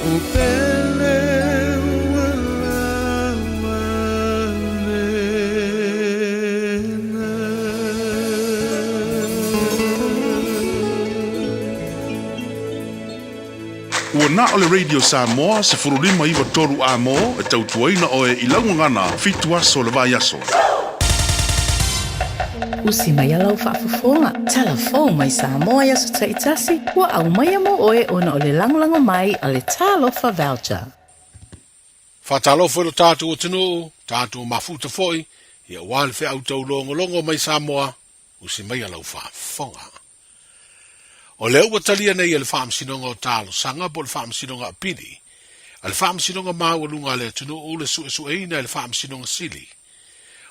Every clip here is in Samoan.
La'u pele ua lava lena. Ua na o le Radio Samoa 15 93 A-mo e tautuaina oe i lau gagana fitu aso o le vaiaso. Usi mai a lau faafofoga, talafou mai Samoa i aso taitasi, ua aumaia mo oe ona o le lagolago mai a le Talofa Voucher. Faatalofa i lo tatou atunuu, tatou mafuta foi, ia aua le feau taulogologo mai Samoa, usi mai a lau faafofoga. O lea ua talia nei e le Faamasinoga o Talosaga po o le Faamasinoga Apili a le Faamasinoga Maualuga a le Atunuu le suesueina e le Faamasinoga Sili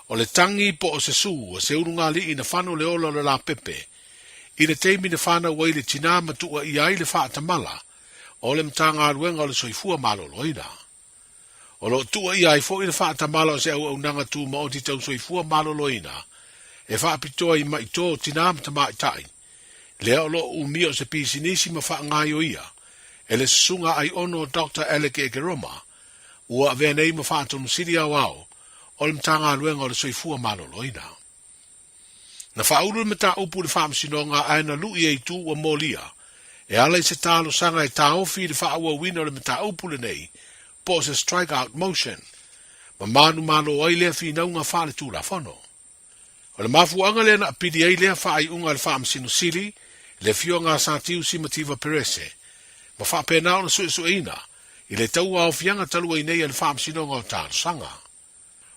o le tagi po o se sū a se ulugalii na fano le ola o le lapepe i le taimi na fanau ai le tinā ma tuuaia ai le faatamala o le Matagaluega o le Soifua Maloloina. O lo o tuuaia ai foi le faatamala o se auaunaga tūmaoti tau soifua maloloina e faapitoa i maʻi tō tinā ma tamaitai, lea o lo o umia o se pisinisi ma faagaioia e le Susuga Aiono Doctor Alec Ekeroma, ua avea nei ma Faatonusili Aoao o le Matagaluega o le Soifua Maloloina. Na faaulu le mataupu i le Faamasinoga ae na lu'i e itu ua molia e ala i se talosaga e taofi i le faaauauina o le mataupu lenei po o se strike out motion ma manumalo ai lea finauga faaletulafono. O le mafuaaga lea na apili ai lea faaiuga a le Faamasino Sili, le Afioga a Satiu Simativa Perese, ma faapena ona suesueina i le tauaofiaga talu ai nei a le Faamasinoga o Talosaga.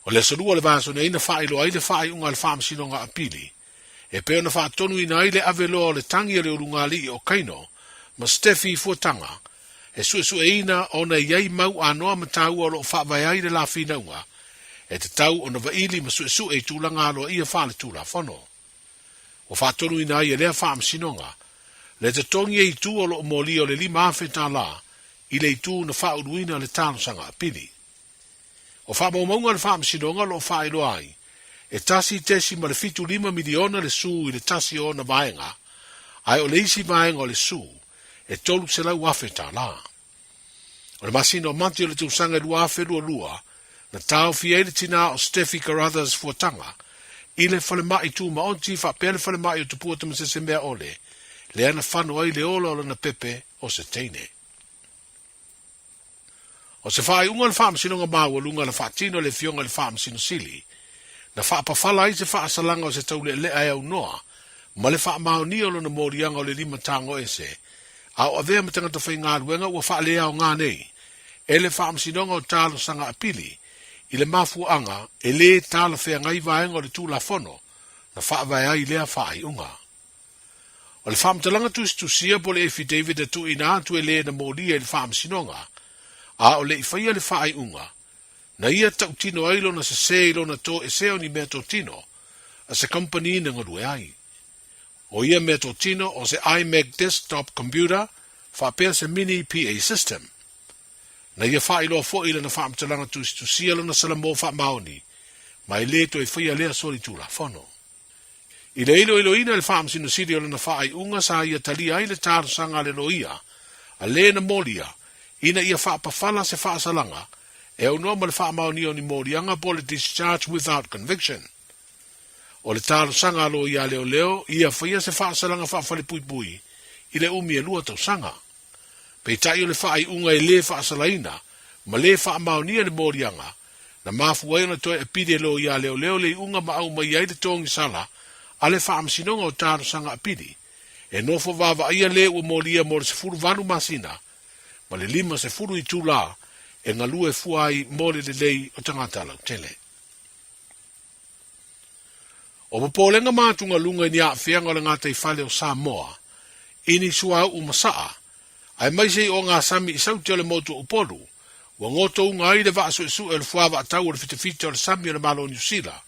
O le aso lua o le vaiaso nei na faailoa ai le faaiuga a le Faamasinoga Apili e pei ona faatonuina ai le ave loa o le tagi a le ulugalii o Kaino ma Steffi Fuataga e suesueina ona e i ai mau anoa ma taua o lo o faavae ai le la finauga e tatau ona vaili ma suesue i tulaga aloaia faaletulafono. Ua faatonuina ai e lea Faamasinoga le totogi e itu o lo o molia o le $5,000 i le itu na faauluina le talosaga apili. O faamaumauga a le Faamasinoga o lo o faailoa ai, e 1.75 miliona le sū i le tasi o ona vaega, ae o le isi vaega o le sū, e $300,000. O le masina o Mati o le tausaga e 2022, na taofi ai le tinā o Steffi Carruthers Fuataga i le falemai tūmaoti faapea le falemai o Tupua Tamasesemeaole, lea na fano ai le ola o lana pepe o se teine. O se faaiuga o le Faamasinoga Maualuga na faatino e le Afioga i le Faamasino Sili, na faapafala ai se faasalaga o se taulealea e aunoa ma le faamaonia o lona moliaga o le limatagoese a o avea ma tagata faigaluega ua faaleaoga nei e le Faamasinoga o Talosaga Apili i le mafuaaga e lē talafeagai vaega o le Tulafono na faavae ai lea faaiuga. O le faamatalaga tusitusia po o le affidavit e tuuina atu e le na molia i le faamasinoga, a o le i faia le faaiuga, na ia tautino ai lona sesē i lona toesea o ni meatotino a se kamupani na galue ai. O ia meatotino o se iMac desktop computer faapea se mini PA system. Na ia faailoa foi i lana faamatalaga tusitusia lona salamo faamaoni, ma e le toe faia lea solitulafono. I le iloiloina e le Faamasino Sili o lana faaiuga sa ia talia ai le talosaga a le loia a le na molia ina ia faapafala se faasalaga e aunoa ma le faamaonia o ni moliaga po o le discharge without conviction. O le talosaga a loia a leoleo ia faia se faasalaga faafalepuipui i le umi e lua tausaga. Peitai o le faaiuga e le faasalaina ma le faamaonia le moliaga, na mafua ai ona toe apili e loia leoleo le iuga ma aumai ai le togisala a le Faamasinoga o Talosaga Apili, e nofo vaavaaia le ua molia mo le 18 masina ma le 50 itulā e galue fua ai mo le lelei o tagata lautele. O popolega ma atugaluga i ni aafiaga o le gataifale o Samoa i ni suauu ma saa, aemaise i ogasami i Sauti o le motu o Upolu, ua gotouga ai le vaa suesue o le fuavaatau o le fitafita o le sami o le Malo o Niu Sila.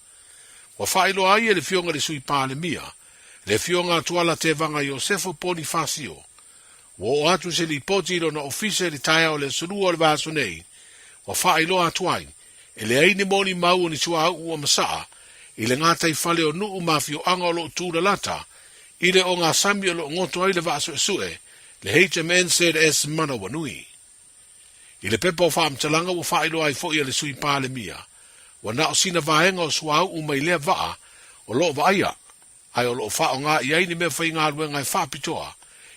Ua faailoa ai e le Afioga i le Sui Palemia, le Afioga a Tuala Tevaga Iosefo Ponifasio, ua oo atu se lipoti i lona ofisa i le taeao o le aso Lua o le vaiaso nei, ua faailoa atu ai, E leai ni molimau o ni suauu ua masaa i le gataifale o nuu ma afioaga o lo o tulalata i le ogasami o lo o goto ai le vaa suesue, le HMNZS Manawanui. I le pepa o faamatalaga ua faailoa ai foi e le Sui Palemia, ua na o sina vaega o suauu mai lea vaa o lo o vaaia, ae o lo o faaaoga i ai ni meafaigaluega e faapitoa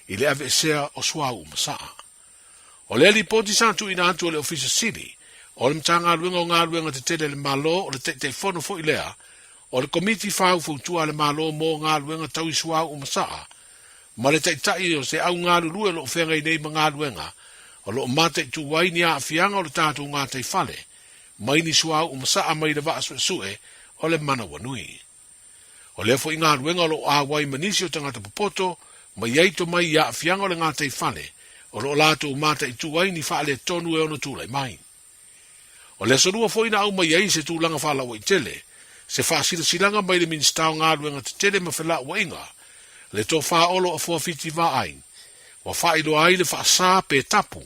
i le aveesea o suauu masaa. O lea lipoti sa tuuina atu e le Ofisa Sili o le Matagaluega o Galuega Tetele a le Malo, o le Taitaifono foi lea o le Komiti Faufautua a le Malo mo Galuega Tau i Suauu Masaa, ma le Taitai o se au galulue o lo o feagai nei ma galuega o lo o mataitu ai ni aafiaga o le tatou gataifale mai ni suauu masaa mai le vaa suesue o le Manawanui. O lea foi galuega o lo o auai ma nisi o tagata popoto ma i ai tomai i aafiaga o le gataifale o lo o latou mataitu ai ni faaletonu e ono tulai mai. O le Aso Lua foi na aumai ai se tulaga faalauaitele, se faasilasilaga mai le Minisita o Galuega Tetele ma Felauaiga, le Tofa Olo Afuafiti Vaai, ua faailoa ai le faasa pe tapu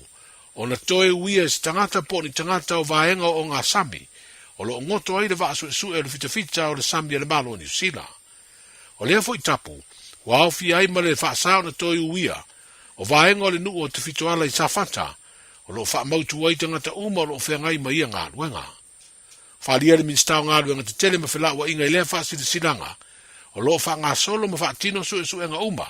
ona toe uia e se tagata po o ni tagata o vaega o ogasami o lo o goto ai le vaa suesue o le fitafita o le sami a le Malo o Niu Sila. O lea foi tapu, ua aofia ai ma le faasa ona toe uia o vaega o le nuu o Tafitoala i Safata, o lo o faamautu ai tagata uma o lo o feagai ma ia galuega. Faaalia le Minisita o Galuega Tetele ma Felauaiga i lea faasilasilaga, o lo o faagasolo ma faatino suesuega uma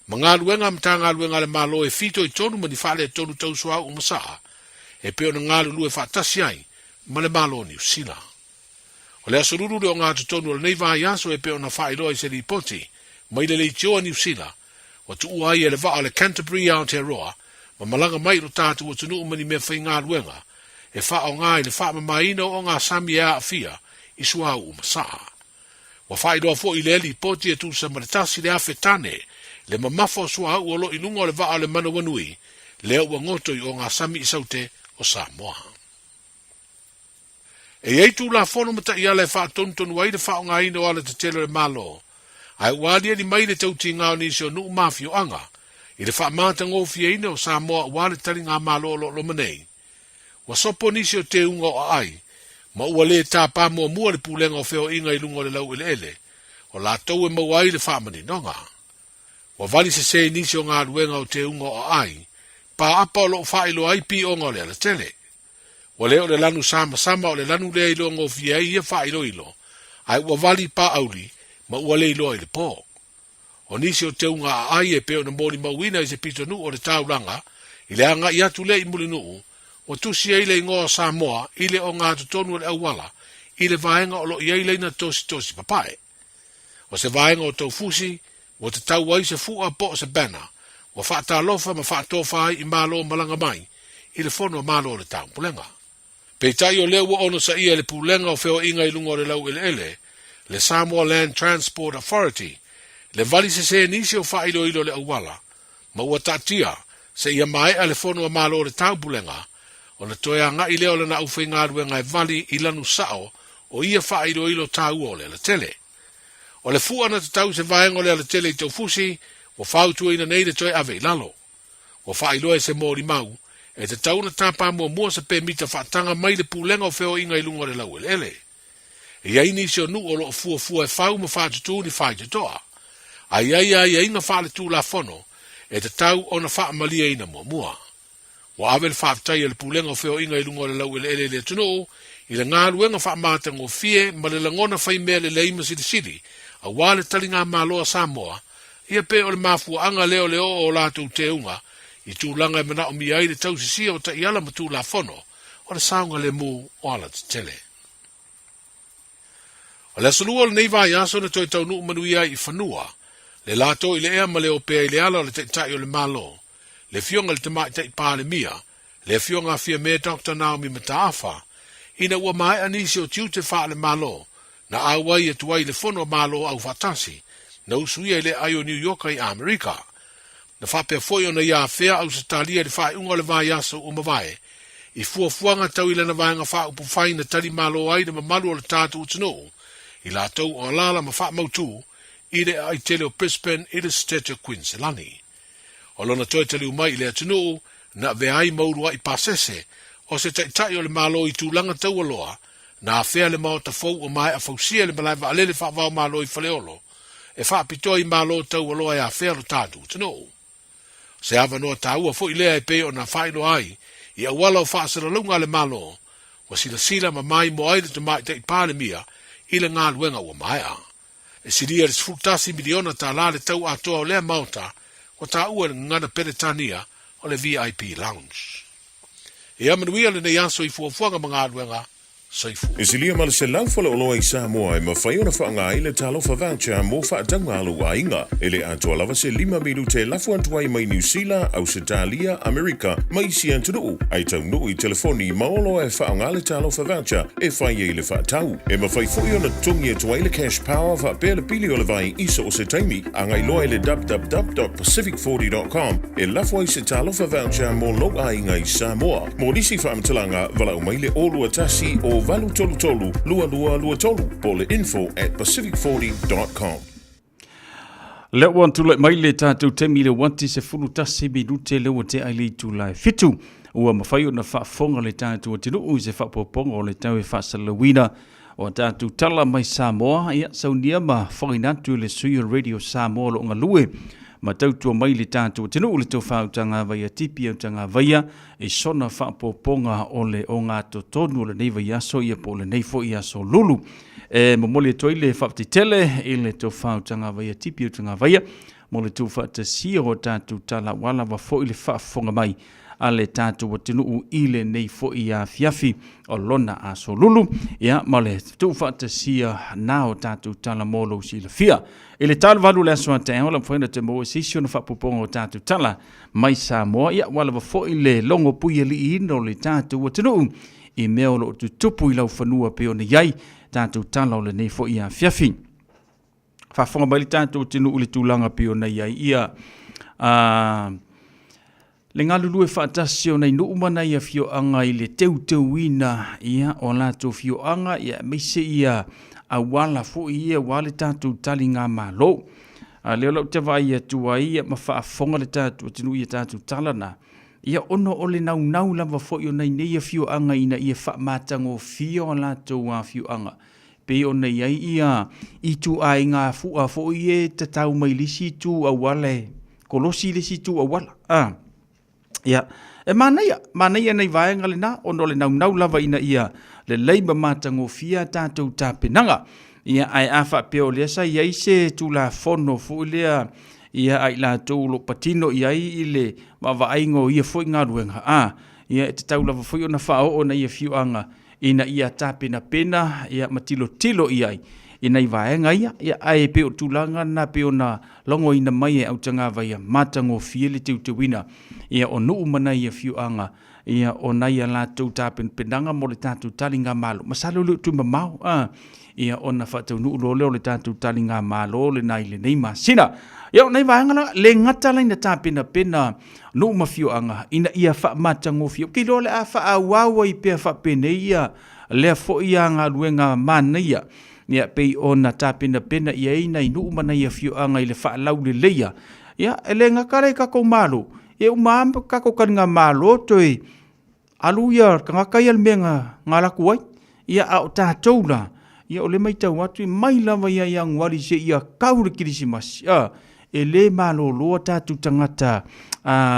ma galuega a Matagaluega a le Malo e fitoitonu ma ni faaletonu tau suauu masaa e pei ona galulue faatasi ai ma le Malo o Niu Sila. O le Aso Lulu le ogatotonu o lenei vaiaso e pei ona faailoa i se lipoti mai le leitio a Niu Sila ua tuua ai e le vaa o le Canterbury i Aotearoa ma malaga mai i lo tatou atunuu ma ni meafaigaluega e faaaoga i le faamamaina o ogasami e aafia i suauu masaa. Ua faailoa foi i lea lipoti e tusa ma le 1,000 tane le mamafa o suauu o lo i luga o le vaa o le Manawanui lea ua goto i ogasami i Saute o Samoa. E i ai Tulafono ma taiala e faatonutonu ai le faaaogaina o alatetele o le Malo, ae ua aliali mai le tautiga o nisi o nuu ma afioaga i le faamatagofieina o Samoa aua le taligamalo o lo o loma nei. Ua sopo nisi o teuga o aai, ma ua lē tapa muamua le Pulega o Feoaiga i luga o le laueleele, o latou e maua ai le faamaninoga. Ua vali sesē i nisi o galuega o teuga o aai, paapa o lo o faailoa ai pioga o le alatele. Ua le o le lanu samasama o le lanu lea i loagofie ai ia faailoilo, ae ua vali paauli ma ua le iloa i le po. O nisi o teuga aai e pei ona molimauina i se pitonuu o le taulaga i le agai atu lea i Mulinuu, ua tusi ai le igoa o Samoa i le ogatotonu o le auala i le vaega o lo o i ai laina tositosi papae. O se vaega o Taufusi ua tatau ai se fu'a po o se banner ua faatalofa ma faatofa ai i Malo malaga mai i le Fono a Malo o le Taupulega. Peitai o lea ua onosaia e le Pulega o Feoaiga i luga o le laueleele, le Samoa Land Transport Authority, le vali sesē nisi o faailoilo o le auala, ma ua taatia seia maea le Fono a Malo o le Taupulega, ona toe agai lea o lana aufaigaluega e vali i lanu sao o ia faailoilo taua o le alatele. O le fua na tatau i se vaega o le alatele i Taufusi, ua fautuaina nei le toe ave i lalo. Ua faailoa e se molimau, e tatau ona tapa muamua se pemita faataga mai le Pulega o Feoaiga i luga o le laueleele. E i ai nisi o nuu o lo o fuafua e fau ma faatutū ni faitotoa, a i ai aiaiga faaletulafono e tatau ona faamalieina muamua. Ua ave le faafetai a le Pulega o Feoaiga i luga o le laueleele i le atunuu i le galuega faamatagofie ma le lagona faimea lelei ma silisili aua le taligamalo a Samoa, ia pe o le mafuaaga lea o le oo o latou teuga i tulaga e manaomia ai le tausisia o taiala ma tulafono o le saogalemu o alatetele. O le aso lua o lenei vaiaso na toe taunuu manuia ai i fanua le latou i le ea ma le opea i le ala o le Taitai o le Malo, le Afioga i le Tamaitai Palemia, le Afioga a Fiame Doctor Naomi Mataafa, ina ua maea nisi o tiute faale-Malo na auai atu ai i le Fono a Malo Aufaatasi na usuia i le aai o Niu Ioka i Amerika. Na faapea foi ona ia afea Ausetalia i le faaiuga o le vaiaso ua mavae i fuafuaga tau i lana vaega faaupufai na tali malo ai le mamalu o le tatou atunuu i latou o alaala ma faamautū i le aai tele o Brisbane i le Setete o Kuiniselani. O lona toe taliu mai i le atunuu, na avea ai ma uluai pasese o se taitai o le Malo i tulaga taualoa, na afea le maota fou ua maea fausia i le malae vaalele faava-o-Malo i Faleolo, e faapitoa i Malo taualoa e afea lo tatou atunuu. O se avanoa taua foi lea e pei ona faailoa ai i auala o faasalalauga a le Malo, ua silasila ma maimoa ai le Tamaitai Palemia i le galuega ua maea. E silia i le $11 miliona tala le tau atoa o lea maota ua taua i le gagana Peretania o le VIP Lounge. Ia manuia lenei aso i fuafuaga ma galuega. Soifua. E silia ma le 100 faleoloa i Samoa e mafai ona faaaoga ai le Talofa Voucher mo faatauga a lou aiga. E le atoa lava se lima minute e lafo atu ai mai Niu Sila, Ausetalia, Amerika ma isi atunuu, ae taunuu i telefoni ma oloa e faaaoga le Talofa Voucher e fai ai le faatau. E mafai foi ona totogi atu ai le Cash Power faapea le pili o le vai i so o se taimi. Agai loa i le www.pacific40.com e lafo ai se Talofa Voucher mo lou aiga i Samoa. Mo nisi faamatalaga, valaau mai le 021 0833 2223 po o le info@pacific40.com. Lea ua tulai mai le tatou taimi i le uati 11 minute lea ua tea i le itula e fitu. Ua mafai ona faafofoga le tatou atunuu i se faaopoopoga o le tau e faasalalauina o a tatou tala mai Samoa. Ia, saunia ma fofogaina atu i le sui o le Radio Samoa o lo o galue ma tautua mai le tatou atunuu le tofa Utagavaia Tipi Utagavaia i sona faaopoopoga o le ogatotonu o lenei vaiaso ia po o lenei foi aso lulu. E momoli atu ai le faafetai tele i le tofa Utagavaia Tipi Utagavaia mo le tuufaatasia o tatou tala aua lava foi le faafofoga mai a le tatou atunuu i lenei foi afiafi o lona aso lulu, ia ma le tuufaatasia na o tatou tala mo lou silafia. I le talo valu o le aso a taeao, la mafai ona toe maua se isi ona faaopoopoga o tatou tala mai Samoa, ia ua lava foi le logo puialiiina o le tatou atunuu i mea o lo o tutupu i laufanua pei ona i ai tatou tala o lenei foi afiafi. Faafofoga mai le tatou atunuu i le tulaga pei ona i ai ia le galulue faatasi o nai nuu ma nai afioaga i le teuteuina ia o latou afioaga ia aemaise ia auala foi ia aua le tatou taligamalo. A lea o lau te vaai atu ai ia ma faafofoga le tatou atunuu i a tatou tala na, ia ona o le naunau lava foi o nai nei afioaga ina ia faamatagofie o latou afioaga pei ona i ai ia ituaiga fua foi e tatau mai le isi itu auala e kolosi le isi itu auala. A. Ia, e manaia, manaia nai vaega lena ona o le naunau lava ina ia lelei ma matagofie a tatou tapenaga. Ia, ae a faapea o lea sa i ai se Tulafono foi lea ia a i latou o lo o patino i ai i le vaavaaiga o ia foi galuega, a, ia e tatau lava foi ona faaoo nai afioaga ina ia tapenapena ia ma tilotilo i ai i nai vaega ia, ia ae pei o tulaga na pei ona logoina mai e Autagavaia, matagofie le teuteuina ia o nuu ma nai afioaga ia o nai a latou tapenapenaga mo le tatou taligamalo. Masalo e le o toe mamao a ia ona faataunuu loa lea o le tatou taligamalo lena i lenei masina. Ia o nai vaega la, le gata la ina tapenapena nuu ma afioaga ina ia faamatagofie. Ou te iloa o le a faaauau ai pea faapenei ia lea foi a galuega manaia ia pei ona tapenapena i ai nai nuu ma nai afioaga i le faalauleleia. Ia, e le gata la i tatou Malo, e uma lava tatou taligamalo toe alu ia tagata ia i le mea na alu atu ai. Ia, a o tatou la, ia o lea e matau atu, mai lava ia Ianuari seia tau le Kerisimasi, a, e le malolo a tatou tagata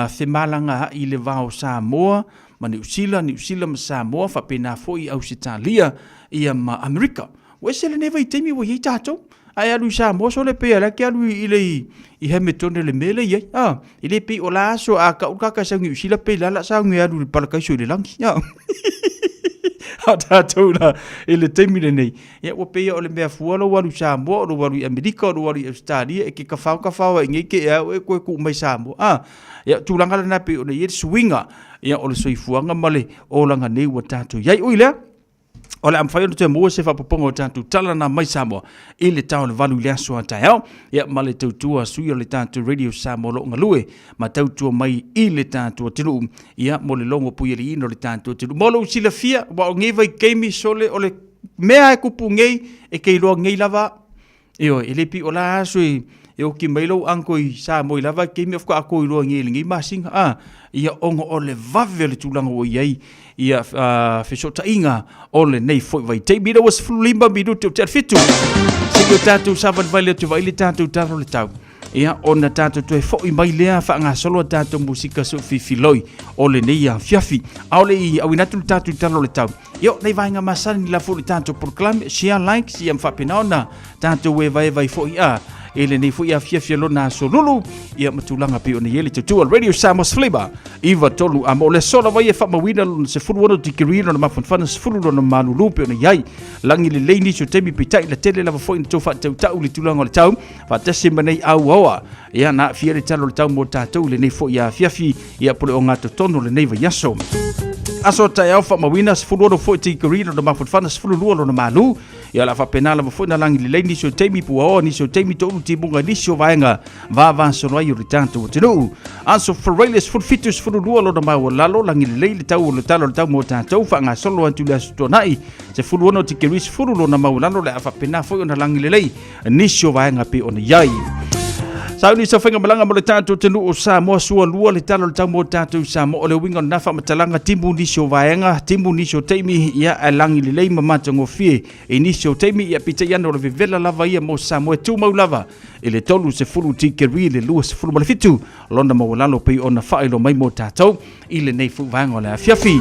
femalagaai i le va o Samoa ma Niu Sila, Niu Sila ma Samoa, faapena foi Ausetalia ia ma Amerika. Ua ese lenei vaitaimi ua i ai tatou. A e alu i Samoa sole pei o la e te alu i le i Hamilton i le mea lea e i ai. A, e le pei o la aso a tau le tagata e sau i Niu Sila pei la la sau e alu i le parakaiso i le lagi. A, a tatou la i le taimi lenei, ia ua pei o le mea fua lou alu i Samoa, o lou alu i Amerika, o lou alu i Ausetalia, e te tafao tafao ai i inei te i a oe e toe tuu mai Samoa. A, ia o tulaga lena pei ona i ai le suiga ia o le soifuaga ma le olaga nei ua tatou i ai. Ui i lea, o le a mafai ona toe maua se faaopoopoga o tatou tala na mai Samoa i le tao o le valu i le aso a taeao ia ma le tautua sui o le tatou Radio Samoa o lo o galue ma tautua mai i le tatou atunuu ia mo le logo puialiiina o le tatou atunuu. Mo lou silafia, aua o nei vaitaimi sole o le mea e tupu nei e te iloa nei lava. Ioe, e le pei o la aso e, e oki mai lou uncle i Samoa i lava taimi faatoa atoa iloa nei i lenei masina, a, ia ona o le vave o le tulaga ua i ai ia fesootaiga o lenei foi vaitaimi. Ina ua 15 minute o tea le fitu, se i o tatou savalivali atu e vaai le tatou tala o le tau. Ia, ona tatou toe fo'i mai lea faagasolo a tatou musika soofifiloi o lenei afiafi. A o le i auina atu le tatou tala o le tau, ia, o nai vaega masani la foi le tatou polokalame, share, like, ia ma faapena ona tatou evaeva ai foi a i lenei foi afiafi lona aso lulu, ia ma tulaga pei ona i ai le tautua Radio Samoa Flavor 93 a mo le aso lava ia e faamauina lona 16 tikeri lona mafanafana 10 lona malulu pei ona i ai lagi lelei nisi o taimi, peitai la tele lava foi na tou faatautau le tulaga o le tau faatasi ma nei auaoa ia na aafia le tala o le tau mo tatou i lenei foi afiafi ia po le ogatotonu o lenei vaiaso. Aso taeao faamauina 16 foi tikeri lona mafanafana 12 lona malu. Ia o le a faapena lava foi na lagi lelei nisi o taimi puaoa nisi o taimi toulu timuga nisi o vaega vavasolo ai o le tatou atunuu. Aso Faraile 17 12 lona maualalo lagi lelei le tau o le tala o le tau mo tatou faagasolo atu le Aso Tuanai 16 tikeri 10 lona maualalo le a faapena foi ona lagi lelei nisi o vaega pei ona i ai. Sauni sa faiga malaga mo le tatou atunuu o Samoa sua lua le tala o le tau mo tatou i Samoa. O le uiga o lena faamatalaga timu nisi o vaega, timu nisi o taimi, ia ae lagi lelei ma matagofie i nisi o taimi, ia peitai ane o le vevela lava ia mo Samoa e tumau lava i le 30 tikeri le 27 lona maualalo pei ona faailoa mai mo tatou i lenei foi vaega o le afiafi.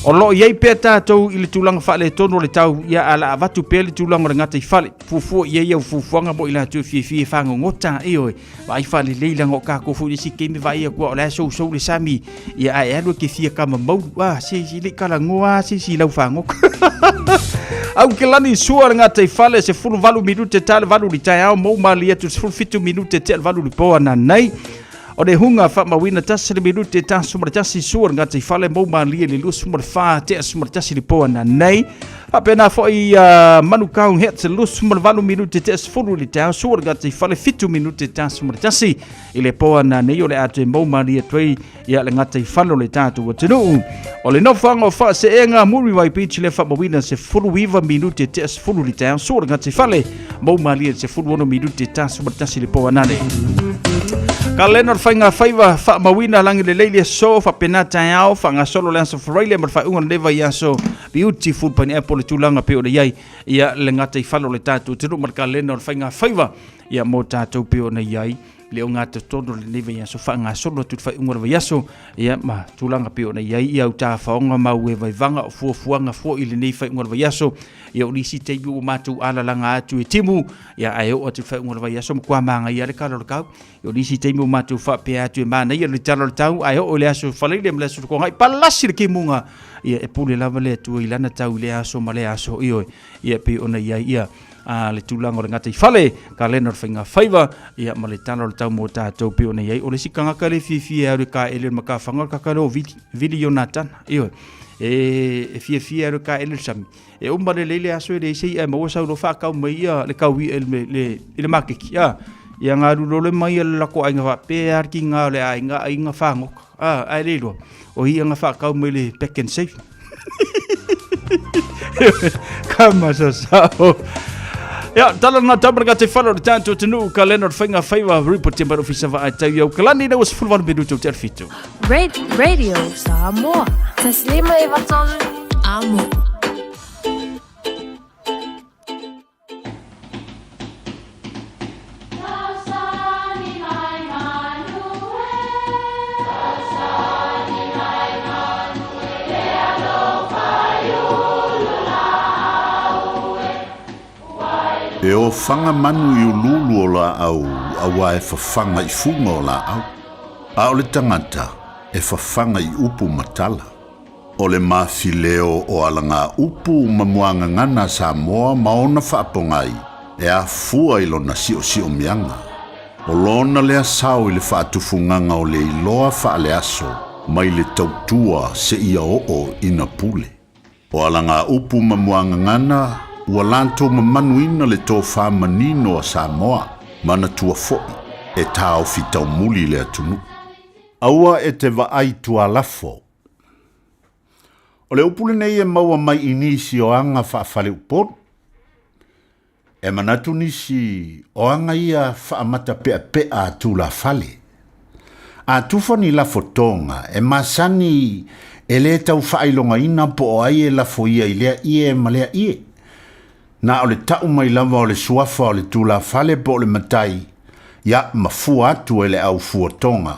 O lo o i ai pea tatou i le tulaga faaletonu o le tau, ia ae o le a avatu pea le tulaga o le gataifale. Fuafua i ai au fuafuaga mo i latou e fiafia e fagogota, ioe, vaai faalelei leaga o tatou foi i le isi taimi vaai atu o la e sousou le sami, ia ae alu e te fia kama maulu, ah, se se le i talanoa lava se isi i lau fagota. Aukelani sua le gataifale, 18 minute ta le 8 i le taeao, mou malie atu le 17 minute tea le 8 i le po ananei. O le hunga faamauina tasi le minute 11 sua le gataifale mou malie le 24 tea 11 le po ananei. Faapena foi uh, Manukau Hits 28 minute tea 10 le taeao sua le gataifale 7 minute 11 i le po ananei o le a toe mou malie atu ai ia le gataifale o le tatou atunuu. O le nofoaga o Faaseega Muriwai Beach le faamauina 19 minute tea 10 le taeao sua le gataifale mou malie le 16 minute 11 le po anane. Kalena o le faiga faiva faamauina lagi lelei le aso faapena taeao faagasolo le aso Friday ma le faaiuga o lenei vaiaso beautiful pineapple le tulaga pei ona i ai ia le gataifale o le tatou atunuu ma le kalena o le faiga faiva ia mo tatou pei ona i ai le ogatotonu o lenei vaiaso faagasolo atu le faaiuga o le vaiaso ia ma tulaga pei ona i ai ia au tafaoga ma au evaivaga o fuafuaga foi i lenei faaiuga o le vaiaso ia o nisi taimi ua matou alalaga atu e timu ia ae oo atu le faaiuga o le vaiaso matua manaia le tala o le tau ia o nisi taimi ua matou faapea atu e manaia le tala o le tau ae oo i le aso Faraile ma le aso Toonai palasi le timuga ia e pule lava le Atua i lana tau i lea aso ma lea aso ioe ia pei ona i ai ia a le tulaga o le gataifale, kalena o le faiga faiva, ia ma le tala o le tau mo tatou pei ona i ai. O le isi tagata le fiafia e alu e kaele le matafaga o le tagata lea o Vili, Vili Ionatana, ioe. E, e fiafia e alu e kaele le sami. E uma lelei le aso e leai se i'a e maua sau loa faatau mai ia le kau i'a i le, le, i le maketi, a. Ia galu loa le mai a le latou aiga faapea lava le tiga o le aiga, aiga fagota, a, ae le iloa, o ia na faatau mai le pack and save. Ka masasao. Ia, tala na tau maraka te whara o te tātou te nuu ka lena o te whainga whaiwa report te mara ofisa wa ai tau iau kalani na ua 18 minuto te arwhitu. Radio Samoa. Taslima e vatolu. Amo. E ofaga manu i uluulu o laau auā e fafaga i fuga o laau, a o le tagata e fafaga i upu ma tala. O le mafileo o alagaupu ma muagagana a Samoa ma ona faapogai e afua i lona siosiomiaga. O lona lea sao i le faatufugaga o le iloa faaleaso mai le tautua seia oo ina pule. O alagaupu ma muagagana ua latou mamanuina le tofa manino a Samoa, manatua foi e taofi taumuli le atunuu. Aua e te vaai tualafo. O le upu lenei e maua mai i nisi o aga faafaleupolu. E manatu nisi o aga ia faamatapeapea a tulafale. A tufa ni lafo toga, e masani e lē tau faailogaina po o ai e lafo ia i lea ie ma lea ie. Na o le tau mai lava o le suafa o le tulafale po o le matai, Ia, ma fua atu e le au fuatoga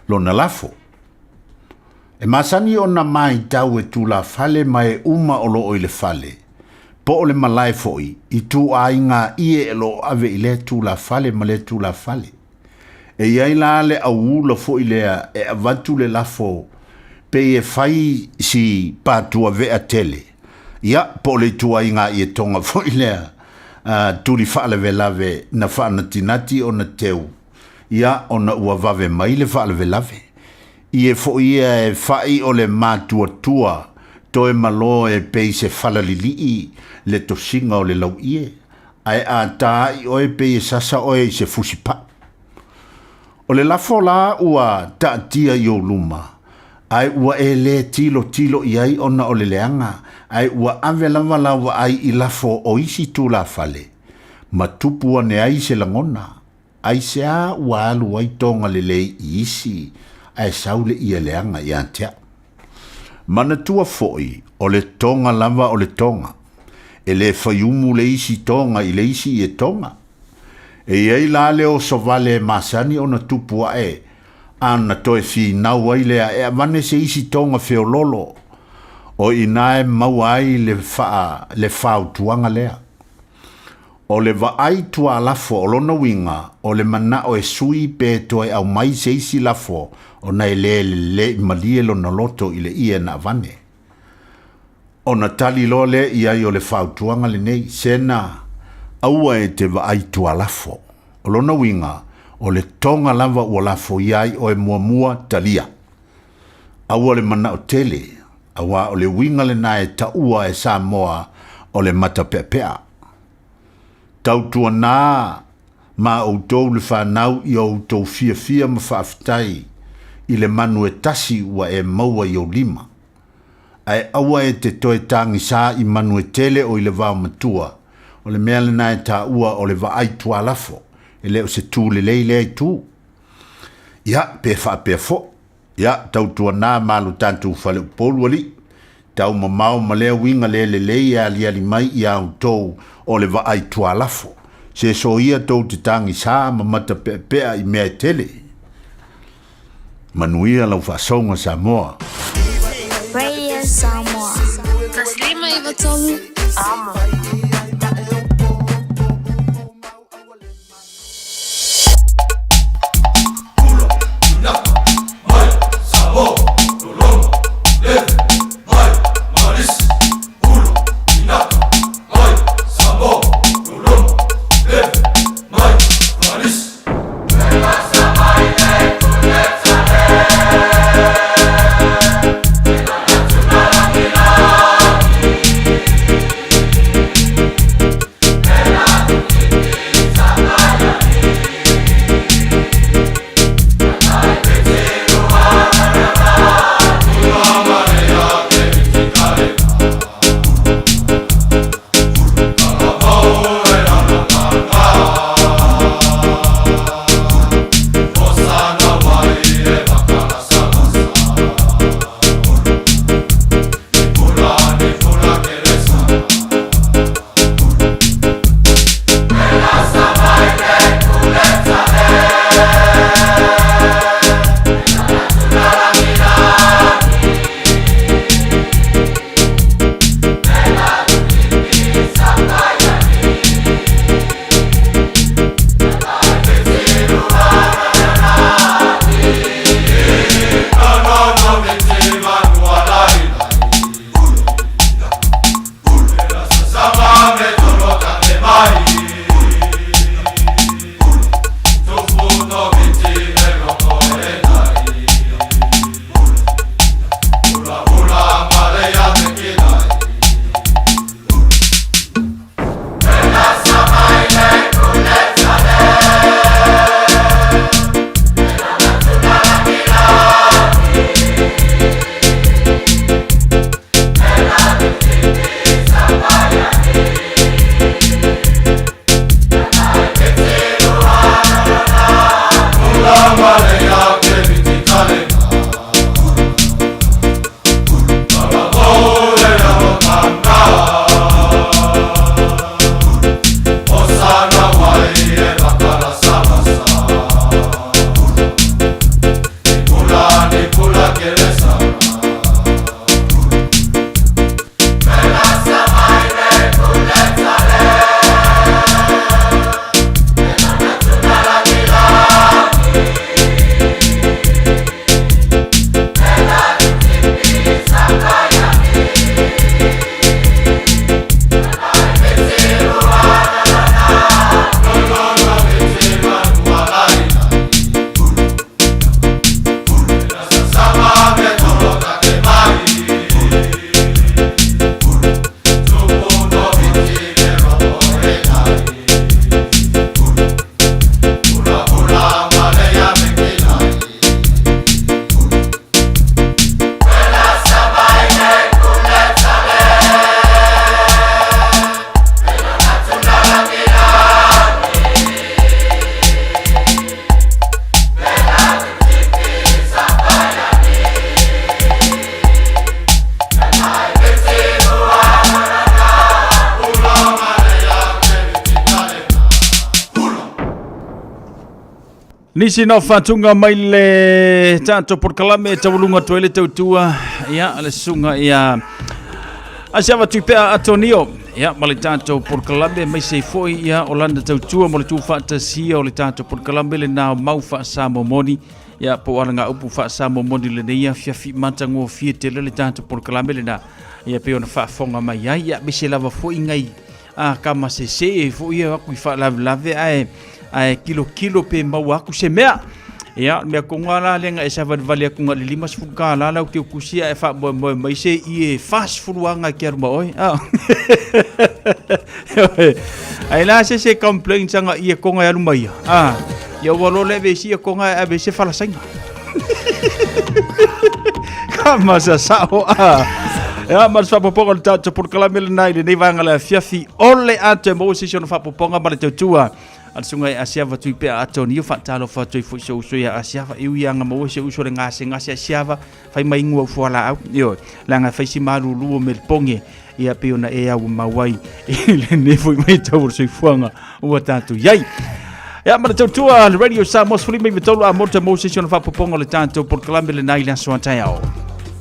lona lafo. E masani ona maitau e tulafale ma e uma o loo i le fale, po o le malae foi, ituaiga ie e loo ave i lea tulafale ma lea tulafale. E i ai la le auula foi lea e avatu le lafo pei e fai si patuavea tele, ia, po o le ituaiga ietoga foi lea tuli faalavelave na faanatinati ona teu, ia, ona ua vave mai le faalavelave. Ie foi ia e fai o le matuatua toe malo e pei se falalilii le tosiga o le lauie, ae a tāi oe pei e sasa oe i se fusipai. O le lafo la ua taatia i ou luma, ae ua e lē tilotilo i ai ona o le leaga, ae ua ave lava lau vaai i lafo o isi tulafale, ma tupu ane ai se lagona, aisea ua alu ai toga lelei i isi, ae sau le ie leaga ia te au. Manatua foi, o le toga lava o le toga, e lē faiumu le isi toga i le isi ietoga. E i ai la le oso vale e masani ona tupu ae, a na toe finau ai lea e avane se isi toga feololo, o i ina e maua ai le faa le fautuaga lea. O le vaai tualafo o lona uiga, o le manao e sui pe toe aumai se isi lafo ona e lē lelei malie lona loto i le ie na avane. Ona tali loa lea i ai o le fautuaga lenei, Sena, aua e te vaai tualafo. O lona uiga, o le toga lava ua lafoia ai oe muamua, talia. Aua le manao tele, auā o le uiga lena e taua e Samoa o le matapeapea. Tautuanā ma outou le fanau ia outou fiafia ma faafetai i le manu e tasi ua e maua i ou lima. Ae aua e te toe tagisā i manu e tele o i le vaomatua, o le mea lena e taua o le vaai tualafo, e le o se tū lelei lea itu. Ia, pe faapea foi, ia, tautuanā ma lo tatou faleupolu alii, taumamao ma lea uiga le lelei e aliali mai iā outou o le vaai tualafo, se soia tou te tagisā ma matapeapea i mea e tele. Manuia lau faasoga Samoa. Radio Samoa. 153 Amo. Nisi na o faatuga mai le tatou polokalame e taualuga atu ai le tautua ia le susuga ia Asiava Tuipea Atonio ia ma le tatou polokalame aemaise ai foi ia o lana tautua mo le tuufaatasia o le tatou polokalame lena o mau faasamoa moni ia po o alagaupu faasamoa moni lenei afiafi matagofie tele le tatou polokalame lena ia pei ona faafofoga mai ai ia aemaise lava foi nai a kama sese foi ia aku i faalavelave ae ae kilokilo pe maua aku se mea. Ia, o le mea konga la lea na e savalivali atu na le 50 tala lau te utusi ae faamoemoe mai se i e 40 aga e te alu ma oe. Ah. Ai la se se complaint sanga i e konga e alu mai ia. Ah. Ia ua lo le ave isi ia konga e ave se falasainga. Ka masa sao a. Ia, ma le faapopoga o le tatou polokalame lenā i lenei vaega le afiafi o le atu e maua se isi ona faapopoga ma le tautua a le susuga i Asiava Tuipea Atonio. Faatalofa atu ai foi si ou uso ia Asiava, e ui lava ina maua si ou uso le gasegase Asiava, fai mai inu au fualaau, ioe, leaga e fai si malulu o Melipoge, ia pei ona e aumau ai i lenei foi vaitau o le soifuaga ua tatou i ai. Ia, ma le tautua le Radio Samoa 13 a motu e maua se isi ona faapopoga o le tatou polokalame lenā i le aso a taeao.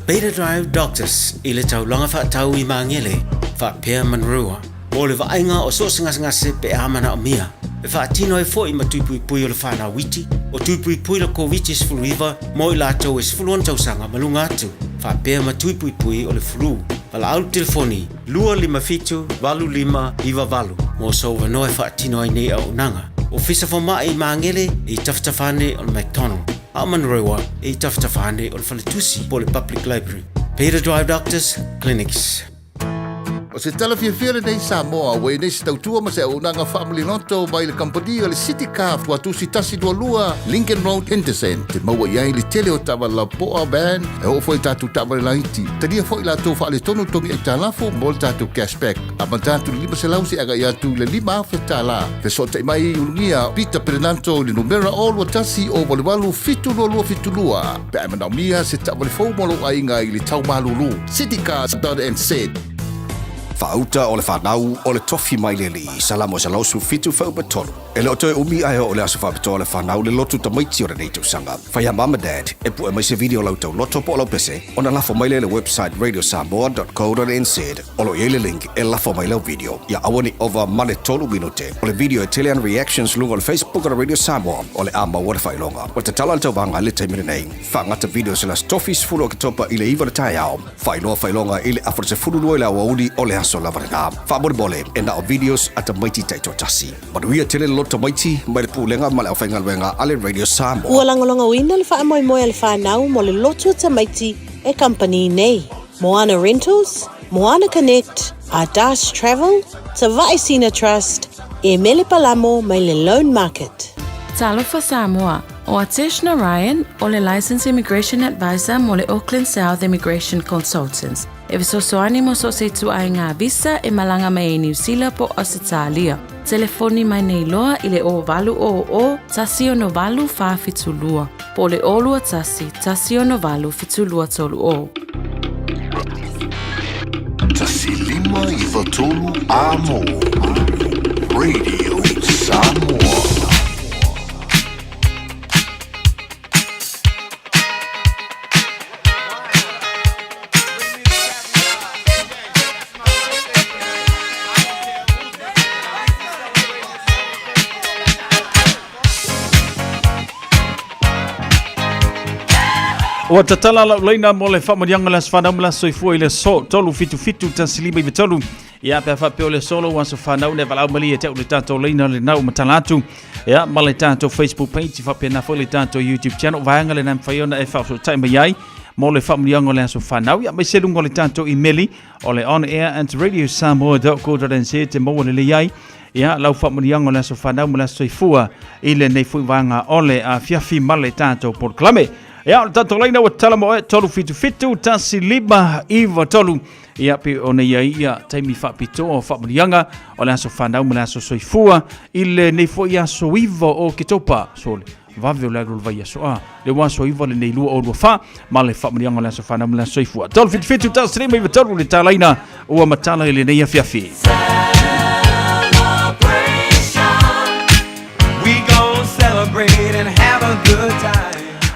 Beta Drive Doctors i le taulaga faatau i Magele faapea Manurewa mo le vaaiga o so o se gasegase pe a manaomia. E faatino ai foi ma tui puipui o le whanau iti, o tui puipui le Koviti-19 mo i latou e 16 tausaga ma luga atu, faapea ma tui puipui o le flu. Valaau le telefoni 257 8598 mo sou avanoa e faatino ai nei auaunaga. Ofisa Fomai i Magele e i tafatafa ane o le McDonald, a o Manurewa e i tafatafa ane o le Faletusi po o le Public Library. Beta Drive Doctors Clinics. O se tala fiafia lenei Samoa ua i nei se tautua ma se auaunaga faamaliloto mai le kamupani o le City Car Tuatusi 122 Lincoln Road Henderson. Te maua i ai le tele o taavale lapoa, van, e oo foi i tatou taavale laiti. Talia foi latou faaletonu togi aitalafu mo le tatou cashback. Amata atu i le 500 seia agai atu i le $5,000. Fesootai mai i Ulugia Peter Perenanto i le numera 021 088 72272 pe a e manaomia se taavale fou mo lou aiga i le tau malulu. Citycars.nz. Faauta o le fanau o le tofi mai le Alii, Salamo 117 fuaiupu 3. E le o toe umi ae oo le aso faapitoa o le fanau le lotu tamaiti o lenei tausaga. Fai a mum and dad e pue mai se video o lau tauloto po o lau pese ona lafo mai lea i le website radiosamoa.co.nz o lo o i ai le link e lafo mai lau video. Ia aua ne i ova ma le tolu minute o le video e tele ana reactions luga o le Facebook o le Radio Samoa o le a maua le faailoga. Ua tatala le tauvaga i le taimi lenei. Faagata video se le aso tofi 10 Oketopa i le 9 o le taeao. Faailoa faailoga i le afa o le 12 i le aoauli o le aso lava lena. Faamolemole, e na o videos a tamaiti taitoatasi. Manuia tele le loto tamaiti mai le Pulega ma le Aufaigaluega a le Radio Samoa. Ua lagolagoina le faamoemoe a le whanau mo le lotu o tamaiti e kamupani nei. Moana Rentals, Moana Connect, Ardas Travel, Tavae Sina Trust, e Mele Palamo mai le Loan Market. Talofa Samoa, ʻO Atesh Narayan, o le Licensed Immigration Advisor mo le Auckland South Immigration Consultants, e fesoasoani mo so o se ituaiga visa e malaga mai ai Niu Sila po o Ausetalia. Telefoni mai nei loa i le 0800 168 472 po o le 021 168 7230. 1593 Amo Radio Samoa. Ua tatala lau laina mo le faamanuiaga o le aso fanau ma le aso soifua i le aso 3 77 1 5 3. Ia pe a faapea o le aso lou aso fanau ne valaau malie te au le tatou laina lenā ua matala atu. Ia ma le tatou Facebook page faapena foi le tatou YouTube channel vaega lena e mafai ona e faafesootai mai ai mo le faamanuiaga o le aso fanau. Ia aemaise luga o le tatou imeli o le onair@radiosamoa.co.nz te maua lelei ai ia lau faamanuiaga o le aso fanau ma le aso soifua i lenei foi vaega o le afiafi ma le tatou polokalame. Ia o le tatou laina ua tatala mo oe 377 1593. Ia pei ona i ai ia taimi faapitoa o faamanuiaga o le aso fanau ma le aso soifua i lenei foi aso 9 o Oketopa. Sole, vave o le alu o le vaiaso a le ua aso 9 lenei 2024 ma le faamanuiaga o le aso fanau ma le aso soifua. 377 1593 le talaina ua matala i lenei afiafi. We gon' celebrate and have a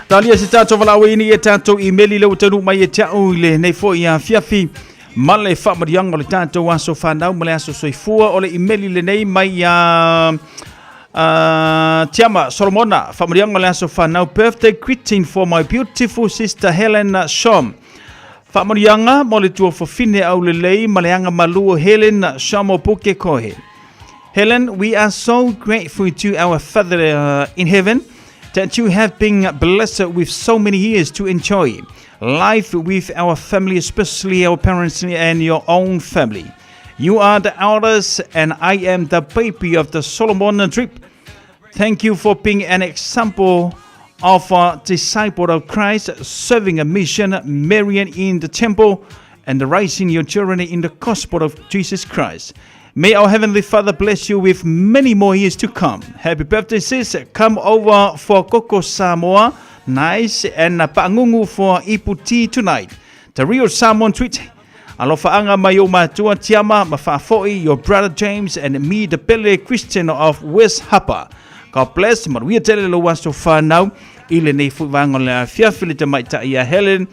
Talia se tatou valaauina i a tatou imeli lea ua taunuu mai ia te au i lenei foi afiafi ma le faamanuiaga o le tatou aso fanau ma le aso soifua. O le imeli lenei mai ia Tiama Solomona, faamanuiaga o le aso fanau, birthday greeting for my beautiful sister Helen Shom. Faamanuiaga mo le tuafafine aulelei ma le aga malu o Helen Shomo Pukekohe. Helen, we are so grateful to our Father in heaven that you have been blessed with so many years to enjoy life with our family, especially our parents and your own family. You are the eldest, and I am the baby of the Solomon trip. Thank you for being an example of a disciple of Christ, serving a mission, marrying in the temple, and raising your children in the gospel of Jesus Christ. May our Heavenly Father bless you with many more years to come. Happy birthday, sis. Come over for Koko Samoa. Nice. And pa'agugu for Ipu tea tonight. The real Samoan treat. Alofaanga mai ou matua Tiama ma Faafoi, your brother James and me the Pele Christian of West Harbour. God bless, manuia tele lou aso whanau i lenei foi vaega o le afiafi le tamaitai ia Helen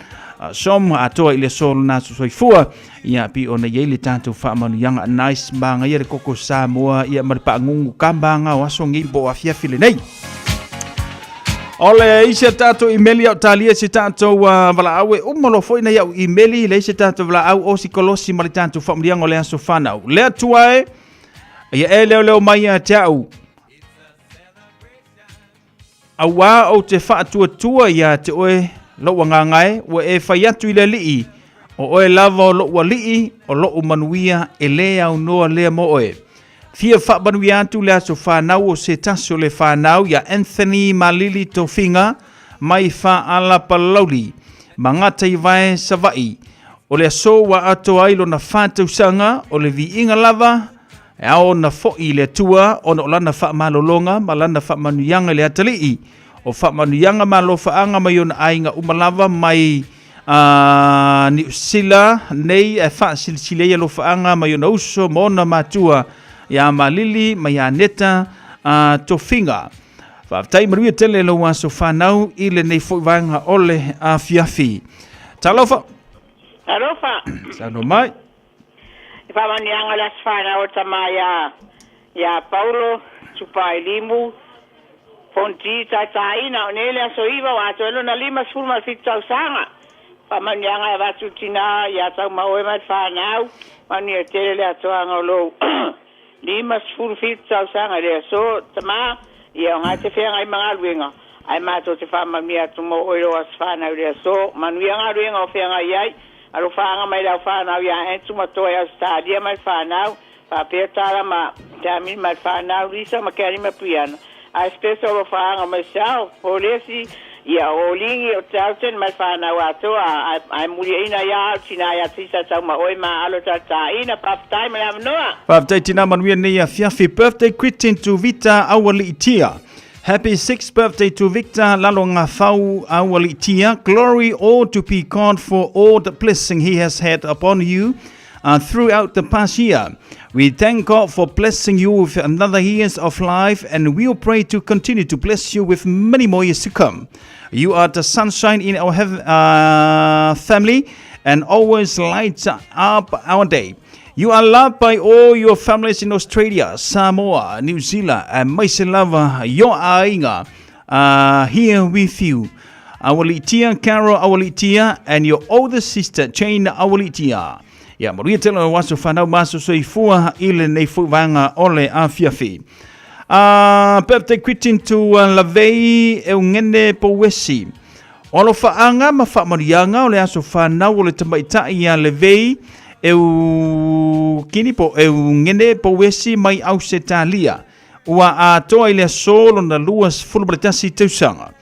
Som atoa i le aso lona aso soifua ia pi ona i ai le tatou faamanuiaga. Nice magaia le koko Samoa ia ma le paagugu ka maga o aso nei po o afiafi lenei. O le isi a tatou imeli au talia se tatou valaau e uma loa foi nei au imeli le isi tatou valaau o sikolosi ma le tatou faamanuiaga o le aso fanau. Le Atua e, ia e leoleo mai ia te au. Auā ou te faatuatua ia te oe lou agaga e, ua e fai atu i le Alii, o oe lava o lou Alii, o lou manuia e lē aunoa lea mo oe. Fia faamanuia atu le aso fanau o se tasi o le fanau ia Anthony Malili Tofiga mai Faala Palauli ma Gataivae Savaii. O le aso ua atoa ai lona fa tausaga, o le viiga lava e ao ona foi i le Atua ona o lana faamalologa ma lana faamanuiaga i le atalii. O faamanuiaga ma alofaaga mai ona aiga uma lava mai a Niu Sila nei e faasilisili ai alofaaga mai ona uso ma ona matua ia Malili ma ia Neta a Tofiga. Faafetai manuia tele lou aso fanau i lenei foi vaega o le afiafi. Talofa! Talofa! Saunoa mai. I faamanuiaga o le aso fanau o le tama ia ia Paulo Tupailimu Fonti Taitaiina o nei le aso 9 ua atoa ai lona 57 tausaga. Faamanuiaga e avatu i le tina ia Taumaoe ma le fanau, manuia tele le atoaga o lou 57 tausaga i le aso. Tama, ia o ga e te feagai ma galuega, ae matou te faamanuia atu mo oe i lou aso fanau i le aso. Manuia galuega o feagai ai. Alofaaga mai lau fanau ia Andrew ma Toa i Ausetalia ma le fanau, faapea Tara ma Tammy ma le fanau, Lisa ma Kelly ma Brianna. Ae special alofaaga mai Sal, Polesi, ia o Ligi o Dalton ma le fanau atoa, ae muliaina ia au tina ia Tisa Taumaoe ma Alo Talitaina. Faafetai ma le avanoa. Faafetai tina manuia nei afiafi. Birthday greeting to Vita Aualiitia. Happy sixth birthday to Victor Lalogafau Aualiitia. Glory all to be God for all the blessing he has had upon you throughout the past year. We thank God for blessing you with another years of life and we will pray to continue to bless you with many more years to come. You are the sunshine in our family and always lights up our day. You are loved by all your families in Australia, Samoa, New Zealand, and maise lava your aiga are here with you. Aualiitia, Carol Aualiitia, and your older sister, Jane Aualiitia. Ia, manuia tele o aso whanau ma aso soifua i lenei foi vaega o le afiafi. Birthday greeting to Lavei Eugene Pouesi. O alofaaga ma faamanuiaga o le aso fanau o le tamaitai ia Levei Eukini po Eugene Pouesi mai Ausetalia, ua atoa i le aso lona 21 tausaga.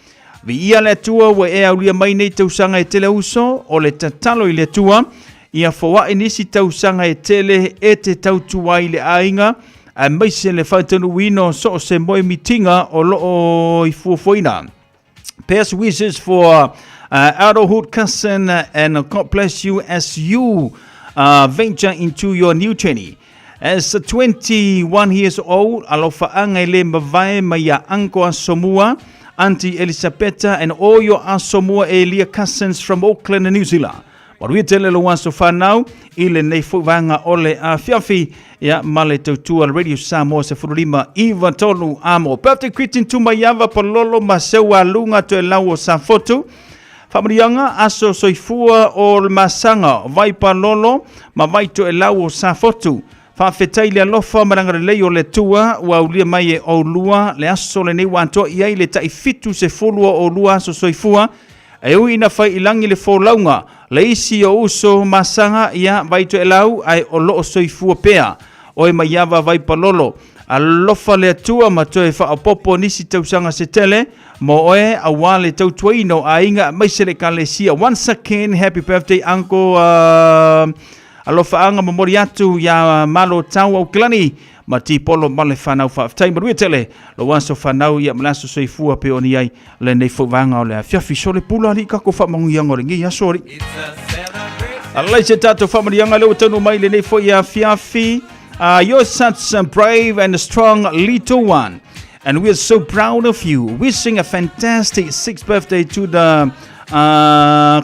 Viia le Atua ua e aulia mai nei tausaga e tele uso, o le tatalo i le Atua, ia foai nisi tausaga e tele e te tautua ai i le aiga, aemaise le faataunuuina o so o se moemitiga o lo o i fuafuaina. Best wishes for adulthood cousin and God bless you as you venture into your new journey. As 21 years old, alofaaga e le mavae mai ia Uncle Asomua, Auntie Elisapeta and all your Asomua Elia cousins from Auckland and New Zealand. Manuia tele lou aso whanau i lenei foi vaega o le afiafi ia ma le tautua le Radio Samoa 15 iva tolu amo. Birthday greeting to Maiava Palolo ma Seualuga Toelau o Safotu. Faamanuiaga aso soifua o le masaga Vai Palolo ma Vai Toelau o Safotu. Faafetai i le alofa ma le agalelei o le Atua ua aulia mai e oulua le aso lenei ua atoa i ai le tai 70 o oulua aso soifua. E ui ina fai i lagi le folauga, le isi o uso masaga ia Vaitoelau ae o lo o soifua pea. Oe Maiava Vaipalolo, alofa le Atua ma toe faaopoopo nisi tausaga se tele mo oe aua le tautuaina o aiga aemaise le Ekalesia. Once again, happy birthday Uncle Alofaaga momoli atu iā Malo Tau Aukilani ma Tipolo ma le whanau faafetai manuia tele lou aso whanau ia ma le aso soifua pe ona i ai lenei foi vaega o le afiafi so le pula alii kako faamanuiaga o lenei aso alii. Alai se tatou faamanuiaga lea ua taunuu mai lenei foi afiafi. You're such a brave and strong little one. And we are so proud of you. Wishing a fantastic sixth birthday to the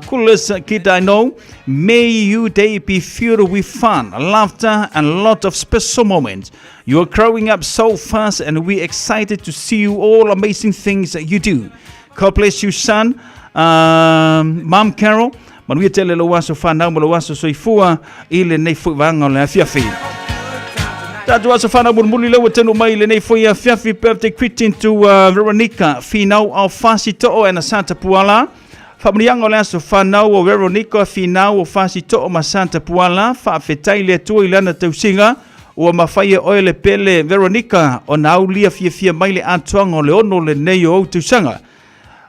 coolest kid I know. May your day be filled with fun, laughter, and a lot of special moments. You are growing up so fast, and we're excited to see you all amazing things that you do. God bless you, son. Mom Carol, manuia tele lou aso whanau ma lou aso soifua i lenei foi vaega o le afiafi. Tatou aso whanau mulimuli lea ua taunuu mai i lenei foi afiafi. Birthday greeting to Veronica Finau o Fasito'o and Santa Puala. Faamanuiaga o le aso whanau o Veronica Finau o Fasito'o ma Santa Puala. Faafetai le Atua i lana tausiga ua mafai e oe le pele Veronica ona aulia fiafia mai le atoaga o le ono lenei o ou tausaga.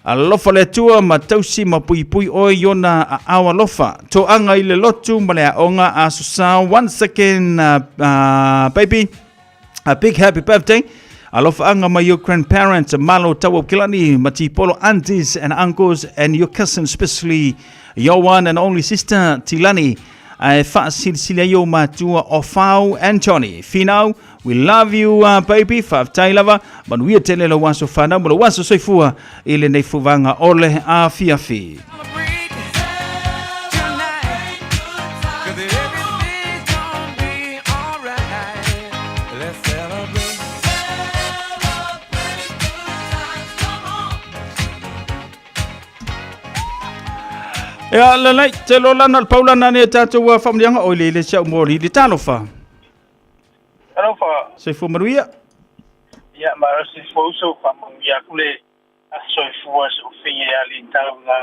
Alofa le Atua ma tausi ma puipui oe i ona aao alofa. Toaga i le lotu ma le aoga aso sao. Once again, baby, a big happy birthday. Alofaaga mai your grandparents, Malo Tauaukilani, Matipolo aunties and uncles, and your cousins, especially your one and only sister, Tilani. Ae faasilisili ai ou matua o Fau and Johnny. Finau, we love you baby, faafetai lava, manuia tele lou aso fanau ma lou aso soifua i lenei fuvaga o le afiafi. Ia lelei, te loa lana o le paulana nei o tatou faamanuiaga oi le le si au moli le talofa. Talofa. Soifua manuia. Ia malosi fou so faamanuia aku le aso soifua so faiga ia litau na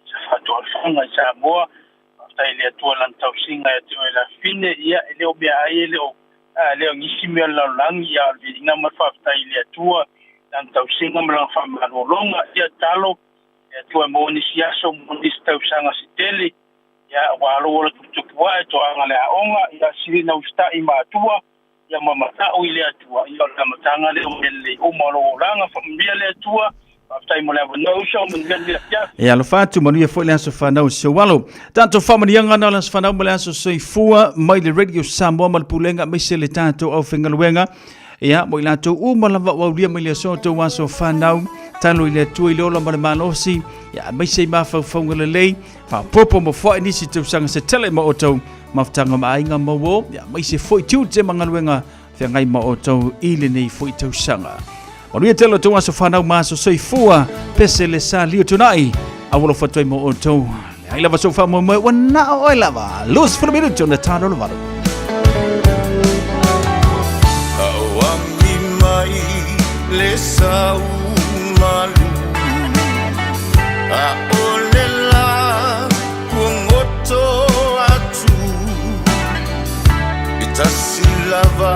sa faatoafaga i Samoa. Faafetai i le Atua lana tausiga ia te oe lafine ia e le o meaai e le o a le o nisi mea o le lalolagi ia o le viiga ma le faafetai i le Atua lana tausiga ma lana faamalologa ia talo le Atua e maua nisi aso maua nisi tausaga se tele ia aua lou ola tuputupu ae toaga le aoga ia sili na usitai i matua ia ma mata'u i le Atua ia o le amataga lea o mea lelei uma o lou olaga faamanuia le Atua faafetai mo le avanoa uso manuia le afiafi. E alofa atu, manuia foi le aso fanau si ou alo. Tatou faamanuiaga na o le aso fanau ma le aso soifua mai le Radio Samoa ma le Pulega aemaise le tatou aufaigaluega. Ia, mo i latou uma lava ua aulia mai le aso tou aso fanau, talo i le Atua i le ola ma le malosi, ia aemaise i mafaufauga lelei, faaopoopo ma foai nisi tausaga se tele ma outou mafutaga ma aiga mauo, ia aemaise foi tiute ma galuega feagai ma outou i lenei foi tausaga. Manuia tele o tou aso fanau ma aso soifua, pese le sa liu tunai, au alofa atu ai mo outou. Leai lava sou faamoemoe, ua na o oe lava. 20 minute ona tā lolo valu. Auami mai le sau malu A o le la kuagoto atu E tasi lava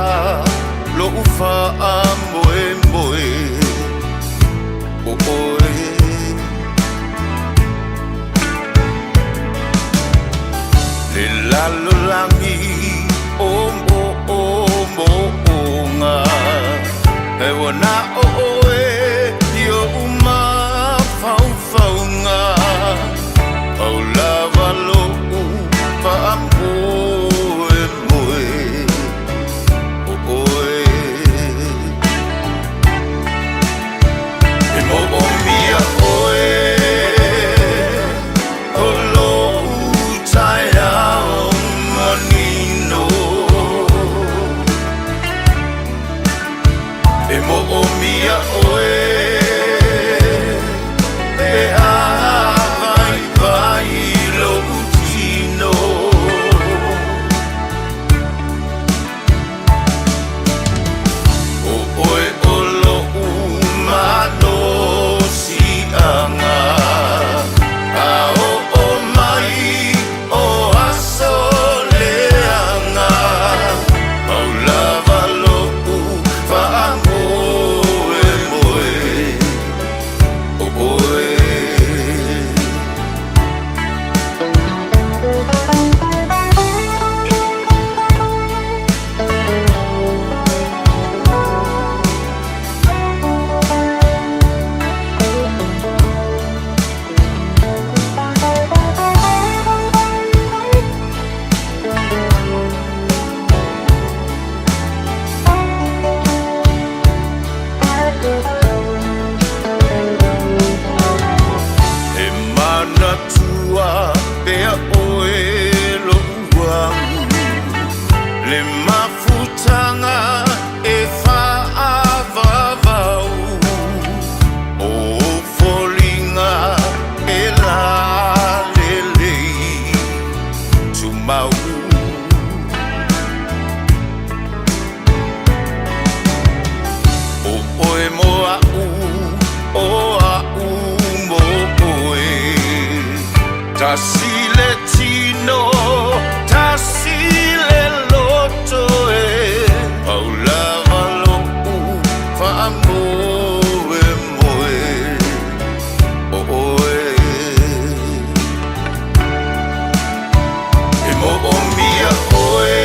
lo'u faamoemoe O oe Le lalolagi o moomooga E ua na o oe i oʻu mafaufauga Pau lava loʻu faamoemoe o oe E moomooga. Tasi le tino, tasi le loto e Pau lava lo'u faamoemoe o oe. E moomia oe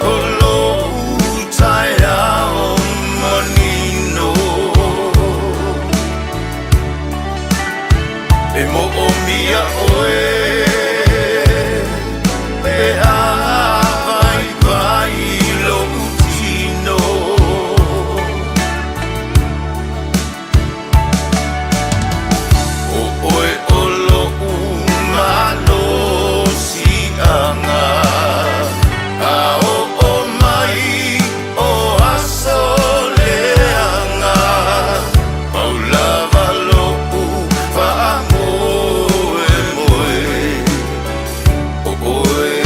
o lou taeao manino. E moomia oe pe a vaivai lou tino. O oe o lo'u malosi'aga, A oo mai o aso leaga, Pau lava lo'u faamoemoe o oe.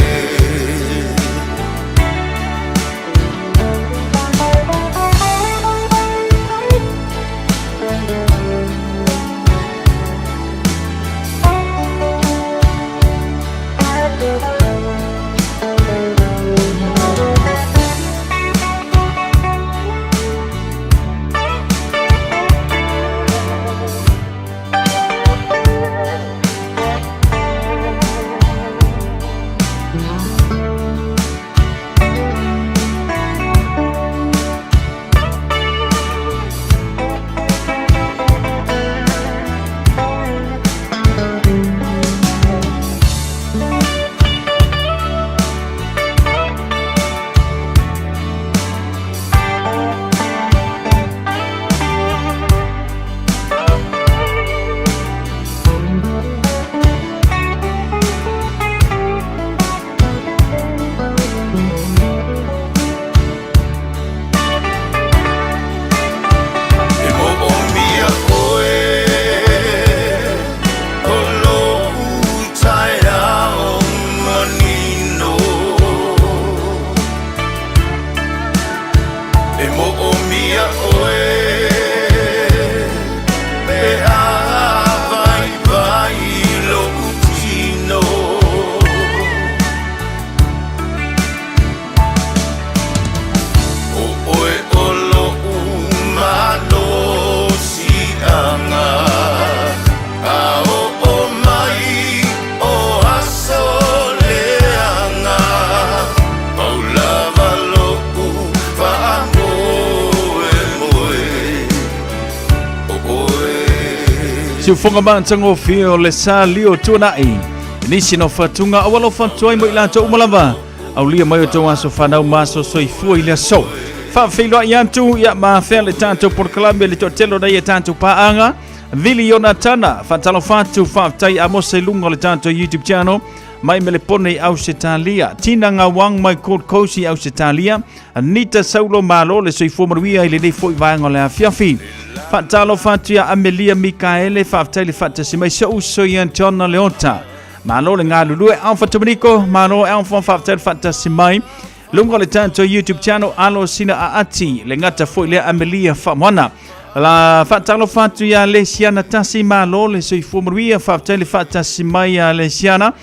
E moomia oe o lou taeao manino. E moomia oe pe a vaivai lou tino. O oe o lo'u malosi'aga, A oo mai o aso leaga, Pau lava lo'u faamoemoe o oe. Siufoga matagofie o le sa lio tuanai. Nisi no fatuga au alofa atu ai mo i latou uma lava. Aulia mai o tou aso fanau ma aso soifua i le aso. Faafeiloai atu ia ma afea le tatou polokalame le toatele o nai a tatou paaga. Vili Ionatana, faatalofa atu, faafetai Amosa i luga o le tatou YouTube channel. Mai Melepone i Ausetalia, Tina Ngawang mai Gold Coast i Ausetalia, Anita Saulo Malo le soifua manuia i lenei foi vaega o le afiafi. Faatalofa atu ia Amelia Mikaele, faafetai le faatasi mai si ou uso ia John Leota. Malo le galulue, Alpha Dominiko, malo Alpha, faafetai le faatasi mai. Luga o le tatou YouTube channel, Alo Sina Aati, le gata foi lea Amelia Faamoana. La faatalofa atu ia Lesiana Tasi, malo le soifua manuia, faafetai le faatasi mai ia Lesiana.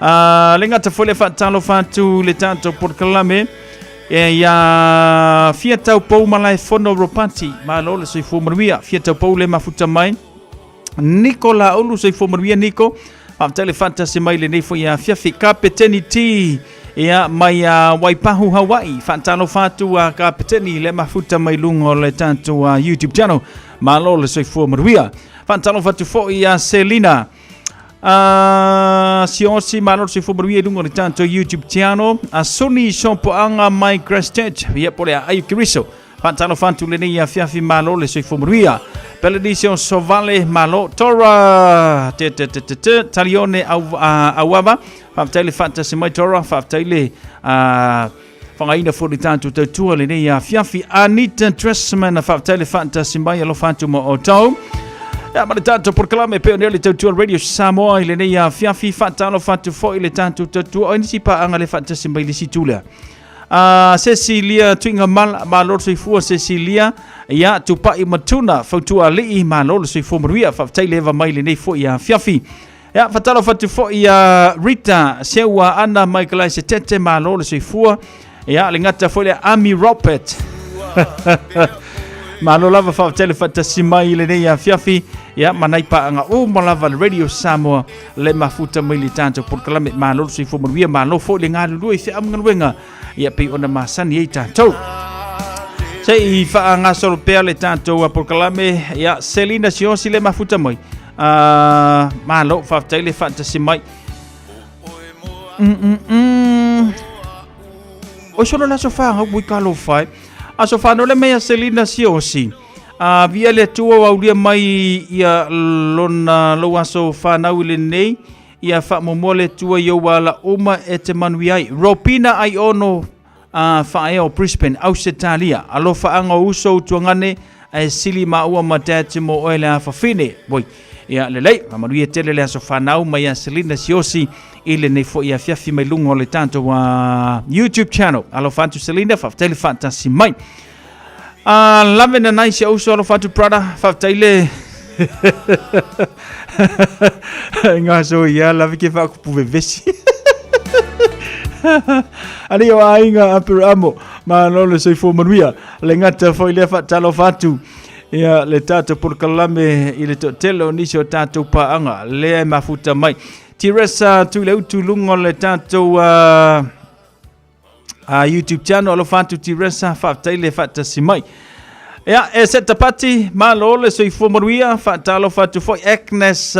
Le gata foi le faatalofa atu le tatou polokalame e ia Fia Taupou Malaefono Ropati, malo le soifua manuia, Fia Taupou le mafuta mai. Niko Laulu, soifua manuia Niko. Faafetai le faatasi mai lenei foi afiafi. Kapeteni T, ia mai a Waipahu, Hawaii. Faatalofa atu a Kapeteni le mafuta mai luga o le tatou YouTube channel. Malo le soifua manuia. Faatalofa atu foi ia Selina. Siosi, malo le soifua manuia i luga o le tatou YouTube channel. A Soni Sopoaga mai Christchurch, ia po le Aai Keriso. Faatalofa atu lenei afiafi, malo le soifua manuia. Pelenise o Sovale, malo. Tora, te te te te te, Talione au, Auava, faafetai le faatasi mai Tora, faafetai le whangaina foi le tātou tautua lenei afiafi. Anita Dressman, faafetai le faatasi mai, alofa atu ma outou. Ia, ma le tātou polokalame pe o neo le tautua Radio Samoa i lenei afiafi, faatalofa atu foi le tātou tautua. O nisi paaga le faatasi mai le isi tu lea. Cecilia Tuigamala, malo le soifua Cecilia. Ia, Tupai Matuna, Fautua Alii, malo le soifua manuia, faafetai le eva mai lenei foi afiafi. Ia, faatalofa atu foi ia Rita Seua Ana Michael Setete, malo le soifua. Ia, le gata foi le Ami Robert. Malo lava faafetai le faatasi mai i lenei afiafi. Ia, ma nai paaga uma lava le Radio Samoa le mafuta mai le tatou polokalame. Malo le soifua manuia, malo foi le galulue i feau ma galuega. Ia pei ona masani ai tatou. Se i faagasolo pea le tatou polokalame. Ia, Selina Siosi le mafuta mai. Malo, faafetai le faatasi mai. Oi solo le aso whāngau, ui ka lo whai. Aso whānau le mea Selina Siosi. Via le atua o aulia mai ia lona lou aso whānau i lenei. Ia whaamomoa le atua i ou ala uma e te manui ai. Ropina ai ono whaea o Brisbane, Ausetalia. Alofa anga o uso utuangane, ae sili maua ma dad te mo oe le afafine. Oi, ia lelei, faamanuia tele le aso fanau mai ia Selina Siosi i lenei foi afiafi mai luga o le tatou YouTube channel. Alofa atu Selina, faafetai le faatasi mai. Lave na nai si uso, alofa atu brother, faafetai le Ngaso ia lave ke whaakupu vevesi. Ali o aiga Aperamo, malo le soifua manuia. Le gata foi lea faatalofa atu ia le tatou polokalame i le toatele o nisi o tatou paaga lea e mafuta mai. Teresa Tuileutu luga o le tatou YouTube channel. Alofa atu Teresa, faafetai le faatasi mai. Ia, e se tapati, malo le soifua manuia, faatalofa atu foi Agnes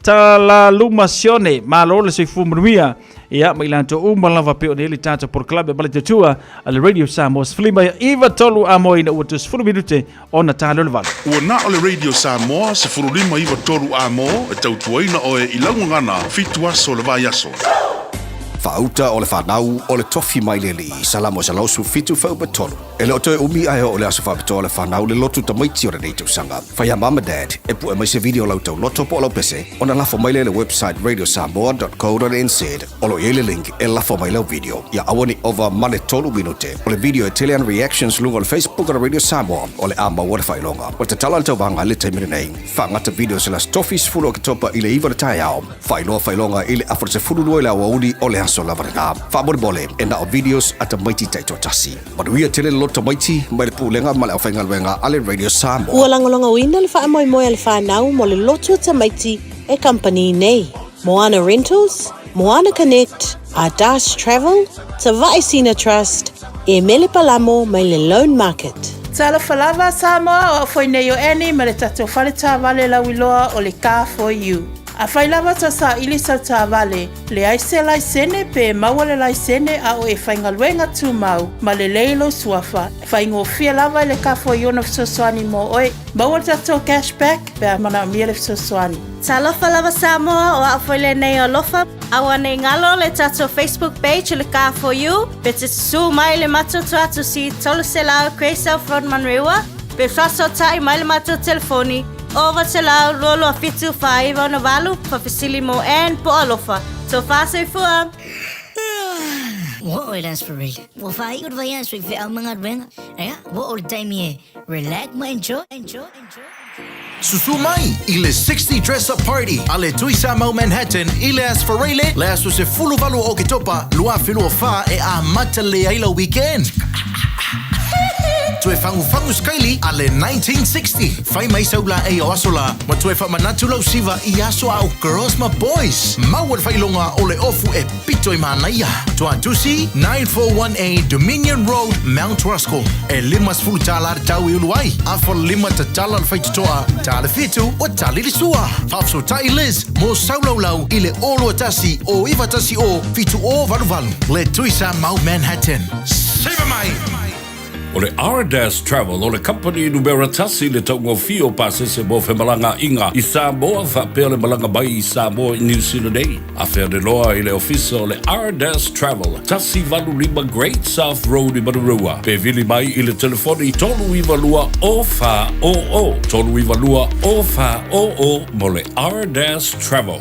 Talaluma Sione, malo le soifua manuia. Ia, ma i latou uma lava pe o nei le tatou polokalame ma le tautua a le Radio Samoa 15 93 amo ina ua 10 minute ona ta le 8. Ua na o le Radio Samoa 15 93 amo e tautuaina oe i lau gagana 7 aso o le vaiaso. Faauta o le fanau o le tofi mai le alii, Salamo 117 fuaiupu 3. E le o toe umi ae oo le aso faapitoa o le fanau le lotu tamaiti o lenei tausaga. Fai a mama dad e pue mai se video o lau tauloto po o lau pese ona lafo mai lea i le website radiosamoa.co.nz o lo o i ai le link e lafo mai lau video. Ia aua ne i ova ma le 3 minute o le video e tele ana reactions luga o le Facebook o le Radio Samoa o le a maua le faailoga. Ua tatala le tauvaga i le taimi lenei. Faagata videos i le Aso Tofi 10 Oketopa i le 9 o le taeao. Faailoa faailoga i le afa o le 12 i le aoauli o le aso lava lena. Faamolemole, e na o videos a tamaiti taitoatasi. Manuia tele le loto tamaiti mai le Pulega ma le Aufaigaluega a le Radio Samoa. Ua lagolagoina le faamoemoe a le whanau mo le lotu o tamaiti e kamupani nei. Moana Rentals, Moana Connect, Ardas Travel, Tavae Sina Trust, e Mele Palamo mai le Loan Market. Talofa lava Samoa, o au foi nei o Annie ma le tatou fale taavale lauiloa o le Car For You. Afai lava tou saili sau taavale, leai se laisene pe maua le laisene a o e faigaluega tumau ma lelei lou suafa, faigofie lava i le Car For You ona fesoasoani mo oe. Maua le tatou cash back pe a manaomia le fesoasoani. Talofa lava Samoa, o au foi lenei o Alofa. Aua nei galo le tatou Facebook page o le Car For You, pe te susū mai le matou tuatusi 300 Grey South Road Manurewa, pe faasootai mai le matou telefoni 900 227 498 faafesili mo Ann po o Alofa. Tofa soifua! Ua oo i le Aso Faraile. Ua faaiu le vaiaso i feau ma galuega. Ea, ua oo le taimi e relax ma enjoy, enjoy, enjoy. Susu mai i le 60 Dress Up Party a le Tui Samoa Manhattan i le Aso Faraile, le aso 18 o Oketopa 2024 e amata lelei ai lau weekend. Toe fagufagu sikaili a le 1960. Fai mai sau laei o aso la ma toe faamanatu lau siva i aso a o girls ma boys. Maua le faailoga o le ofu e pito i manaia. Tuatusi, 941A Dominion Road, Mount Roskill. E 50 tālā te tau i ulu ai. Afa lima tatala le faitotoa, tā le 7 ua tali le sua. Faafesootai Liz mo saulaulau i le 0 21 o 910 7088. Le Tui Samoa Manhattan. Siva mai! O le Ardas Travel o le kamupani numera tasi i le taugofie o pasese mo femalagaaiga i Samoa faapea le malaga mai i Samoa i Niu Sila nei. Afea le loa i le ofisa o le Ardas Travel, 185 Great South Road i Manurewa, pe vili mai i le telefoni 392 0400, 392 0400 mo le Ardas Travel.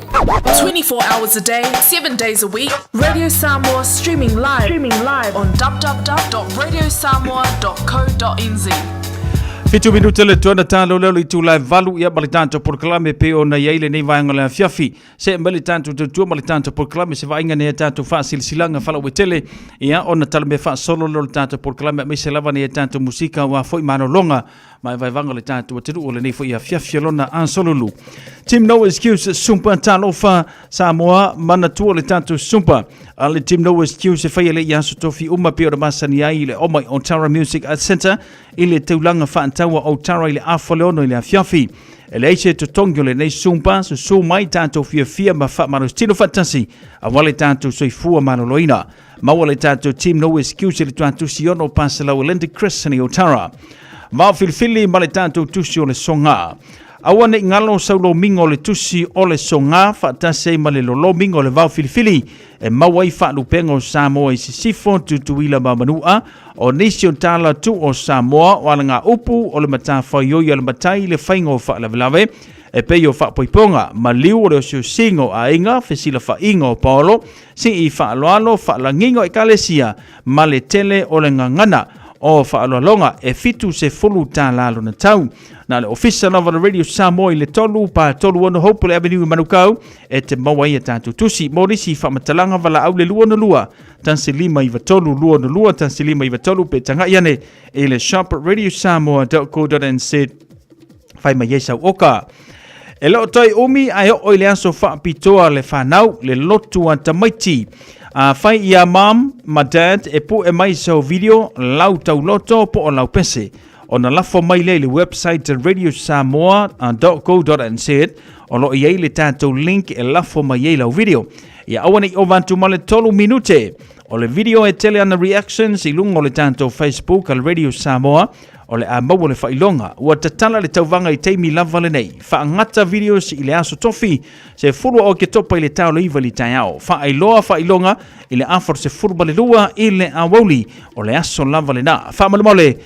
24 hours a day, 7 days a week, Radio Samoa streaming live, streaming live on www.radiosamoa.co.nz. Fitu minute le tuana tālo leo i tūlai valu ia ma le tātou polokalame pe ona i ai lenei vaega o le afiafi. Se mai le tātou tautua ma le tātou polokalame se vaaiga nei a tātou faasilasilaga faalauaitele ia ona tala mea faasolo leo le tātou polokalame aemaise lava nei a tātou musika aua foi malologa ma e vaevaga le tātou atunuu o lenei foi afiafi o lona asolulu. Team No Excuse Sumpa Talofa Samoa manatua le tātou Sumpa a le Team No Excuse e faia le i aso tofi uma pei ona masani ai i le oma i Otara Music Arts Centre i le taulaga faataua Otara i le afa o le ono i le afiafi. E leai se totogi o lenei Sumpa, susu mai tātou fiafia ma faamalositino faatasi aua le tātou soifua maloloina. Maua le tātou Team No Excuse i le tuatusi ono pasalau Linda Chris i Otara. Vao filifili ma le tātou tusi o le soga. Aua ne i galo sau lomiga o le tusi o le soga faatasi ai ma le lolomiga o le vao filifili e maua ai faalupega o Samoa i Sisifo, Tutuila ma Manua, o nisi o tala tu o Samoa o alagaupu o le matafaioi a le matai i le faiga o faalavelave e pei o faapoipoga, maliu o le osiosiga o aiga, fesilafaiga o paolo, sii faaaloalo, faalagiga o ekalesia ma le tele o le gagana o faaaloaloga e $70 lona tau. Na le ofisa lava o le Radio Samoa i le 3 pa 36 Hopewell Avenue i Manukau e te maua ai a tātou tusi. Mo nisi faamatalaga valaau le 262 1593 262 1593 pe tagai ane i le shop radiosamoa.co.nz fai mai ai sau oka. E le o toe umi ae oo i le aso faapitoa le fanau, le lotu a tamaiti. A fai ia mom ma dad e pu'e mai sau video, lau tauloto po o lau pese. Ona lafo mai lea i le website radiosamoa.co.nz o lo o i ai le tatou link e lafo mai ai lau video. Ia aua ne i ova atu ma le tolu minute. O le video e tele ana reactions i luga o le tatou Facebook a le Radio Samoa o le a maua le faailoga. Ua tatala le tauvaga i taimi lava lenei. Faagata videos i le aso tofi, 10 o Oketopa i le tau o le 9 i le taeao. Faailoa faailoga i le afa o le 12 i le aoauli o le aso lava lena. Faamolemole,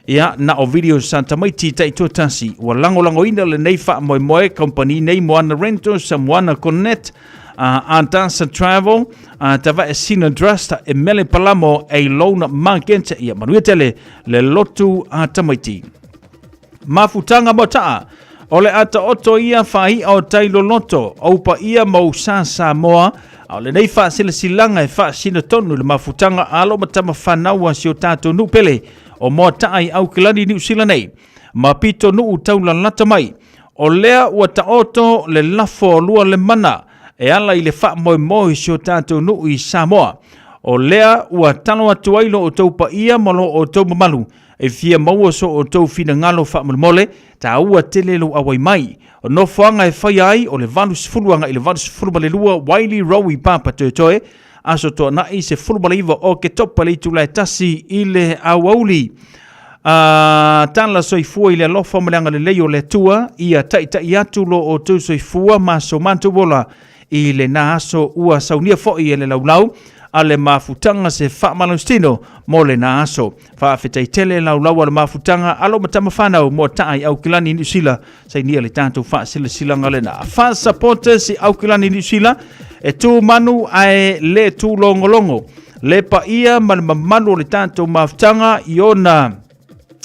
ia, na o videos a tamaiti taitoatasi. Ua lagolagoina lenei faamoemoe kamupani nei Moana Rentals, Moana Connect, a Adasa Travel, a Tavae Sina Trust, e Mele Palamo, e Lona Market, ia manuia tele le lotu a tamaiti. Mafutanga mo taa, o le ata oto ia whaia o tai loloto, o upa ia mau sa Samoa, a o lenei whaasilasilanga e whaasina tonu le mafutanga alo matama whanaua si o tātou nupele o moa taa i Aukilani Niu Sila nei. Ma pito nuu taulalata mai, O lea ua taoto le lafo o lua le mana e ala i le faamoemoe i si o tatou nuu i Samoa. O lea ua talo atu ai lo outou paia ma lo outou mamalu e fia maua so outou finagalo faamolemole, taua tele lou auai mai. O nofoaga e faia ai o le 80 agai i le 82 Wiley Road i Papatoetoe, Aso Toanai 19 o Oketopa i le itula e tasi i le aoauli. A tala soifua i le alofa ma le agalelei o le Atua, ia taitai atu lo outou soifua ma so matou ola i lena aso ua saunia foi e le laulau a le mafutaga se faamalositino mo lena aso. Faafetai tele laulau a le mafutaga alo ma tama fanau mo taa i Aukilani Niu Sila sainia le tatou faasilasilaga lena. Fa supporters i Aukilani Niu Sila e tū manu ae le tūlogologo. Le paia ma le mamalu o le tatou mafutaga i ona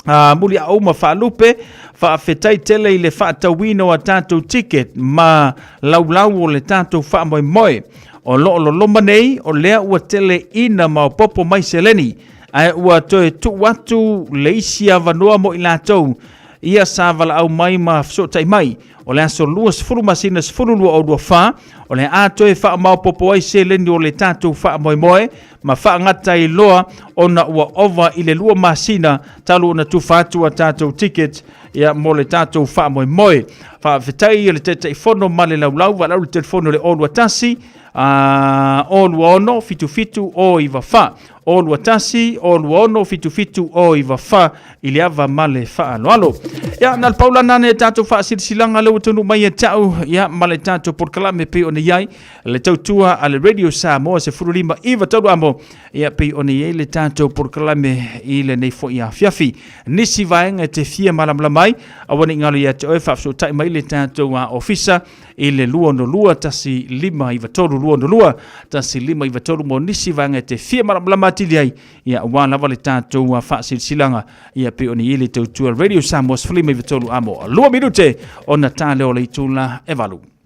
a muliauma ma faalupe, faafetai tele i le faatauina o a tatou ticket ma laulau o le tatou faamoemoe. O lo o loloma nei, o lea ua tele ina maopoopo mai seleni, ae ua toe tuu atu le isi avanoa mo i latou ia sa valaau mai ma fesootai mai. O le aso 20 masina 12 o 24, o le a toe faamaopoopo ai seleni o le tatou faamoemoe ma faagata ai loa ona ua ova i le 2 masina talu ona tufa atu a tatou ticket ia mo le tatou faamoemoe. Faafetai i le Taitaifono ma le laulau, valaau le telefono i le 021 a 026 77 094. O 21 O 26 77 O 94 i le ava ma le faaaloalo. Ia, na le paulana ane tatou faasilasilaga lea ua taunuu mai ia te au, ia, ma le tatou polokalame pei ona i ai le tautua a le Radio Samoa 15 iva taulu amo, ia, pei ona i ai le tatou polokalame i lenei foi afiafi. Nisi vaega e te fia malamalama ai, aua ne i galo ia te oe, faafesootai mai le tatou ofisa i le 262 1593 262 1593 mo nisi vaega e te fia malamalama atili ai, ia aua lava le tatou faasilasilaga ia pei ona i ai le tautua Radio Samoa 13 amo 2 minute ona ta lea o le itula e 8.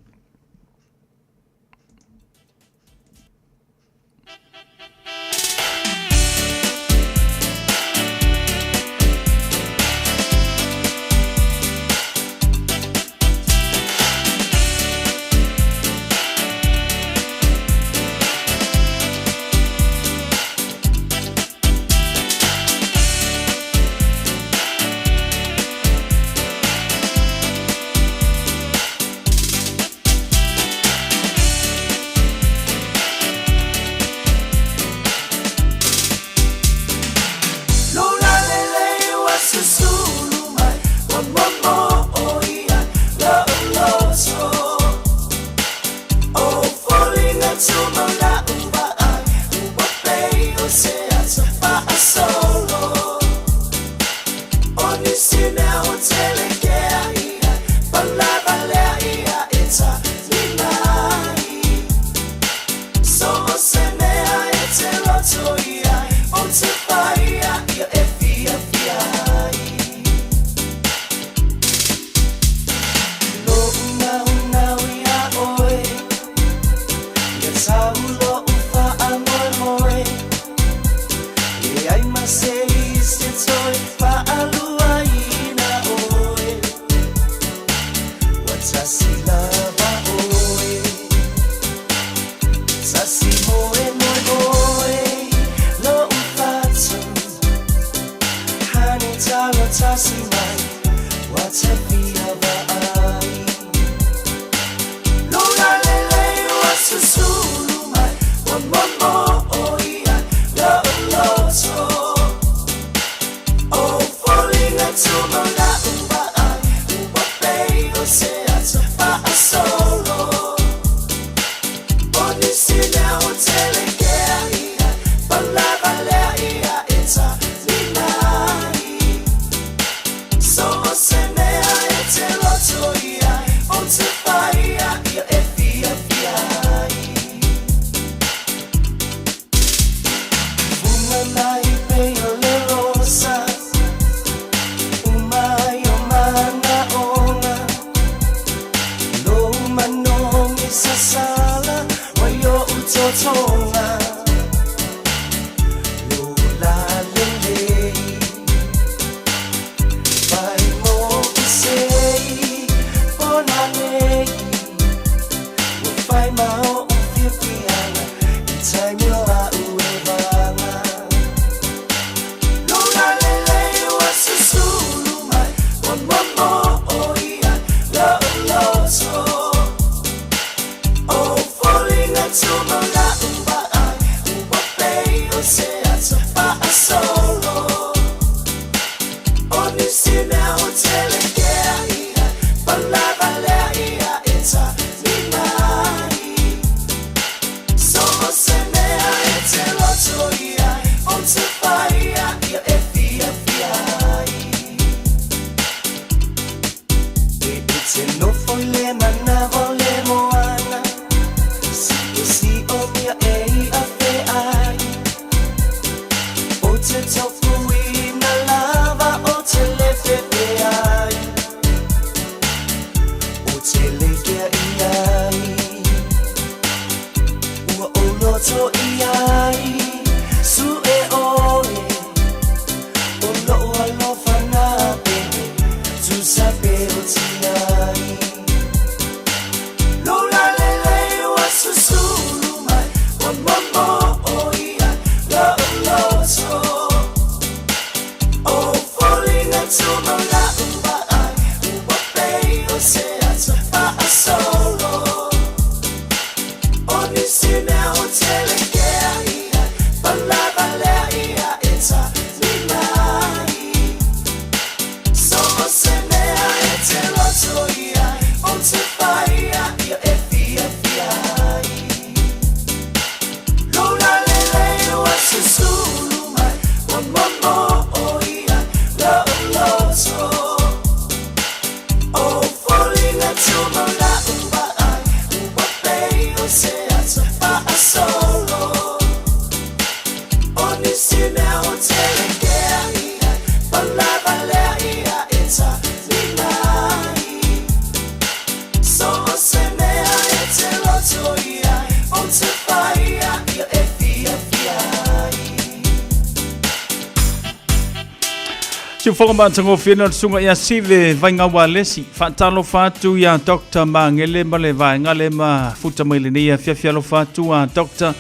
Siufoga matagofie na le susuga ia Sive Vaigaualesi. Faatalofa atu ia Dr. Magele ma le vaega le mafuta mai lenei afiafi. Alofa atu a Dr.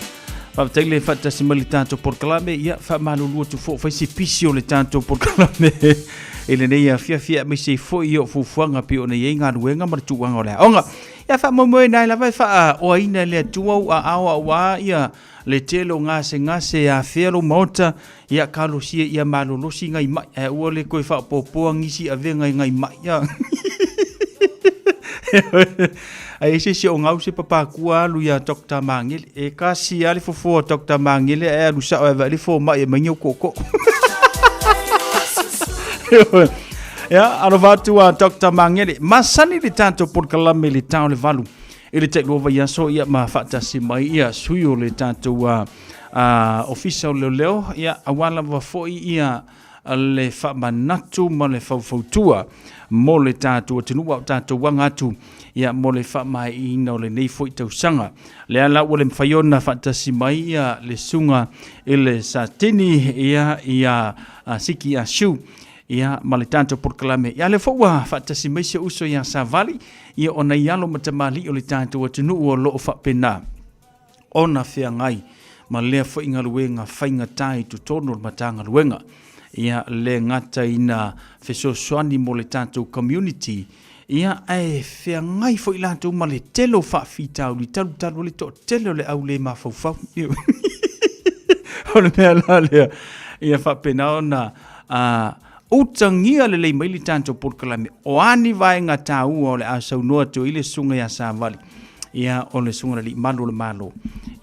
Faafetai le faatasi mai le tatou polokalame. Ia faamalulu atu foi fai se pisi o le tatou polokalame i lenei afiafi aemaise ai foi o fuafuaga pei ona i ai galuega ma le tuuaga o le aoga. Ia faamoemoe ai lava e faaoaina e le Atua ou aao aua ia le tele o gasegase e afea lou maota, ia kalosia ia malolosi ngai mai, ae aua le toe faaopoopoa nisi avega i ngai mai. Ia. Ae ese se o gau se papakua alu ia Dr. Magele. E kasi a le fofoa Dr. Magele ae alu sao e vaai le fomai e mai au kooko. Ia, alofa atu a Dr. Magele. Masani le tatou polokalame i le tao le valu. I le tailua vaiaso ia ma faatasi mai ia sui o le tatou ofisa o leoleo ia aua lava foi ia le faamanatu ma le faufautua mo le tatou atunuu a o tatou aga atu ia mo le faamaeaina o lenei foi tausaga. Lea la ua le mafai ona faatasi mai ia le susuga i le Satini ia ia Siki Ashu ia ma le tatou polokalame. Ia lea foi ua faatasi mai si ou uso ia Savali ia o nai alo ma tamalii o le tatou atunuu o lo o faapena ona feagai ma lea foi galuega faigata i totonu o le Matagaluega. Ia le gata ina fesoasoani mo le tatou community, ia ae feagai foi latou ma le tele o faafitauli talutalu o le toatele o le au le mafaufau. O le mea la lea, ia faapena ona utagia lelei mai le tatou polokalame, o a ni vaega taua o le a saunoa atu ai le susuga ia Savali, ia o le susuga i le Alii Malu o le Malo,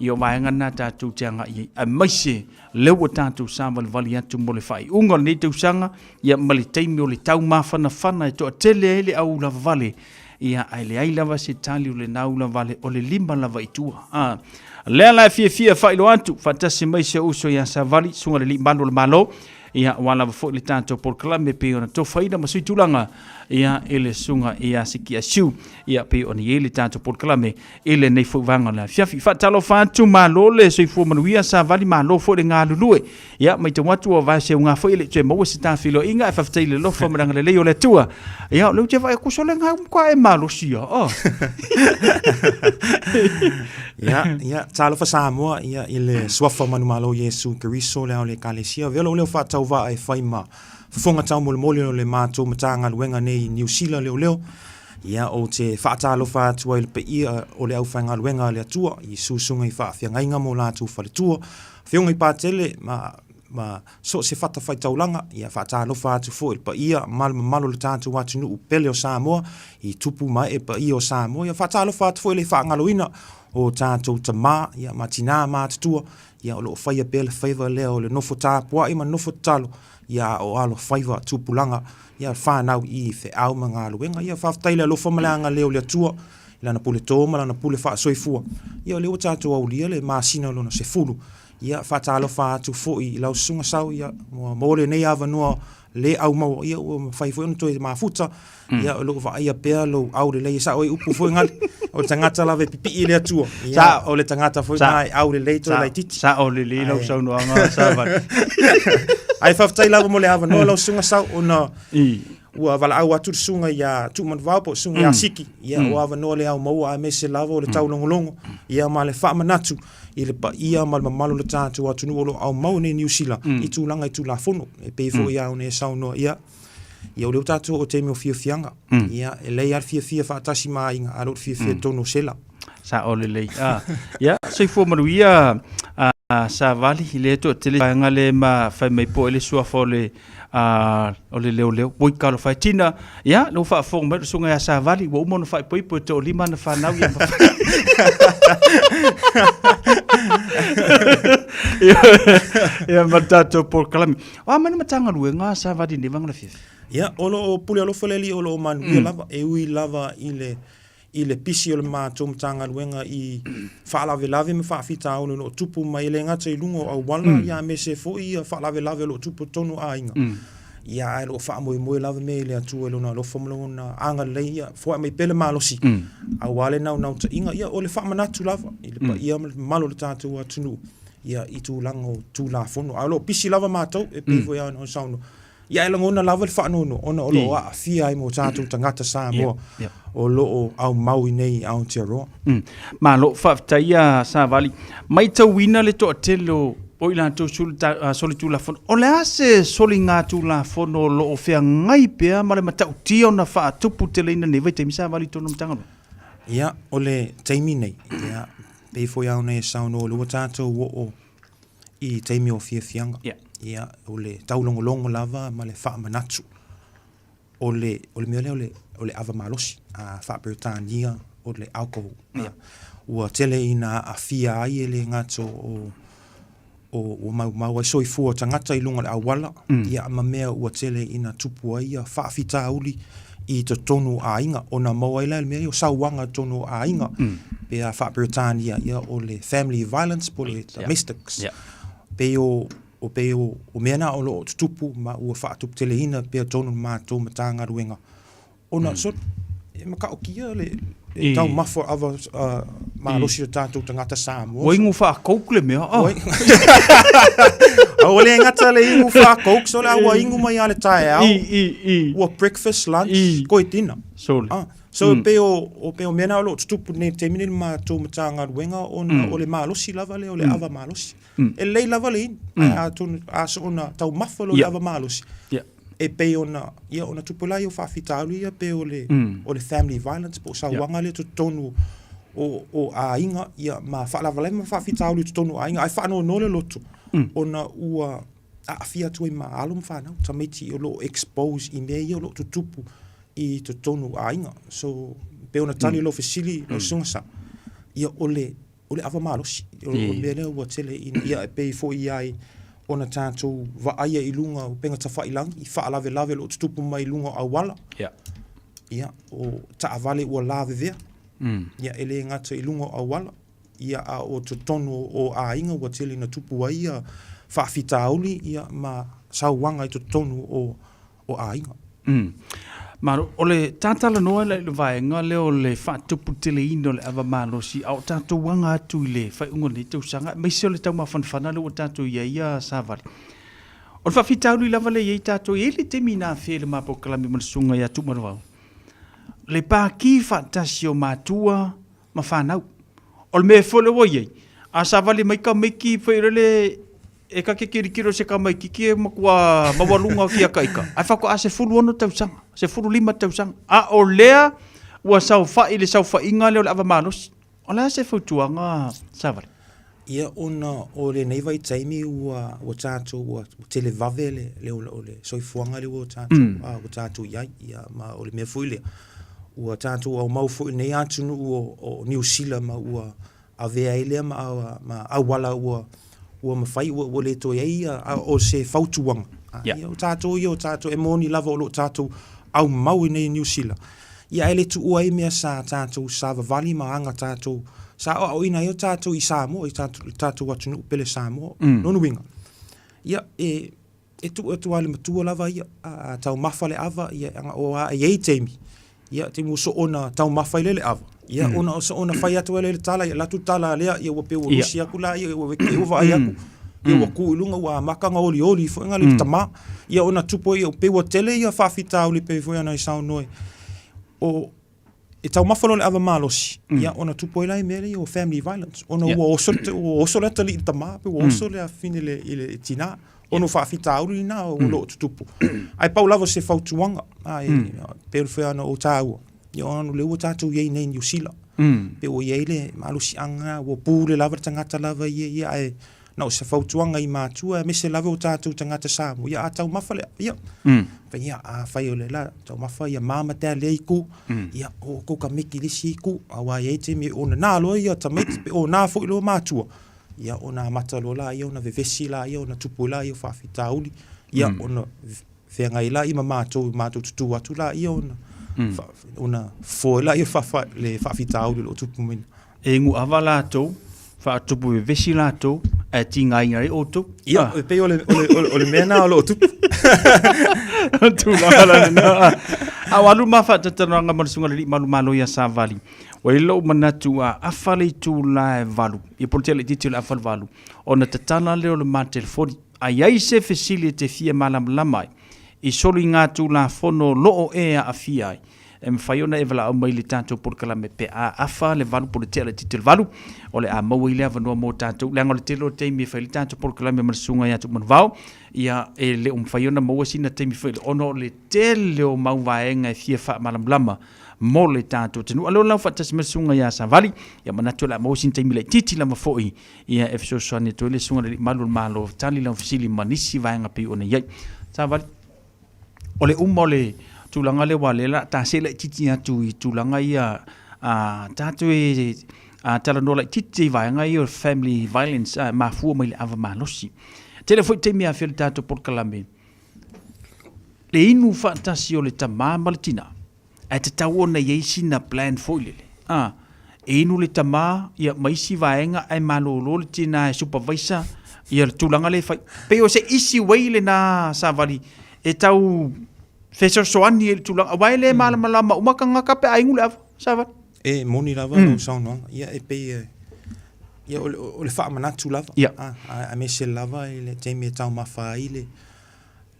ia o vaega na tatou te agai ai, aemaise lea ua tatou savalivali atu mo le faaiuga o lenei tausaga, ia ma le taimi o le taumafanafana e toatele ai le au ulavavale, ia ae leai lava se tali o lena ulavale, o le lima lava i tua. A lea la e fiafia faailoa atu, faatasi mai si ou uso ia Savali, susuga i le Alii Malu o le Malo, Ia, aua lava foi le tatou polokalame pei ona tofaina ma suitulaga, ia, i le susuga ia Sikiasiu, ia, pei ona i ai le tatou polokalame i lenei foi vaega o le afiafi. Faatalofa atu, malo le soifua manuia, savali malo foi le galulue. Ia, matau atu ua vae seuga foi e le i toe maua se tafiloaiga, ae faafetai i le alofa ma le agalelei o le Atua. Ia, o lea ou te vaai atu, sole gau matua e malosi ia. Oh. Ia, ia, talofa Samoa, ia, i le suafa o manumalo Iesu Keriso le ao le Ekalesia, avea lou leo faatauvaa e fai ma fofoga taumolimoli o le matou Matagaluega nei i Niu Sila leoleo. Ia, ou te faatalofa atu ai i le paia o le aufaigaluega a le Atua i susuga i faafeagaiga ma o latou faletua, afioga i Patele ma ma so o se fatafaitaulaga, ia faatalofa atu foi i le paia ma le mamalu o le tatou atunuu pele o Samoa, i tupu ma ee paia o Samoa, ia faatalofa atu foi i le faagaloina o tatou tama ia, ma tinā matutua, ia o lo o faia pea le faiva lea o le nofo tapuai ma le nofo tatalo, ia a o alo faiva tupulaga, ia whanau i feau ma galuega. Ia faafetai le alofa ma le agalelei o le Atua i Lana pule tō ma Lana pule faasoifua. Ia o lea ua tatou aulia le masina lona 10. Ia faatalofa atu foi i lau susuga Sau, ia ua maua lenei avanoa le aumaua, ia ua mafai foi ona toe mafuta, ia o lo o vaaia pea lou aulelei, e sao ai upu foi gale, o le tagata lava e pipii i le Atua, ia o le tagata foi lena e aulelei toe laitiiti. Sao lelei lau saunoaga Savali. Ae faafetai lava mo le avanoa lau susuga Sau, ona ua valaau atu le susuga ia Tuumanuvao po o le susuga ia Siki, ia o avanoa le aumaua aemaise lava o le taulogologo, ia ma le faamanatu i le paia ma le mamalu o le tatou atunuu o lo o aumau nei i Niu Sila i tulaga i Tulafono. E pei foi lava ona e saunoa, ia, ia o lea ua tatou oo i taimi o fiafiaga. Ia, e lelei lava le fiafia faatasi ma aiga, a o le fiafia i totonu o sela. Sao lelei. Ah, ia, soifua manuia a Savali, i lea toatele vaega le ma fai mai po i le suafa o le o le leoleo. Oi talofa e tina, ia, lou faafofoga mai le susuga ia Savali, ua uma ona faaipoipo e toalima ana fanau ia ia ma le tatou polokalame. O a mai le Matagaluega a Savali i lenei vaega o le afiafi? Ia, o lo o pule alofa le Alii o lo o manuia lava, e ui lava i le i le pisi o le matou Matagaluega i faalavelave ma faafitauli o lo o tupu mai, e le gata i luga o auala, ia aemaise foi ia faalavelave o lo o tupu i totonu o aiga. Ia ae o lo o faamoemoe lava mea i le Atua i Lona alofa ma Lona agalelei, ia foai mai pea le malosi, aua le naunautaiga, ia o le faamanatu lava i le paia ma le mamalu o le tatou atunuu, ia i tulaga o Tulafono. Ae o lo o pisi lava matou, e pei foi ona saunoa. Ia, e lagona lava le faanoanoa ona o lo o aafia ai ma o tatou tagata Samoa o lo o aumau i nei i Aotearoa. Malo, faafetai ia Savali. Matauina le toatele o o i latou solitulafono. O le a se soligatulafono o lo o feagai pea ma le matautia ona faatuputeleina nei vaitaimi Savali i totonu o Matagaluega? Ia, o le taimi nei, ia, pei foi lava ona e saunoa, o lea ua tatou oo i taimi o fiafiaga. Yeah. Ia, o le taulogologo lava ma le faamanatu. O le, o le mea lea o le, o le ava malosi, a faa-Peretania o le alcohol. Yeah. Ua tele ina aafia ai e le gata o, o ua maumau ai soifua o tagata i luga o le auala, ia ma mea ua tele ina tupu ai ia faafitauli i totonu o aiga, ona maua ai la le mea lea o sauaga i totonu o aiga, pe a faa-Peretania, ia o le family violence po o le domestics. Pei o, o pei o, o mea na o lo o tutupu ma ua faatuputeleina pea totonu o le matou Matagaluega, ona so, e matautia le, le taumafa o ava uh, malosi o tatou tagata Samoa. Ua inu faa-coke le mea. Oh. A ua le gata le inu faa-coke, so le a ua inu mai lava le taeao. I, i, i. Ua breakfast, lunch, I. koe dinner. Sole. Ah, so mm. pei o, o pei o mea na o lo o tutupu nei i le taimi nei i le matou Matagaluega ona o le malosi lava lea o le ava malosi. E lelei lava le inu, ae atonu a soona taumafa loa le ava malosi, Yeah. e pei ona, ia, ona tupu la ia o faafitauli ia pei o le, o le family violence po o sauaga lea i totonu o, o aiga, ia, ma faalavelave ma faafitauli i totonu o aiga, ae faanoanoa le loto, ona ua aafia atu ai ma alo ma fanau, tamaiti o lo o expose i mea ia o lo o tutupu i totonu o aiga. So, pei ona tali lau fesili lau susuga Sa, ia o le, o le ava malosi. O le mea lea ua tele ina ia e pei foi i ai ona tatou vaaia i luga o upega tafailagi i faalavelave o lo o tutupu mai i luga o auala. Yeah. Ia, o taavale ua lavevea. Ia, e le gata i luga o auala, ia, a o totonu o aiga ua tele ina tupu ai ia faafitauli ia ma sauaga i totonu o o aiga. Mm. Malo, o le tatalanoa la i le vaega lea o le faatuputeleina o le ava malosi, a o tatou aga atu i le faaiuga o lenei tausaga, aemaise o le taumafanafana lea ua tatou i ai ia Savali. O le faafitauli lava lea e i ai tatou, e i ai le taimi na afea i le ma polokalame ma le susuga ia Tuumanuau, le paki faatasi o matua ma fanau. O le mea foi lea ua i ai, a savali mai tamaiti foi lele E ka te tilotilo se tamaititi e matua maualuga o tiataika, ae faatoa 16 tausaga, 15 tausaga. A o lea ua saofai i le saofaiga lea o le ava malosi. O le a se fautuaga Savali? Ia ona o lenei vaitaimi ua ua tatou ua tele vave le le o le soifuaga lea ua tatou mm. ua tatou i ai ia ma o le mea foi lea ua tatou aumau foi i lenei atunuu o, o Niu Sila ma ua avea ai lea ma, ma auala ua, ua mafai, ua, ua le toe ai ia, a o se fautuaga. Yeah. Ia, o tatou ia, o tatou, e moni lava o lo o tatou aumau i nei Niu Sila. Ia, ae le tuua ai mea sa tatou savavali ma aga tatou, sa aoaoina ai o tatou i Samoa, i tatou, tatou atunuu pele Samoa. Lona uiga, ia, e, e tuu atu lava i le matua lava ia, a taumafa le ava, ia, ana o a i ai taimi, ia, taimi ua soona taumafa ai lea le ava, ia, ona o soona fai atu ai lea le tala, ia, alu atu le tala a lea, ia, ua pei ua lusi atu la, ia, ua te i ua vaai atu, ia, ua tu i luga, ua amata ona olioli foi na le tama, ia, ona tupu ai, ia, pei ua tele ia faafitauli pei foi ona e saunoa, o, e taumafa loa le ava malosi, ia ona tupu ai la i mea lea o family violence, ona ua oso, ua oso le atalii i le tama, pe ua oso le afafine i le, i le tinā, ona o faafitauli lena o lo o tutupu. Ae pau lava se fautuaga, a, e, pei foi ona ou taua, ia ona o lea ua tatou i ai nei i Niu Sila, pe ua i ai le malosiaga, ua pule lava le tagata lava ia, ia, ae Na o se fautuaga i matua aemaise lava o tatou tagata Samoa, ia a taumafa le, ia, fai ia, afai o le la, taumafa ia ma ma tea lea itu, ia, o kou ka meki le isi itu, aua e i ai taimi e onana loa ia tamaiti, pe ona foi loa matua, ia, ona amata loa laia ona vevesi laia, ona tupu ai laia o faafitauli, ia, ona feagai laia ma matou, matou tutū atu laia ona, ona fofo ai laia le faafitauli o lo o tupu mai nei. E inu ava latou, faatupu vevesi latou, ae tigaina ai outou. Ia, e pei o le, o le, o le, o le mea na o lo o tupu. Tulaga la lena. A o alu ma faatatalanoaga ma le susuga i le Alii Malumalo ia Savali. Ua i ai lou manatu a afa le itula e valu, ia po o le tea laitiiti o le afa le valu, ona tatala lea o le ma telefoni. A i ai se fesili e te fia malamalama ai, i soligatulafono o lo o e aafia ai, e mafai ona e valaau mai i le tatou polokalame pe a afa le valu po o le tea laitiiti o le valu, o le a maua ai le avanoa mo tatou, leaga o le tele o taimi e fai ai le tatou polokalame ma le Susuga ia Tuumanuvao, ia, e le o mafai ona maua sina taimi foi ona o le tele o mau vaega e fia faamalamalama mo le tatou atunuu. A o lea o lau faatasi mai le Susuga ia Savali, ia manatu o le a maua sina taimi laitiiti lava foi ia e fesoasoani atu ai le Susuga i le Alii Malu o le Malo e tali lau fesili ma nisi vaega pei ona i ai. Savali, o le uma o le tulaga lea aua o lea o le a ta see laitiiti atu i tulaga ia a tatou e talanoa laitiiti i vaega ia o family violence e mafua mai i le ava malosi. Tele foi taimi e afea i le tatou polokalame le inu faatasi o le tama ma le tina, ae tatau ona i ai sina plan foi lele, a, e inu le tama ia ma isi vaega ae malolo le tina e supervisor ia le tulaga lea e fai. Pei o se easy way lena Savali e tau fesoasoani ai i le tulaga, aua e le malamalama uma tagata pe a inu le ava, Savali. E moni lava lau saunoaga, ia e pei e, ia o le, o le faamanatu lava, a, aemaise lava i le taimi e taumafa ai le,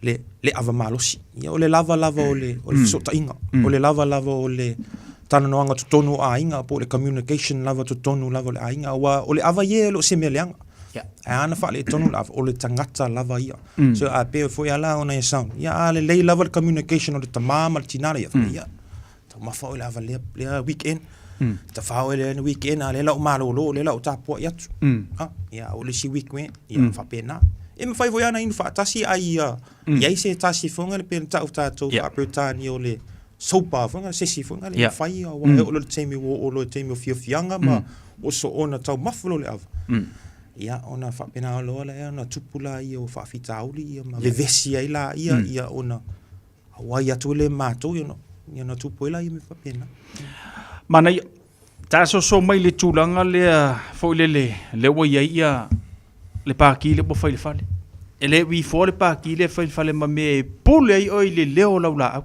le, le ava malosi. Ia, o le lava lava o le, o le fesootaiga, o le lava lava o le talanoaga totonu o aiga, po o le communication lava totonu lava o le aiga, aua o le ava ia e le o se mea leaga. Ae a na faaletonu le ava, o le tagata lava ia. So, a pei foi lava la ona e sauni, ia a lelei lava le communication o le tama ma le tina, ia, ia, Taumafa oe le ava lea, lea weekend. Tafa oe lea weekend, a lea la o malolo, lea la o tapuai atu. Ah, ia, o le isi weekend, ia, faapena. E mafai foi lava ona inu faatasi, a ia i ai se tasi foi lea pei ona tau tatou faa-Peretania o le sober foi lea, se isi foi lea e mafai, aua e oo loa i le taimi ua oo loa i le taimi o fiafiaga ma ua soona taumafa loa le ava. Ia, ona faapena loa lea ona tupu lea o faafitauli ia ma vevesi ai laia, ia ona Auai atu le matou ia ia na tupu ai la ia mea faapena. Manaia. Tasoso mai le tulaga lea foi lele lea ua i ai ia le paki lea ua fai i le fale. E le uifoa le paki lea e fai i le fale ma mea e pule ai oe i le leo o lau laau.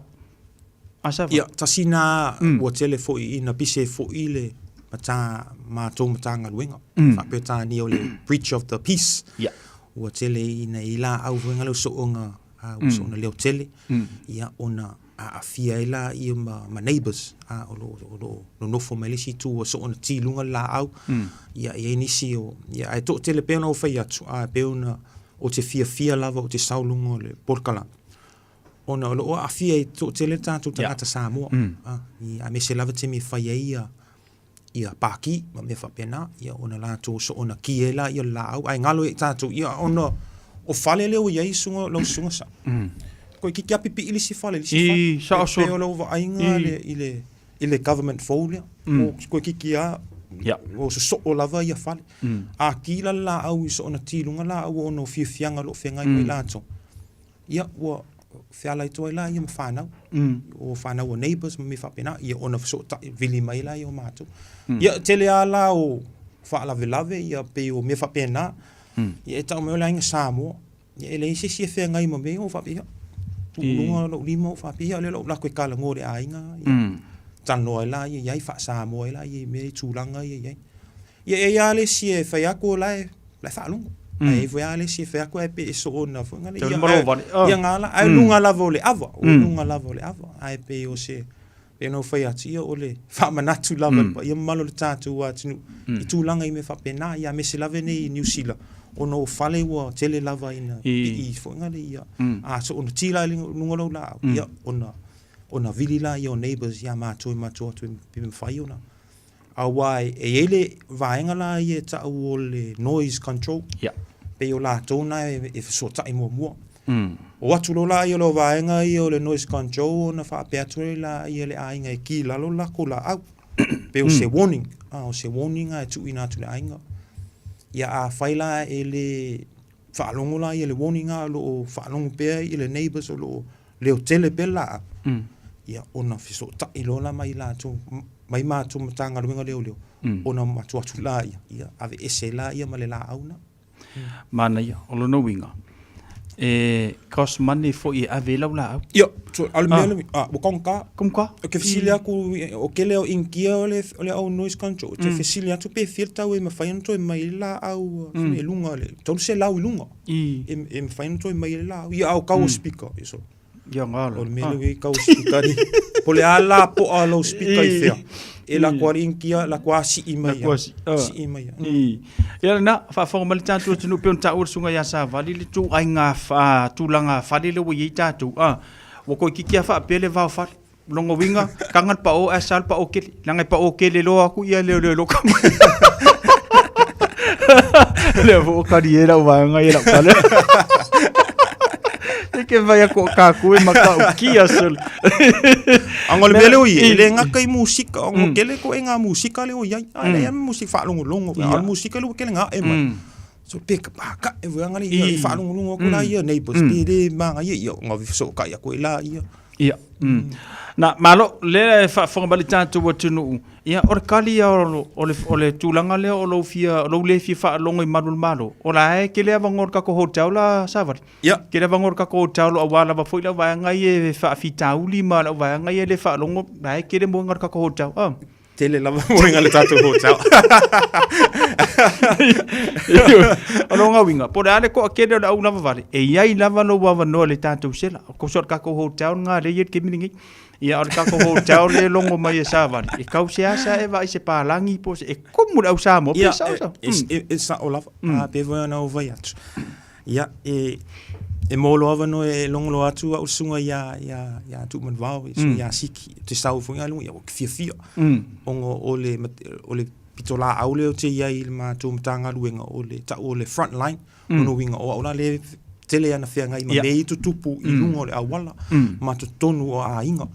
A Sava? Ia, tasi na ua tele foi ina pise foi le mata matou Matagaluega faa-Peretania o le breach of the peace. Ia. Ua tele ina i laau foi ngale sooga a ua soona leo tele, ia ona aafia ai laia ma, ma neighbours, a o lo o lo o nonofo mai le isi itu ua soona ti i luga le laau, ia e i ai nisi o, ia ae toatele pei ona ou fai atu, a pei ona ou te fiafia lava ou te sau i luga o le polokalame, ona o lo o aafia ai toatele tatou tagata Samoa, a, aemaise lava taimi e fai ai ia ia pākī ma mea faapena, ia ona latou soona ki ai laia o le laau, ae galo ia i tatou, ia ona o fale lea ua i ai susuga, lau susuga sa. Koe kiki a pipii le isi fale i le isi fale. I, sao E pei o lau vaaiga le, i le, i le government fou lea. O koe kiki a, o sosoo lava ia fale. A ki la le laau i soona ti i luga laau ona o fiafiaga o lo o feagai ma i latou. Ia, ua fealai atu ai la ia ma fanau, o fanau o neighbours ma mea faapena, ia ona fesootai vili mai la ia o matou. Ia, tele lava la o faalavelave ia pei o mea faapena, ia e tau mai o le aiga Samoa, ia e leai se isi e feagai ma mea ia, ou faapea, ia, tuu i luga lou lima ou faapea, ia o lea o le a ou alu atu e talanoa i le aiga, ia, talanoa ai la ia i ai, faa-Samoa ai la ia i mea i tulaga ia i ai. Ia e i ai lava le isi e fai atu o la e, la e faalogo. Ae i ai foi lava le isi e fai atu ae pei e soona foi ngale. Ia, ae, ia ngala, ae luga lava o le ava, o luga lava o le ava. Ae pei o se, pei ona ou fai atu, ia o le faamanatu lava i le paia mamalu o le tatou atunuu i tulaga i mea faapena, ia aemaise lava nei i Niu Sila, ona o fale ua tele lava ina pipii foi ngale ia, a soona ti la i luga o lau laau, ia ona, ona vili laia o neighbours ia matou e matou atu pe mafai ona Aua e i ai le vaega la ia e tau o le noise control. Ia. Pei o latou na e fesootai muamua. O atu loa la ia o le vaega ia o le noise control ona faapea atu ai laia i le aiga e ki i lalo le latou laau. Pei o se warning, o se warning lena e tuuina atu i le aiga. Ia afai la e le faalogo la ia i le warning lena o lo o faalogo pea i le neighbours o lo o leo tele pea le laau, ia ona fesootai loa la mai latou, mai matou Matagaluega Leoleo, ona matou atu laia, ia aveese laia ma le laau lena. Manaia, o lona uiga, e cost money foi e ave ai lau laau. Ia, so, a o le mea lea, a, ua taugata. Taugata. Ou te fesili atu, o tele o Initia o le, o le au noise control, ou te fesili atu pe fia le tau e mafai ona toe mai ai le laau i luga, 300 i luga, e mafai ona toe mai ai le laau. Ia, a o tau o speaker, so. Ia ngalo. O le mea lea kau speaker ni. Po le a la po'a lou speaker i fea. E la koa inkia, la koa si'i mai. La koa si'i. Si'i mai. Ia lena, faafofoga mai le tatou atunuu pei ona taua le susuga ia Savali le ituaiga tulaga fale lea ua i ai tatou. Ua toeitiiti lava faapea le vao fale. Lona uiga, taga le pao ae sa le pao tele. Leaga e pao tele loa atu ia leoleo loa ka mai. Lea foi ua kali ai lau vaega ia lau tala. E ke vai aku o kākou e matautia sole. Anga o le mea lea o i ai, e le gata i musika, ona tele ituaiga musika lea o i ai. A leai lava musika faalogologo, a o le musika lea ua tele na ae mai. So pe ka pa ka e wanga le ia e whaalongolongo aku la ia neighbors pe le manga ia ia nga fesootai aku ai la ia. Ia. Na, malo, lea e faafofoga mai le tatou atunuu, ia, o le kali ia o le, o le tulaga lea o lou fia, lou le fia faalogo i malu o le Malo, o la e tele avanoa o le tatou hotel la, Savali. Ia. Tele avanoa o le tatou hotel aua lava foi le au vaega ia e faafitauli ma le au vaega ia e le faalogo, la e tele moega o le tatou hotel. Ah. Tele lava moega le tatou hotel. O lona uiga, po o le a le toatele o le au lavavale, e i ai lava lou avanoa i le tatou sela. O le tatou hotel lena lea e i ai le taimi lenei. Ia, o le tatou hotel lea e logo mai e Savali, e tau seasea e vaai se palagi po o se, e tumu le au Samoa, pe sao sao. Ia, e sao lava. A pei foi ona ou fai atu. Ia, e, e maua loa avanoa e logo loa atu au susuga ia, ia, ia Tuumanuvao, mm. ia Siki, te sau foi ngā lunga, ia ua fiafia. Ona o le, o le pitolaau lea o te iai i le matou Matagaluega, o le tau o le front line, mm. Ona uiga o au la le tele ana feagai ma yeah. mea i tutupu i luga o le auala ma totonu o aiga.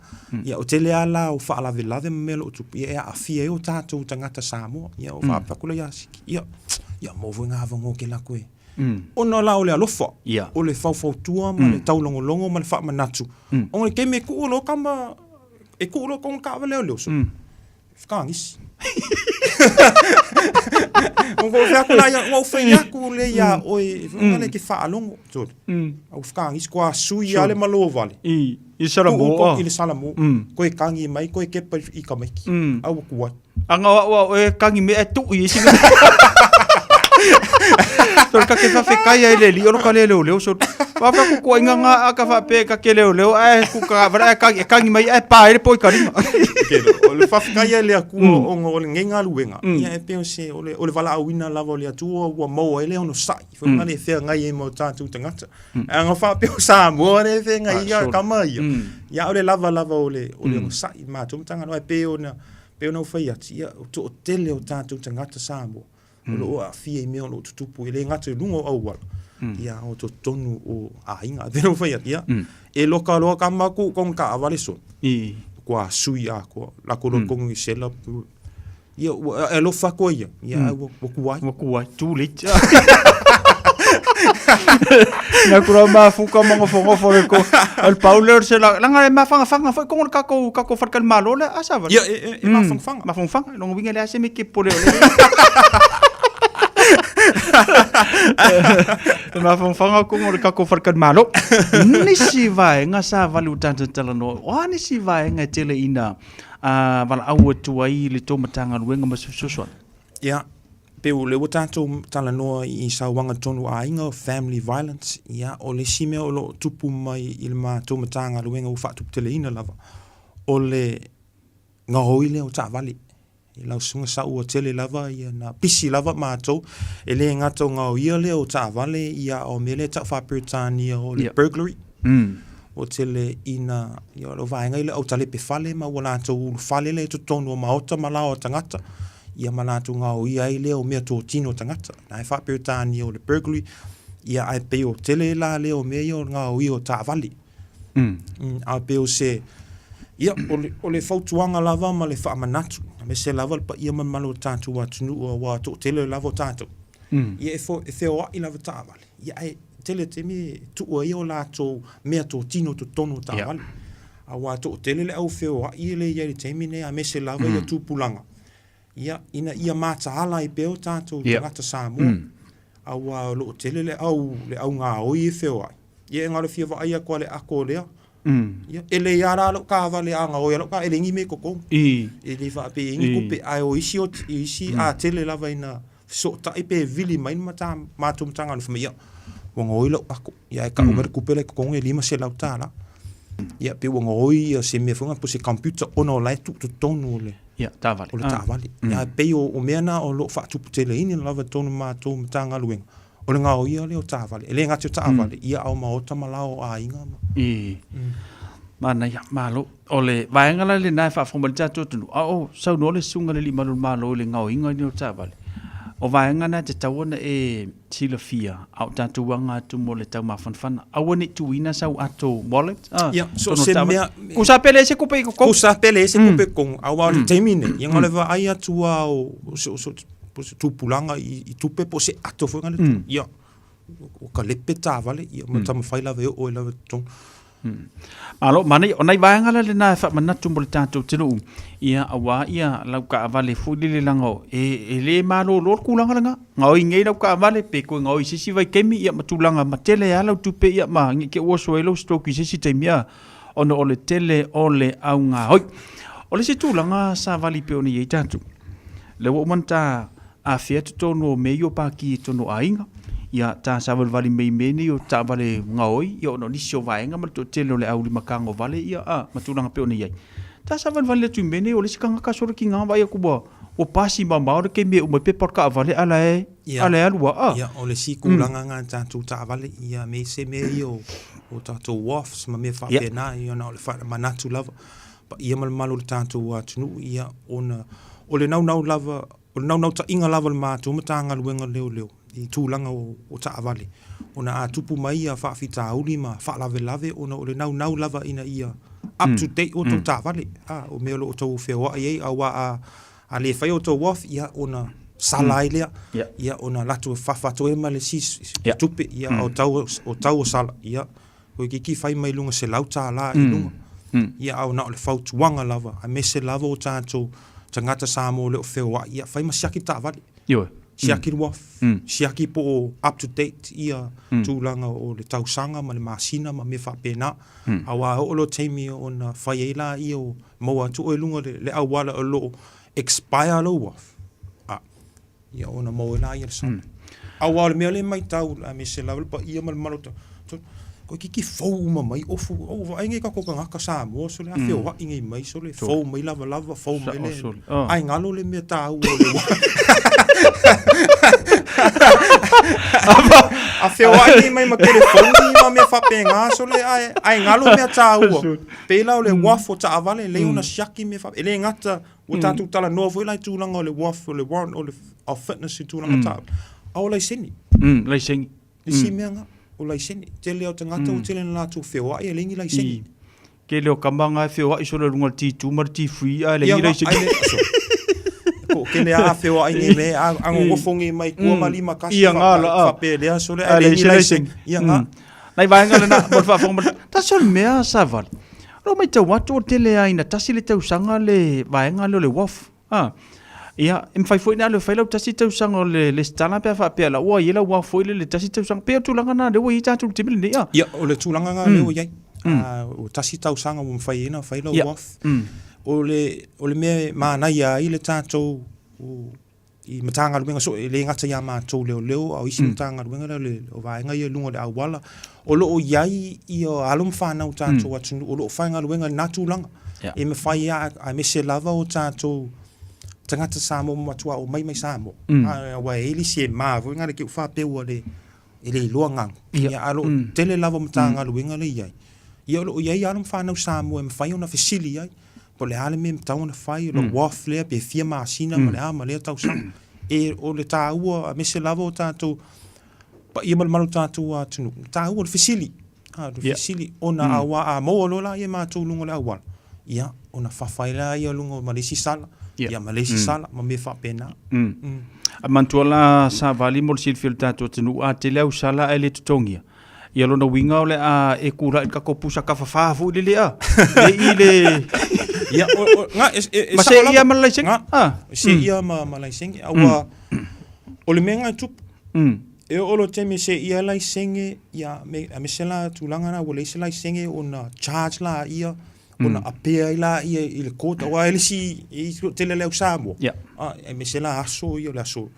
Ia, o tele a la o faalavelave ma mea o lo o tupu, ia e aafia ai o tatou tagata Samoa. Ia, o faapea atu lea ia Siki, ia, ia maua foi ngā avanoa ke la koe. Ona la o le alofa, o le faufautua ma le taulogologo ma le faamanatu. Ona le taimi e tuu loa tama, e tuu loa kona taavale o le oso, whakaangisi. Ua ou fai atu la ia, ua ou fai atu le ia oe, e whakangale ke whaalongo. Tole. Au whakaangisi, kua sui ale ma lo vale. I, i Salamo. I le Salamo. Koe kangi mai, koe kepa i ka maiki. Au kuai. Anga o au au e kangi me e tui i singa. So ka ke whawhekai ai le li olo ka le leo leo so wa fa ku ko inga nga a ka fa pe ka ke leo leo ai ku ka vara e kangi e kangi mai e pa e le poi ka rima. Ke o le whawhekai ai le akua o ngo o le ngenga luenga. Ia e pe o se o le o le valaauina lava o le Atua ua maua ai le ono sai. Fai mai le whengai e mau tātou tangata. Anga wha pe o Samoa le whengai ia kama ia. Ia o le lava lava o le o le ono sai mātou matanga no e pe o na Pei ona ou fai atu, ia, o toatele o tatou tagata Samoa, o lo o aafia i mea o lo o tutupu, e le gata i luga o auala, ia, o totonu o aiga. Pei ona ou fai atu, ia, e loka loa ka maku kong taavale sona, kua sui atoa, lako loa tonu i sela, ia, ua e alofa atu ai ia, ia, ai ua, ua tuai. Ua tuai, too late. Na kura mafuka magofogofole ko. O le pau lea o le sela, leaga e mafangafaga foi kogo le tatou tatou faletalimalo lea, a Savali? Ia, e, e, e mafangafaga. Mafangafaga, lona uiga e leai se mea e te popole o lea. E mafangafaga kogo le tatou faletalimalo. Nisi vaega Savali ua tatou talanoa, o a nisi vaega e tele ina valaau atu ai le tou Matagaluega ma se fesoasoani? Ia, Pei o lea ua tatou talanoa i sauaga tonu aiga, family violence, ia, o le isi mea o lo o tupu mai i le matou Matagaluega ua faatuputeleina lava, o le gaoi lea o taavale. I lau susuga sa ua tele lava ia na pisi lava matou, e le gata o gaoia lea o taavale, ia a o mea lea e tau faa-Peretania o le burglary. Ua tele ina, ia o le vaega i le au talepe fale ma ua latou ulufale lea i totonu o maota ma laoa tagata, ia ma latou gaoia ai lea o meatotino o tagata. Na e faa-Peretania o le burglary, ia ae pei o tele la lea o mea ia o le gaoia o taavale. A pei o se, ia, o le, o le fautuaga lava ma le faamanatu, aemaise lava le paia ma le mamalu o le tatou atunuu aua toatele lava o tatou, ia e, e feoai lava taavale, ia ae tele taimi e tuu ai o latou meatotino i totonu o taavale. Aua e toatele le au feoai e le i ai i le taimi nei, aemaise lava ia tupulaga, ia, ina ia mataala ai pea o tatou tagata Samoa. Aua o lo o tele le au, le au gaoi e feoai. Ia e galo fia vaai atu a le ako lea. Ia, e lei lava la lou taavale a gaoi a lau taavale, e leai ni mea i totonu. E le faapea e i ai ni tupe, ae o isi, o isi a tele lava ina fesootai pe vili mai le mata, matou Matagaluega, fai mai, ia, ua gaoi lau ako, ia ae tau mai le tupe la i totonu e $500. Ia, pe ua gaoi ia se mea foi po se computer ona o la e tuu totonu o le Ia, taavale. O le taavale. Ia, pei o mea na o lo o faatuputeleina lava i totonu o matou Matagaluega, o le gaoia lea o taavale. E le gata i o taavale, ia a o maota ma laoa o aiga ma. I. Manaia, malo. O le vaega la lena e faafofoga mai le tatou atunuu, a o saunoa le Susuga i le Alii Malu o le Malo i le gaoiga lenei o taavale, o vaega na e tatau ona e silafia a o tatou aga atu mo le taumafanafana. Aua ne i tuuina sau ato wallet, a, Ia, so se mea... Kusa pe leai se tupe i totonu. Kusa pe leai se tupe i totonu, aua o le taimi lenei, ia na o le vaai atu lava o se tupulaga i tupe po o se ato foi lea, ia, ua kalepe taavale, ia ma taumafai lava e oo ai lava i totonu. Malo, manaia. O nai vaega la lena e faamanatu mo le tatou atunuu, ia, aua ia lau taavale foi lele leaga e le malolo le tulaga lena. Gaoi nei lau taavale pe toe gaoi i se isi vaitaimi, ia ma tulaga ma tele lava lau tupe ia ma ne i te i ua oso ai lou stroke i se isi taimi, a, ona o le tele o le augaoi. O le isi tulaga savali pei ona i ai tatou, lea ua uma ona ta afea totonu o mea ia o paki i totonu o aiga, ia ta savalivali mai i mea nei o taavale gaoi, ia ona o nisi o vaega ma le toatele o le au limatagovale, ia a, ma tulaga pei ona i ai. Ta savalivali atu i mea nei o le isi tagata sole tiga vaai atu ua ua pasi mamao le taimi e uma ai pepa o le taavale a la e a la e alu lava, a. Ia, o le isi tulaga lena i tatou taavale, ia me se mea ia o tatou wharfs ma mea faapena, ia na o le faamanatu lava, paia ma le mamalu o le tatou atunuu, ia ona o le naunau lava O le naunautaiga lava o le matou Matagaluega Leoleo i tulaga o taavale, ona a tupu mai ia faafitauli ma faalavelave ona o le naunau lava ina ia up to date outou taavale, a, o mea o lo o outou feoai ai, aua a, a le faia outou off, ia ona sala ai lea, ia ona alu atu e fafa atu ai ma le isi tupe, ia o tau o tau o sala, ia Toeitiiti fai mai luga $100 i luga. Ia a na o le fautuaga lava, aemaise lava o tatou tagata Samoa o le o feoai, ia fai ma siaki taavale. Ioe. Siaki le uafu, siaki po o up to date ia tulaga o le tausaga ma le masina ma mea faapena. Aua e oo loa taimi ona fai ai laia o maua atu oe i luga o le auala o lo o expire lou uafu, a, Ia ona maua ai laia le sala. Aua o le mea lea e matau aemaise lava le paia ma le mamalu o toeitiiti fou uma mai ofu. Ou vaai nei tatou tagata Samoa sole a feoai nei mai sole fou mai lavalava fou mai le ae galo le mea taua o le A feoai nei mai ma telefoni ma mea faapena sole ae ae galo mea taua. Pei la o le uafu o taavale lelei ona siaki mea faapena. E le gata Ua tatou talanoa foi la i tulaga o le WAF, o le warrant o le of fitness i tulaga mm. ta. A o laiseni. Laiseni. Isi mea nga, o laiseni. Tele o tagata ua tele na latou feoai e leai ni laiseni. Tele o kama nga e feoai solo i luga o le T2 ma le T3 ae leai ni laiseni. Ko kele a feoai nei me a a nofo nei mai tua ma lima kasi Ia nga la a. faapea lea sole ae leai ni laiseni. Ia nga. Nai vaega lena mo le faafofoga mai. Tasi o le mea Savali. O lo o matau atu o le tele lava ina tasi le tausaga le vaega lea o le WAF. A. Ia, e mafai foi ona alu e fai lau tasi tausaga o le lesitala pe a faapea la ua i ai lau WAF foi lele tasi tausaga. Pei o le tulaga lena lea ua i ai tatou i le taimi lenei a. Ia, o le tulaga lena lea ua i ai. O tasi tausaga ua mafai ai ona fai lau WAF. O le, o le mea e manaia ai le tatou i Matagaluega soo, e le gata ia matou leoleo, a o isi Matagaluega lea o le o vaega ia i luga o le auala, o lo o i ai ia alo ma fanau o tatou atunuu o lo o faigaluega i lena tulaga. E mafai lava, aemaise lava o tatou tagata Samoa ua matua omai mai Samoa, aua e i ai le isi e ma foi lena te i ua faapea ua le e le iloa galu. Ia, a o lo o tele lava o Matagaluega lea e i ai, ia o lo o i ai alo ma fanau Samoa e mafai ona fesili ai, po o le a le mea e tatau ona fai, o le WAF lea pe fia masina ma le a ma lea tausaga. E, o le taua, aemaise lava o tatou paia ma le mamalu o tatou atunuu, o le taua o le fesili, a, o le fesili, ona aua a maua loa laia e matou i luga o le auala, ia, ona fafa ai laia i luga ma le isi sala, ia ma le isi sala, ma mea faapena. A manatua la Savali mo le silafia o le tatou atunuu, a tele au sala ae le totogia, ia lona uiga o le a e kula'i i le tatou pusa tafafa foi lele a, le i le... Ia, o, o, nga, e, e, e Ma sao seia lava. ma le laisene. Nga, A. seia ma laisene. Aua, o le mea nga e tupu, e oo loa i le taimi e seia ai laisene, ia, me, aemaise la tulaga na ua leai se laisene ona charge laia, ona apea ai laia i le court, aua e le isi, e i tele le au Samoa, aemaise la aso ia o le aso.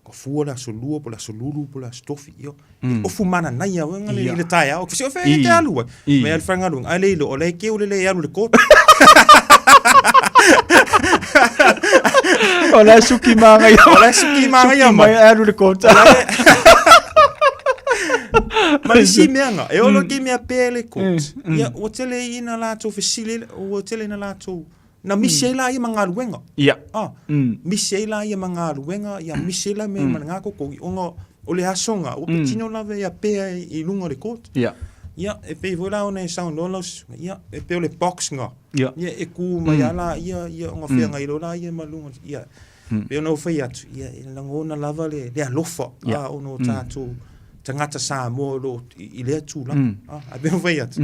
Ka fua le aso lua po le aso lulu po le aso tofi ia e ofu mananaia oe ngale i le taeao ke fe e te alu ai me al faigaluega ae le iloa o la e keu le le alu i le court. O la e suki māngaia. O la e suki māngaia mai. Suki mai alu i le court. Ma le isi mea nga, e ono ke mea pea le court. Ia, ua tele ina latou fesili, ua tele ina latou Na misi ai laia ma galuega. Ia. Ah, misi ai laia ma galuega, ia misi ai la me ma le kokogi, ona o le aso nga, ua patino lava ia pea i luga o le court. Ia. Ia, e pei foi la ona e saunoa lau susuga, ia, e pei o le box nga. Ia. Ia, e ku mai a laia, ia, ona feagai loa laia ma luga, ia. Pei ona ou fai atu, ia, e lagona lava le, le alofa, a, ona o tatou tagata Samoa o lo o i lea tulaga. Ah, ae pei ona fai atu,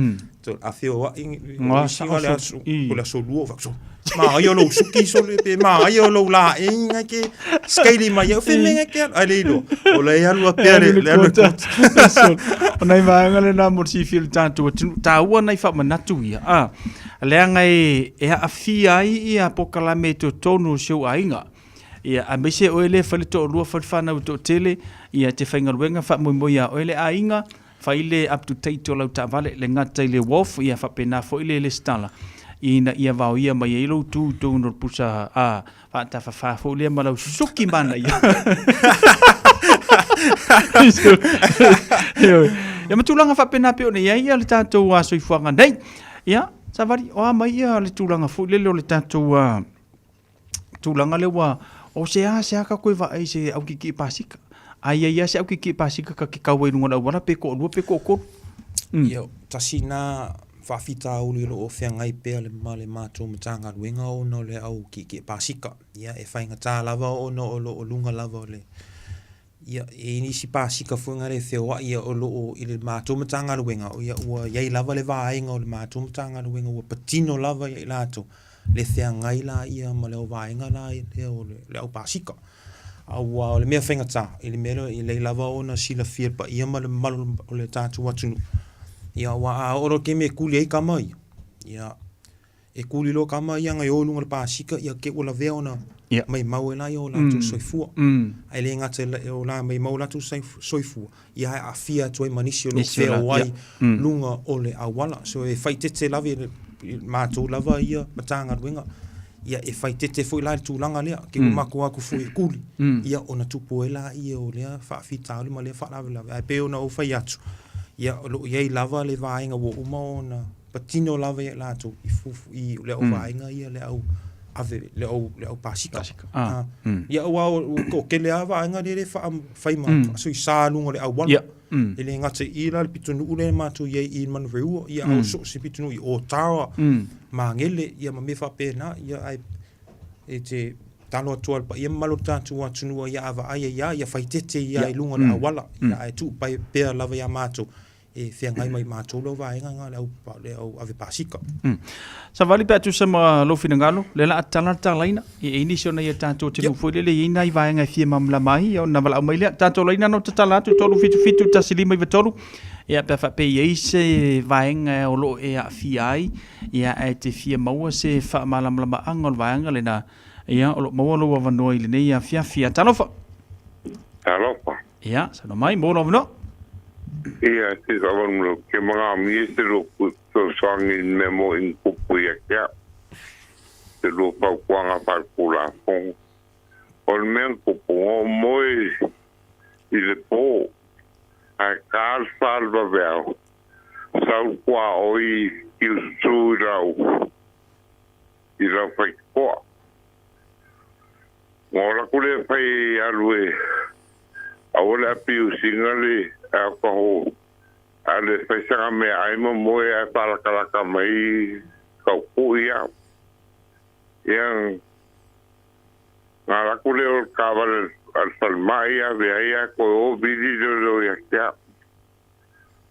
a feoai Ngā isi sao le so- aso, i. o le aso lua, fai, so, māia lou suki sole, pe māia lou laei nga ke skeili mai au, wheme nga ke alu, ai le iloa, o le alu a pea le, le alu le court. O nai vaega lena mo le silafia o le tatou atunuu. Taua nai faamanatu ia. A, leaga e, e aafia ai ia polokalame i totonu o si ou aiga. Ia, aemaise oe lea e fai le toalua, fai le fanau e toatele, ia e te faigaluega, faamoemoe ia oe le aiga, fai le up to date o lau taavale, le gata i le wharf, ia faapena foi le lesitala, ina ia vaoia mai ai lou tu i totonu o le pusa a, faatafafa foi lea ma lau suki manaia. Ioe. Ia ma tulaga faapena pei ona i ai ia le tatou soifuaga nei. Ia, Savali, o a mai ia le tulaga foi lele o le tatou tulaga lea ua, o se a, se a ka koe vaai i se aukikii pasika. A i ai lava se aukikii pasika ka ke kau ai i luga o le auala pe toalua pe toatolu. Ia, tasi na faafitauli o lo o feagai pea le ma le matou Matagaluega ona o le au kiekie pasika. Ia, e faigata lava ona o lo o luga lava o le Ia, e i ai nisi pasika foi na le feoai o lo o i le matou Matagaluega, ia ua i ai lava le vaega o le matou Matagaluega ua patino lava ia i latou le feagai laia ma le au vaega la lea o le au pasika. Aua o le mea faigata i le mea lea, e lelei lava ona silafia e le paia ma le mamalu o le tatou atunuu, ia aua a oo loa i le taimi e kuli ai tama ia, ia e kuli loa tama ia na e o i luga o le pasika, ia te i ua lavea ona maimau ai laia o latou soifua. Ae le gata i o la maimau o latou soifua, ia ae aafia atu ai ma nisi o lo o feoai luga o le auala. So e faaeteete lava i matou lava ia Matagaluega, ia e faaeteete foi la i le tulaga lea, te i ua matou o atu foi e kuli, ia ona tupu ai laia o lea faafitauli ma lea faalavelave. Ae pei ona ou fai atu, ia o lo o i ai lava le vaega ua uma ona patino lava ia i latou i fufu i le au vaega ia le au ave le au le au pasika. Ah. Ia aua o o tele lava vaega lea e fai ma faasoisa i luga o le auala. E le gata i i la le pitonuu lea matou i ai i Manureua, ia a o so o se pitonuu i Otara, Magele, ia ma mea faapena, ia ae e te talo atu ai i le paia mamalu o le tatou atunuu ia a vaai ai lava, ia faaeteete ia i luga o le auala, ia ae tuu pea lava ia matou e feagai mai matou lau vaega na le au, le au ave pasika. Savali pe a tusa ma lou finagalo, lea la a tala le talaina, e i ai nisi o nai a tatou atunuu foi lele e i ai nai vaega e fia malamalama ai, ia ona valaau mai lea. Tatou laina na tatala atu 377 1593, ia pe a faapea e i ai se vaega o lo o e aafia ai, ia ae te fia maua se faamalamalamaga o le vaega lena, ia o lo o maua lou avanoa i lenei afiafi. Talofa! Talofa! Ia, saunoa mai, mo lou avanoa. Ia, te whakarongo ke mangami e te ropu fesoasoani i mea mo i kupu ia ke au. Te rua fautuaga wharekūlafono. O le mea kupu o moe i le pō. Ae ka le wha le vaveao. Sau kua oi ki usutu i rau. I rau whaikoa. Ngo la kule whai alu e. Aua le apiusiga le alcohol a le faisaga meaai ma moe ae faalakalaka mai kauku'i ia. Ia, na alu atu lea o le taavale a le falemai ave ai ae toe o vili leoleo ia te a'u.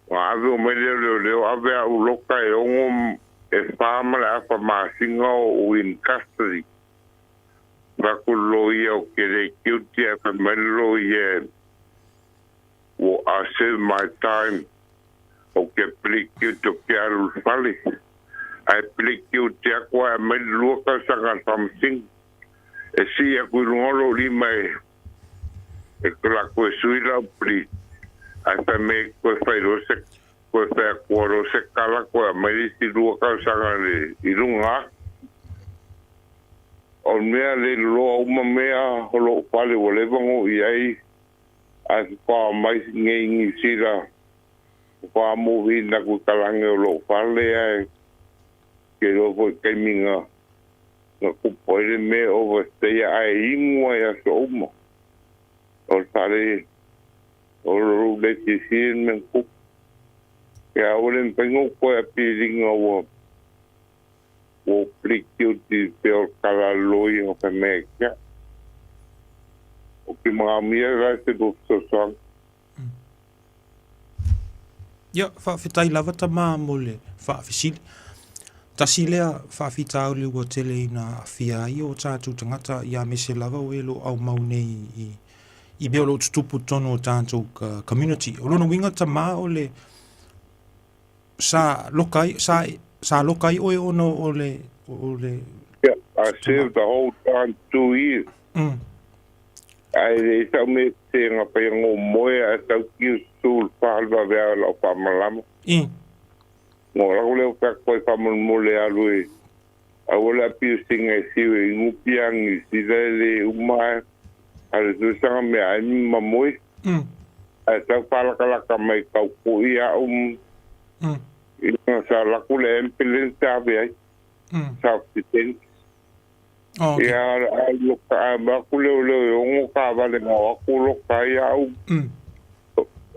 Ona ave mai lea o leoleo ave a'u loka e ono e fa ma le afa masina o in custody. Fai atu le loia ou te le guilty ae fai mai le loia ua I serve my time ou te plead guilty ou te alu i le fale. Ae plead guilty atu ae aumai le lua tausaga a le faamasino e sii atu i luga o lou lima e. E ko la koe sui lau pli. Ai fai me koe fai ro se koe fai a kua ro se kala koe a mai isi lua kausaga le i lunga atu. O le mea le loa uma mea o lou fale ua leva ona oo i ai ae faatoa mai nei i Niu Sila faatoa movina atu i Kalani o lou fale ae ke iloa foi i taimi na na tupu ai le mea overstay ae inu ai aso uma. O le fale o lou le fiafia le mea na tupu. Ia aua le mafai ona ou toe apiliga ua ua ou plead guilty pei o le tala a le loia na fai mai ai te au. Ou te manaomia la se lua fesoasoani. Ia, faafetai lava tama mo le faafesili. Tasi lea faafitauli ua tele ina aafia ai o tatou tagata ia aemaise lava o e o lo o aumau nei i, i mea o lo o tutupu i totonu o tatou community. O lona uiga tama o le sa loka ai, sa, sa loka ai oe ona o le, o le... Yeah, I served the whole time, 2 years. Ae le i sau mea sese na fai ngo moe ae tau kiu su le fa le vave a lau faamalama. Ngo lako leo fai atu ai faamolemole alu e aua le abusing e siu e inu pia ni sila e le uma ae a le tuisaga mea ai ma moe. Ae tau faalakalaka mai kau kui au ina sa laku le ambulance ave ai. Self defense. Oh, okay. Ia, a loka a ma ku leo leo e ongo ka vale nga o aku loka ai au.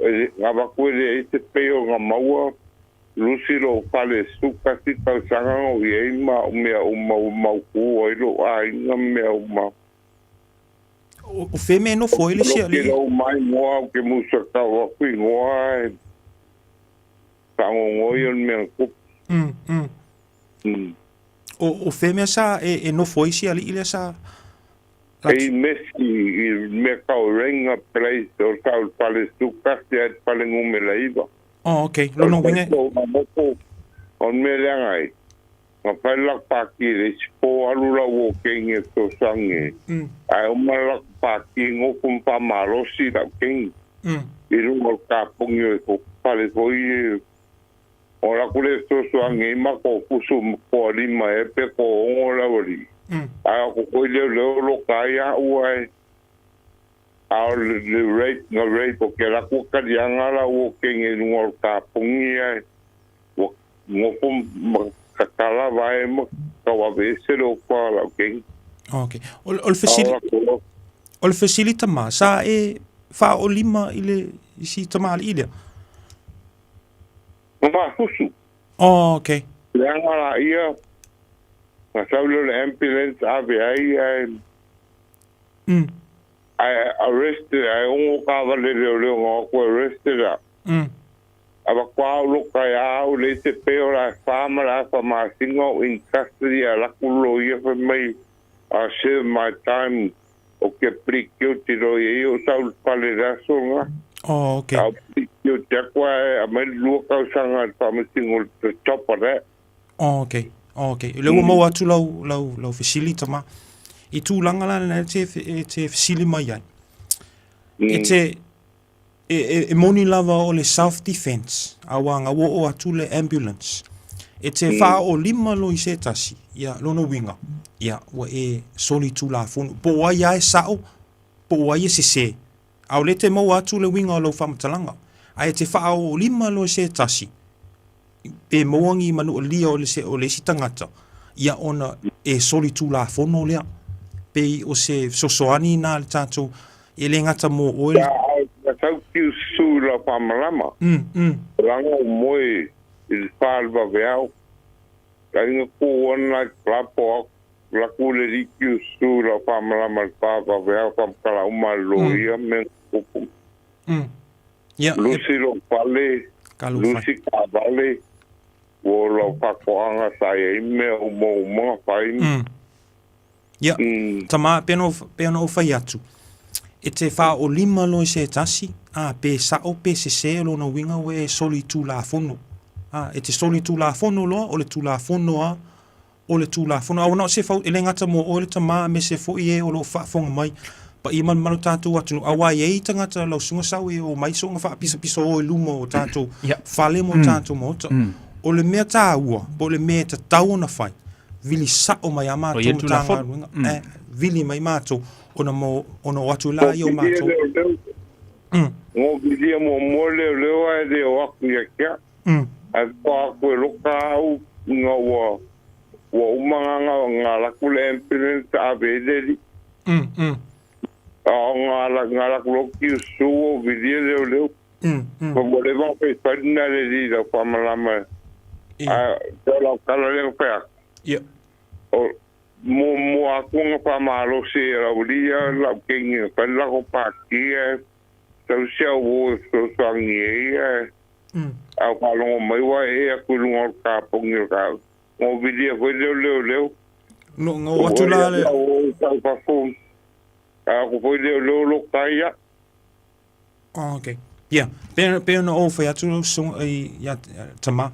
E, nga vaku e le e te peo nga maua lusi lo fale suka si tausaga o i ai ma o mea o mau mau ku ai lo aiga mea o ma. O fe me no foi le sia li. Ke lau mai ngoa o ke musa kau aku i ngoa e whaangongoi o le mea kupu. O fea mea sa e nofo ai si alii lea sa... E i Messi, i mea kau Renga Place, o tau pale sukasi ai pale ngumela iwa. Oh, okay. Lona uiga... O moko, o mea leaga ai. Nga whai lak pāki le isi pō alu lau o kengi e fesoasoani. Ae uma lak pāki ngōku mpa malosi lau kengi. I runga o le kapongi o e pale foi e O la ku le fesoasoani ai ma ko fusu ma ko lima e pe ko ongo lau alii. Ae o ko koe leo leo lo ka ai a ua e a o le le rape nga rape o ke la ku kalianga la ua kenge i lunga o le kapongi ae ua ngofo ma kakala vae ma kauave ese le ofa lau kengi. Okay. O, o le fesili, o le fesili tama, sa e faaolima i le i si tamalii lea? Ma faafusu. Oh, okay. Leaga la ia, na sau lea o le ambulance ave ai ae ae arrested ae ongo taavale leoleo na o atu arrested a. Avatua au loka e a au le te pe o la e wha ma le afa masina o in custody a laku loia fai mai I serve my time o ke plead guilty loa ia o sau le pale le aso lena. Oh, okay. A plead guilty atu ae aumai le 2 tausaga i le faamasino the top of that. Oh, okay. Oh, okay. Le ua maua atu lau, lau, lau fesili tama. I tūlanga la nena e te, e te fesili mai ai. E te, e, e, e moni lava o le self defense, auā nga ua oo atu le ambulance. E te whaolima lo i se tasi, ia, lona uiga, ia, ua e soli tulafono. Po o ai a e sao, po o ai e sesē. Aole te maua atu le uiga o lau faamatalaga. Ae e te whaolima lo i se tasi, pe maua ni manualia o le se o le isi tagata, ia ona e soli tulafono lea. Pei o se fesoasoani na le tatou, e le gata mo oe. Ia, ae na tau tiu susu i lau faamalama. Laga o moe i le fa le vaveao. Tainga ku one night club o aku laku le li tiu susu i lau faamalama le fa vaveao faamatala uma le loia me kupu. Ia, e... Lusi lou fale, lusi taavale, ua lau faatoaga sa i ai mea uma uma na fai. Ia, tama, pei ona, pei ona ou fai atu, e te faaolima loa i se tasi, a, pe sao pe sesē o lona uiga ua e soli tulafono. A, e te soli tulafono loa, o le tulafono a, o le tulafono. A ua na o se fau, e le gata mo oe le tama, aemaise foi e o lo o faafofoga mai, Paia malumalu tatou atunuu aua e i ai tagata lausuga sau e omai soona faapisapisaō i luma o tatou fale ma o tatou maota. O le mea taua po o le mea e tatau ona fai, vili sao mai a matou Matagaluega, eh, vili mai matou ona mo ona o atu la ia o matou. Ngo vilia muamua leoleo ae le o atu ia te au. Ae toa atu e loka au ina ua ua uma na na alu atu le ambulance ave ai le alii. A o na alu atu loa tiusu ua vilia leoleo. Ua leva ona faifai lena le alii i lau faamalama ae o lau tala lea na fai atu. O muamua atu ona faamalosi e lau alii ia lau teine na fai le latou pati ae sau si au uo e fesoasoani ai ae a ou faalogo mai ua ee atu i luga o le kaponi o le taavale. Na ou vilia foi lea o leoleo. No, na o atu la le... Ua tau fafo, a atu foi leoleo loka ai au. Oh, okay. Yeah. Pe, pe ona ou fai atu lau susuga i, ia tama,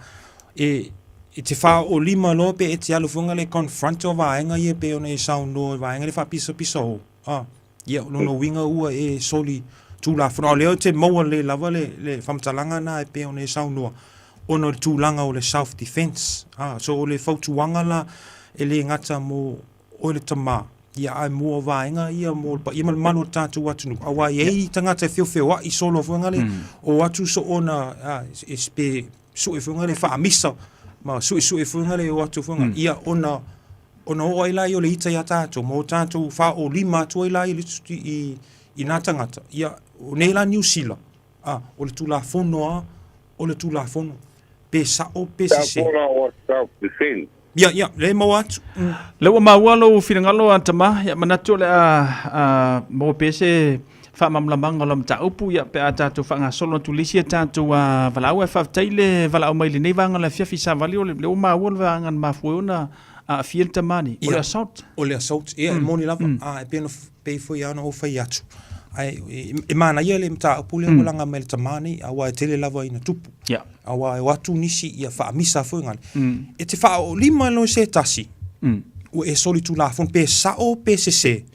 e, e te whaolima loa pe e te alu fuanga le confront o vaenga ia pe ona e saunoa i vaenga le whaapisapisa o. Ah, ia, o lona uiga ua e soli Tulafono. A o lea ou te maua lelei lava le, le faamatalaga lena e pei ona e saunoa, ona o le tulaga o le self defence. A, so o le fautuaga la e le gata mo oe le tama, ia ae mo vaega ia mo le paia ma le mamalu o le tatou atunuu, aua e i ai tagata e feofeoai solo foi ngale, o atu soona a, e, pe sue foi ngale faamisa ma suesue foi ngale o atu foi ngale, ia ona ona oo ai laia o le ita iā tatou ma o tatou faaolima atu ai laia i le i, i nā tagata, ia, o nei la Niu Sila, a, o le Tulafono a, o le Tulafono, pe sa'o pe sesē. Ia, ia, lea e maua atu. Lea ua maua lou finagalo a tama, ia manatu o le a maua pea se faamalamalamaga o lau mataupu, ia pe a tatou faagasolo atu i le isi a tatou valaau. Ae faafetai le valaau mai i lenei vaega o le afiafi savali, o lea ua maua le vaega na mafua ai ona aafia le tama nei, o le assault. O le assault, ia e moni lava, a e pei ona pei foi lava ona ou fai atu, ae e manaia le mataupu lea ua laga mai e le tama nei, aua e tele lava ina tupu. Aua e o atu nisi ia faamisa foi ngale. E te faaoolima loa se tasi, ua e solitulafono, pe sao pe sese,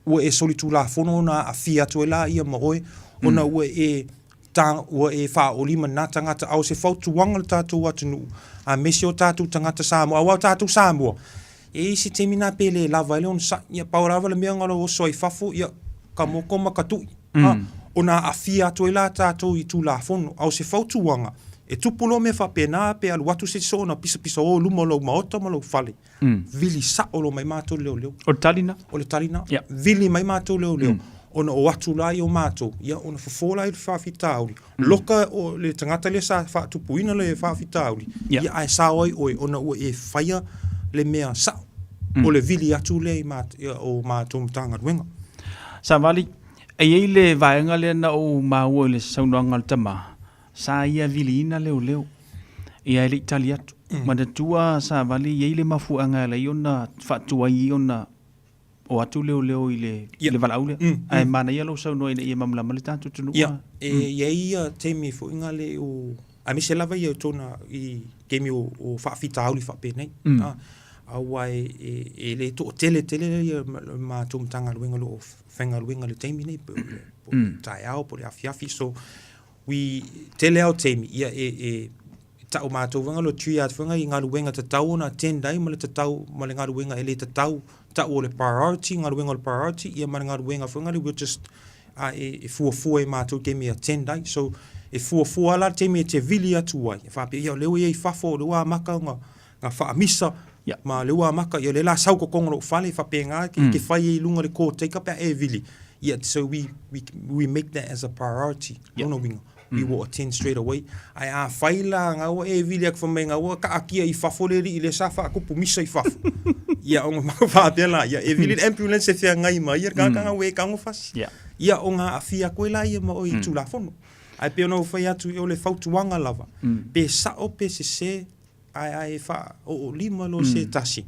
ua e solitulafono ona aafia atu ai laia ma oe, ona ua e ta, ua e faaoolima na tagata, a o se fautuaga le tatou atunuu, aemaise o tatou tagata Samoa, aua o tatou Samoa, e i ai se taimi na pe le lava ai le onosai, ia pau lava le mea na lou oso ai i fafo, ia ka moko ma ka tui, a, ona aafia atu ai la tatou i Tulafono. A o se fautuaga, e tupu loa mea faapena pe alu atu se isi soona pisapisao i luma o lou maota ma lou fale, vili sao loa mai matou leoleo. O le tali na? O le tali na. Vili mai matou leoleo, ona o atu laia o matou, ia ona fofo laia o le faafitauli, loka o le tagata lea sa faatupuina le faafitauli, ia ae sao ai oe ona ua e faia le mea sao, o le vili atu lea i o matou Matagaluega. Savali, e i ai le vaega lea na ou maua i le saunoaga a le tama, sa ia viliina leoleo, ia e le i tali atu. Manatua Savali, e i ai le mafuaaga e ala ai ona faatuai ona o atu leoleo i le, i le valaau lea. Ae manaia lou saunoa ina ia malamalama le tatou atunuu. Ia, e i ai ia taimi foi ngale o, aemaise lava ia tona i taimi o, o faafitauli faapenei. Aua e, e, e le toatele tele ia matou Matagaluega o lo o faigaluega i le taimi nei, po o le, po o le taeao po o le afiafi. So, we, tele lava o taimi, ia e, e, tau matou foi lo triage foi i galuega tatau ona attend ai ma le tatau ma le galuega e le tatau tau o le priority galuega o le priority ia ma le galuega foi ngale we'll just a e, e fuafua e matou taimi e attend ai so e fuafua la taimi e te vili atu ai e faapea ia o lea ua i ai fafo o lea ua amata ona na faamisa ma lea ua amata ia lea la sau totogi o lou fale e faapena ke fai ai i luga o le caretaker pe a e vili ia so we we we make that as a priority lona uiga we will attend straight away ae afai la nga ua e vili atu fai mai nga ua taatia i fafo le alii lea sa faatupu misa i fafo ia ona faapea la ia e vili le ambulance e feagai ma ia le tagata nga ua e tago fasi ia ona aafia atu ai laia ma oe i Tulafono ae pei ona ou fai atu o le fautuaga lava pe sao pe sese Ae ae faaoolima loa se tasi,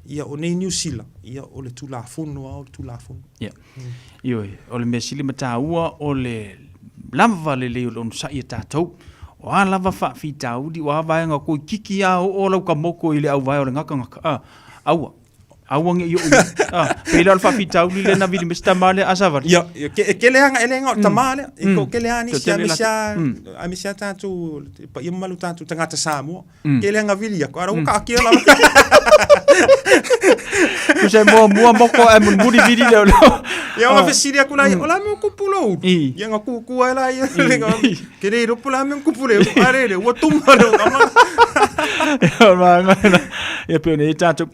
ia o nei Niu Sila, ia o le Tulafono lava o le Tulafono. Ia. Ioe, o le mea sili ma taua o le lava lelei o le onosai a tatou. O a lava faafitauli, o a vaega toeitiiti lava oo lau kamoko i le auvae o le gakagaka, a, aua. Aua ne i oo i ai. Ah, pei la o le faafitauli lea na vili mai se tama lea a Savali. Ia, ia, ke, e kele anga ele nga o tama lea. E ko kele a nisi a misia, a misia tātou, pa ia mamalu tātou tagata Samoa. Kele anga vili aku, ara ua kaakia lava. Tusa e muamua moko ae mulimuli vili lea o leo. Ia ona fesili aku la ia, o la mea o kupu lou. Ia nga kuku ai la ia. Ke le iloa po la mea o kupu leu. Are le, ua tuma leo tama. Ia, vaega lena. Ia pei ona i ai tātou.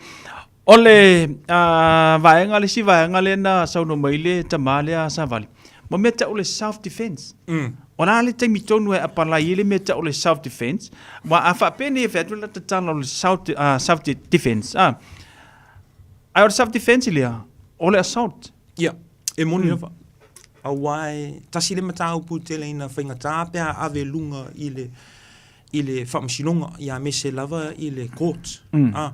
O le vaega, le isi vaega lea na saunoa mai le tama lea a Savali, mo mea tau o le self defense. O le a le taimi tonu e apalai ai le mea tau o le self defense? Aua a faapea nei e fai atu le lata tala o le self defense, a, ae o le self defense lea, o le assault. Ia, e moni lava. Aua e tasi le mataupu tele ina faigata pe a ave i luga i le i le faamasinoga, ia aemaise lava i le court. A,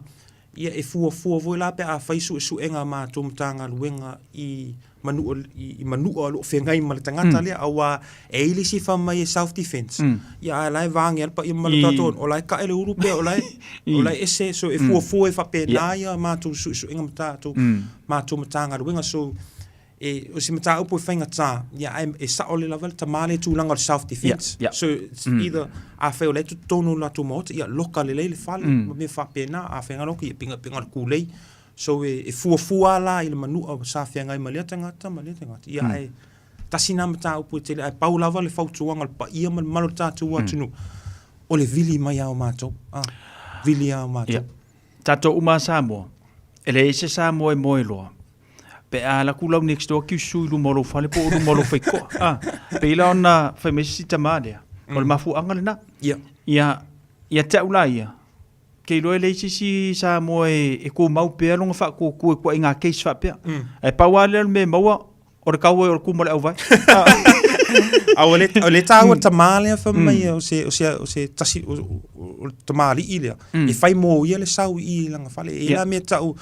Ia, e fuafua foi la pe a fai suesuega a matou Matagaluega i manua, i manua o lo o feagai ma le tagata lea, aua e i ai le isi e fai mai e self defense, ia ae la e vagia le paia mamalu o tatou, o la e tae le ulu pea o la e, o la e ese, so e fuafua e faapena ia matou suesuega ma tatou, matou Matagaluega. So, e, o se mataupu e faigata, ia, ae e sao le lava le tama lea i tulaga o le self defense. So, it's either, afai o la e totonu o le latou maota, ia loka lelei le fale, ma mea faapena, afai na loka, ia pigapiga le kulei. So, e fuafua lava la i le manua sa feagai ma lea tagata ma lea tagata. Ia, ae tasi na mataupu e tele, ae pau lava le fautuaga o le paia ma le mamalu o le tatou atunuu, o le vili mai lava o matou, a, vili lava o matou. Ia. Tatou uma a Samoa, e leai se Samoa e moe loa. Pe a alu atu lau next door kiusu i luma o lou fale po o luma o lou faitoa. Ah, pei la ona fai mai se isi tama lea. O le mafuaaga lena. Ia. Ia, ia te au la ia, ke iloa e leai se isi Samoa e tumau pea lona faatuatua i ituaiga case faapea. Ae pau lava lea o le mea e maua, o le tau ai o le tu ma le auvae. A o le, o le taua tama lea fai mai o se, o se, o se tasi, o, o, o le tamalii lea, e fai mo ia le sau i i lana fale. E i la mea tau,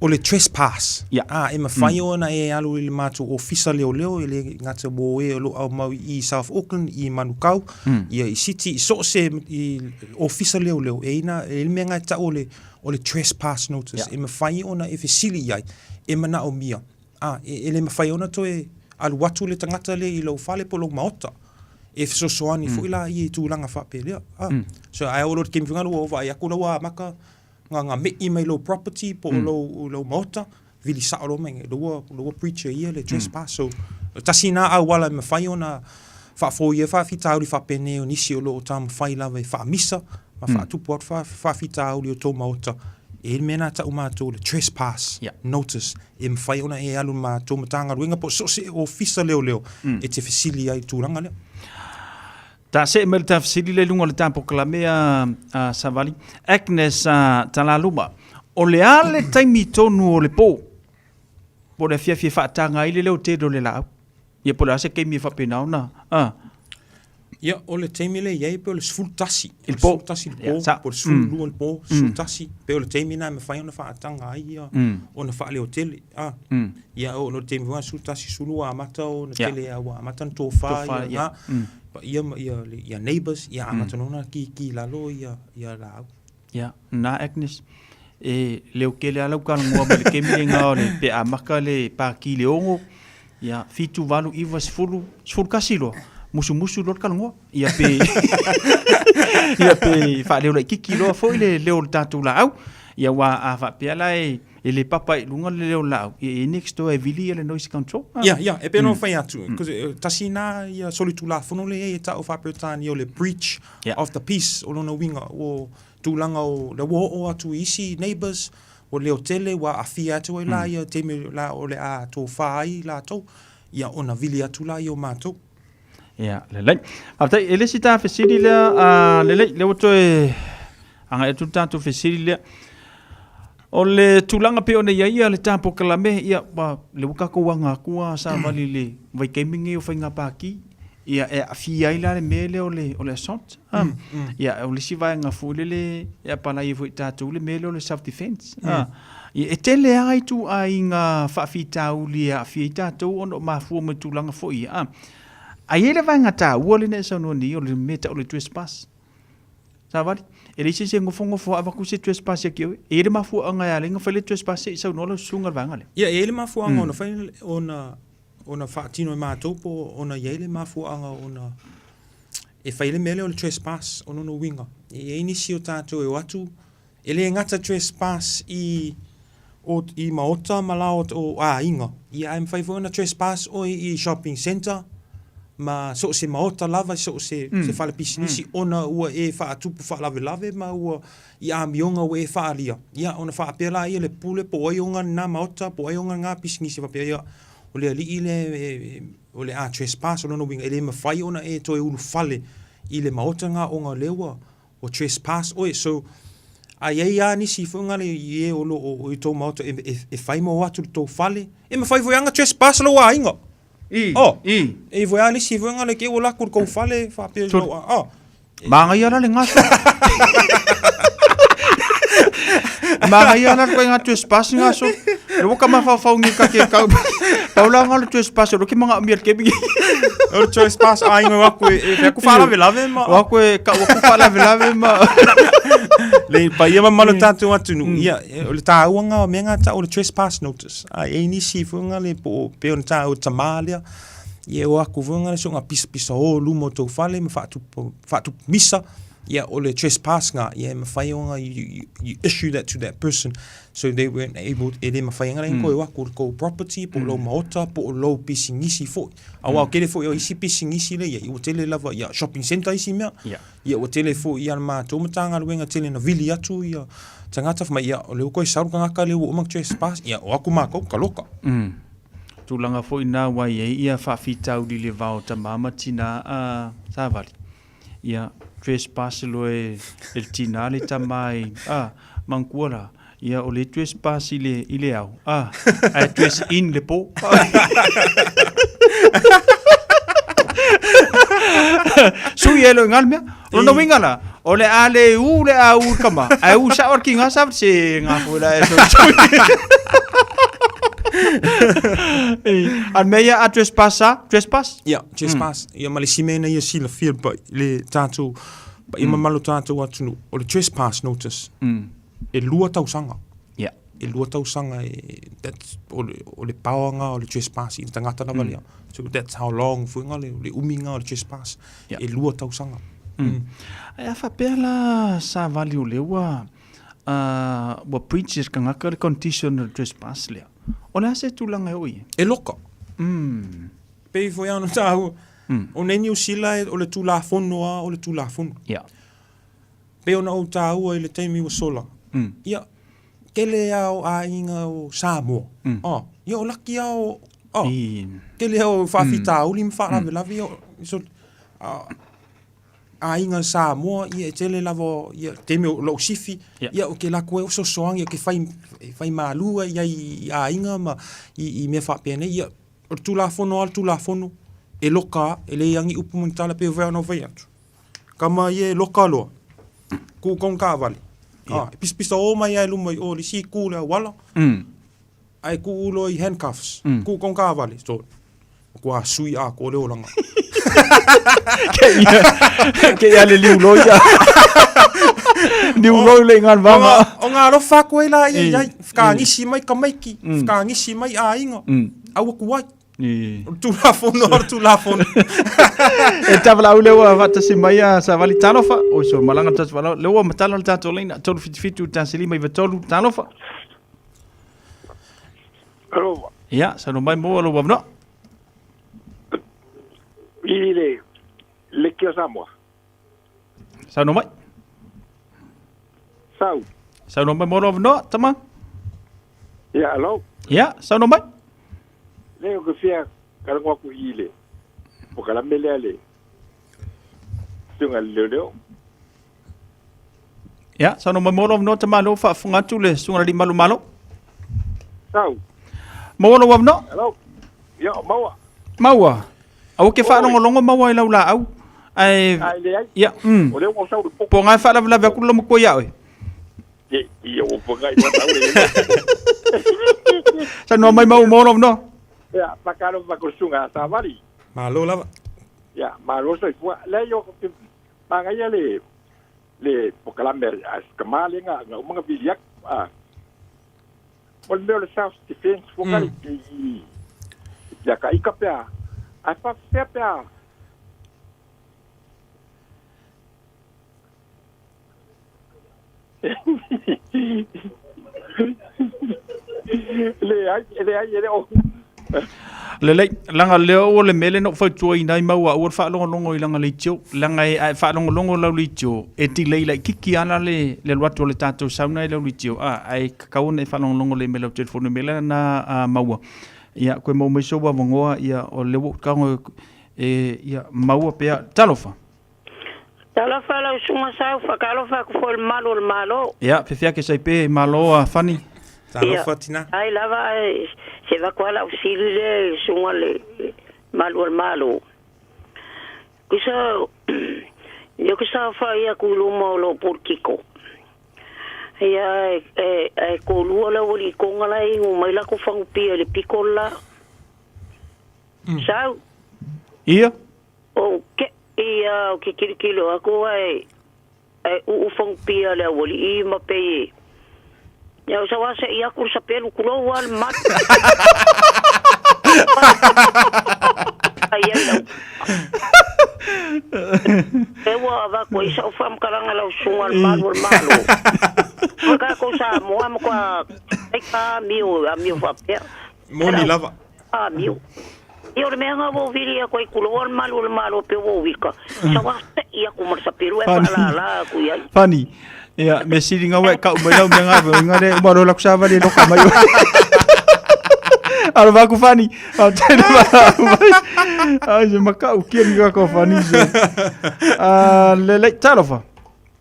o le trespass. A, e mafai ona e alu i le matou ofisa leoleo, e le gata mo e o lo o aumau i South Auckland, i Manukau, ia i City, i so o se i ofisa leoleo, e i ai e i ai le mea lena e tau o le, o le trespass notice, e mafai ona e fesili i ai, e manaomia, a, e le mafai ona toe alu atu le tagata lea i lou fale po o lou maota. E fesoasoani foi la ia i tulaga faapelea. A, so ae oo loa i le taimi foi lena ua vaai atu la ua amata nga nga me'i mai lou property po o lou lou maota, vili sao loa mai lou lou breach e ia le trespass. So tasi na auala e mafai ona faafoia ai faafitauli faapenei o nisi o lo o taumafai lava e faamisa ma faatupu atu faafitauli o tou maota. E i ai le mea na tau matou le trespass notice e mafai ona e alu ma tou Matagaluega po o so o se ofisa leoleo e te fesili ai i le tulaga lea. Ta see mai le ta fesili lea i luga o le ta polokalame a, a Savali. Agnes a Talaluma, o le a le taimi tonu o le pō? Po o le afiafi e faataga ai le leo tele o le laau? Ia po o le a se taimi e faapena ona, a? Ia, o le taimi lea e i ai pei o le 11. I le po. 11 i le po, po o le 12 i le po, 11. Pei o le taimi lena e mafai ona faataga ai ia ona faaleotele. A. Ia, oo loa i le taimi foi lena 11, 12 amata ona tele ua amata ona tofa ia na paia ma ia ia neighbours, ia amata loa ona kiki i lalo ia ia laau. Ia, na Agnes, e leo tele lava lau talanoa mai le taimi lena o le pe amata le pati i le 6, ia, 7, 8, 9, 10, 11 loa, musumusu loa le talanoa. Ia pe ia pe faaleo laitiiti loa foi le leo o le tatou laau. Ia aua a faapea la e E le papa i luga le leo laau, ia e next door e vili ia le noise control. Ia, ia, e pei ona fai atu, cause tasi na ia solitulafono lea e i ai e tau faa-Peretania o le breach of the peace, o lona uiga, ua tulaga o, lea ua oo atu i isi neighbours, ua leo tele, ua aafia atu ai la ia taimi la o le a tofa ai latou, ia ona vili atu la ia o matou. Ia, lelei. Faafetai, e le isi ta fesili lea, lelei, lea ua toe agai atu le tatou fesili lea. O le tulaga pei ona i ai ia le ta polokalame, ia, ua, lea ua tatou aga atu a savali i le vaitaimi lenei o faiga pati, ia, e aafia ai la le mea lea o le, o le assault. Ia, o le isi vaega foi lele e apalai ai foi i tatou le mea lea o le self defense. Ia, e tele lava ituaiga faafitauli e aafia ai tatou ona o mafua mai tulaga foi ia. Ae i ai le vaega taua lea na e saunoa nei o le mea e tau o le trespass. Savali, e leai se isi e nofonofo lava avatu se trespass ia te oe. E i ai le mafuaaga e ala ai ona fai le trespass se i saunoa lau susuga i le vaega lea. Ia, e i ai le mafuaaga ona fai ona ona faatino e matou po o ona i ai le mafuaaga ona e fai ai le mea lea o le trespass. O lona uiga, e i ai nisi o tatou e o atu, e le gata trespass i o i maota ma lao o aiga, ia ae mafai foi ona trespass oe i shopping centre ma so o se maota lava, so o se, mm. se fale pisinisi, mm. ona ua e faatupu faalavelave ma ua i amioga ua e faaalia. Ia, ona faapea laia le pule po o ai ona lena maota, po o ai ona lena pisinisi, faapea ia, o le alii lea o le a trespass, o lona uiga, e le mafai ona e toe ulufale i le maota lena ona o lea ua ua trespass oe. So, a i ai lava nisi foi ngale i e o lo o i tou maota e, e, e fai ma o atu i le tou fale, e mafai foi lava ona trespass lou aiga. I, Oh, i. E foi lava nisi foi ngale ke ua laku i le tou fale faapea i lou, oh. Manaia la le gaso. Manaia la le koiga trespass gaso. Le waka mafaufau ngi ka ke kau. Pau la ngalo trespass o ke manga mi ke bi. O le trespass aiga o aku e e aku faalavelave ma. O aku e ka aku faalavelave ma. Le paia mamalu o tatou atunuu, ia, o le tāuaga o mea ngā tau o le trespass notice. A e ai nisi foi ngā le po o pei ona tāua tamā lea, ia o aku foi ngā le soga pisapisa o luma o tou fale ma faatupu, faatupu misa, ia o le trespass ngā, ia e mawhai o ngā, you, you, you issue that to that person, so they weren't able, e le mawhai ngā mm. koe o aku kou property, po o lou maota, po o lou pisinisi foi. Aua o kele foi o isi pisinisi le, ia, ua tele lava, ia, shopping centre isi mea, yeah. ia ua tele foi ia le mātou Matagaluega tele na vili atu ia tagata, fai mai, ia, o lea ua koe sau le tagata lea ua uma ona trespass, ia, o aku mākou, taloka. Tulaga foi na ua i ai ia faafitauli i le va o tama ma tina a Savali. Ia trespass loa e le tina le tama i a manatua la, ia o le trespass i le i le ao a ae dress in le po. Sui e lo i ngā le mea. O lona uiga la, o le a le u le a u le tama, ae u sao le ki ngā sa se ngā foi la e sui sui. A le mea ia a trespass a, trespass? Ia, trespass. Mm. Ia ma le isi mea ina ia silafia le pai, le tātou, paia mm. mamalu tātou atunuu, o le trespass notice, mm. e lua tausaga. Yeah. E lua tausaga e, that's, o le, o le paoanga o le trespass i le tagata lava mm. lea. So that's how long fuinga le, le uminga o le trespass. Yeah. E lua tausaga. Mm. Mm. Ae a faapea la savali o lea ua uh, ua breach e le tagata le condition o le trespass lea. O le a se tulaga e oo i ai? E loka. Mm. Pei foi lava ona taua, mm. o nei Niu Sila o le Tulafono lava o le Tulafono. Yeah. Pei ona ou taua i le taimi ua sola. Mm. Ia, tele lava o aiga o Samoa. Mm. Oh, ia o laki lava o oh, I... tele lava o faafitauli mm. ma faalavelave ia so, aiga Samoa ia e tele lava ia taimi o lou sifi yeah. ia o ke lakou e ososoagi ke fai e fai malua ia i aiga ma i, i mea faapenei ia o le Tulafono lava le Tulafono e loka lava, e leai lava ni upu ma ni tala pei foi ona ou fai atu. Kama ia e loka loa, ku kona taavale. Ah, e pisapisa o mai lava i luma i o le isi itu o le auala, ae tuu loa i handcuffs, ku kona taavale. So, matua sui atoa le olaga. Ke ia le liu loi ia. Liu loi le inga vanga. O ngā alofa atu ai la ia i ai, whakaangisi mai tamaiti, whakaangisi mai aiga, aua ku ai. O le Tulafono, o le Tulafono. E tavalau lea ua faatasi mai a Savali Talofa. Oi so malaga le tatou lea ua matala le tatou laina 377 1 5 93 Talofa. Alofa. Ia, saunoa mai mo lou avanoa. I le Leki o Samoa. Saunoa mai. Sau. Saunoa mai mo lou avanoa, tama. Ia, alo. Ia, saunoa mai. Le o ke fia kalagoa aku i le polokalame lea le susuga i le leoleo. Ia, saunoa mai mo lou avanoa, tama, lea ua faafofoga atu le susuga i le alii malomalo. Sau. Maua lou avanoa. Alo. Ia, maua. Maua. Aua ke faalogologo maua i lau laau. Ae Ai leai. Ia. O lea ua sau le Po o faalavelave atu le lomatua ia oe. Ye, ia ua pangai ua tau e. Saunoa mai maua mo lou avanoa. Ia, faatalofa atu i le susuga a Savali. Malo lava. Ia, malo soifua. Leai o manaia le Le pokalame a sikamā le ga uma ga vili atu a. O le mea o le self defence foga le i ia ka ika pea ae faafefea pea. Leai, leai, e le o. Lelei, laga lea ua le mea lea na ou fautuaina ai mau au o le faalogologo i lana leitio. Leaga e, a e faalogologo lau leitio, e delay laitiiti lava la le, le alu atu o le tatou sound i lau leitio, a, ae tatau ona e faalogologo lelei mai lau telefoni. O le mea lea na a, maua, ia, koe maua mai sou avanoa, ia, o lea ua ou tago e, ia, maua pea. Talofa! Talofa lau susuga Sau, whakalofa aku foi le malu o le Malo. Ia, fefea ke sai pe, malo a Fani. Talofa tina. Ai lava ai se vaku ala o sili le susuga le malu o le Malo. Kusa ia kusa fa ia ku luma o lo politiko. Ia e e, e ko lua la wali konga la ingu mai la ko fangu pia le piko la. Sau. Ia. O ke ia o ke kilokilo aku ae ae uu fagupia le aualii ma pei e ia o sau a seʻi aku le sapelu kulou a le mamalu ai ai lau e ua avatu ai sau faamatalaga lau susuga le malu o le Malo o tatou Samoa matua taika amio amio faapea Moni lava. Amio. Ia o le mea nga ua ou vili atu ai kuloa le malu o le Malo pe ua ou ika. Sau a seʻi aku ma le sapelu e faalala aku i ai. Funny. Ia, me sili ngau e kau mai lau mea ngā ngā le uma lo laku savali e loka mai. Alo vaku Funny. Au tele mai. Ai se makau kia ni ka Funny se. Ah, le le talofa.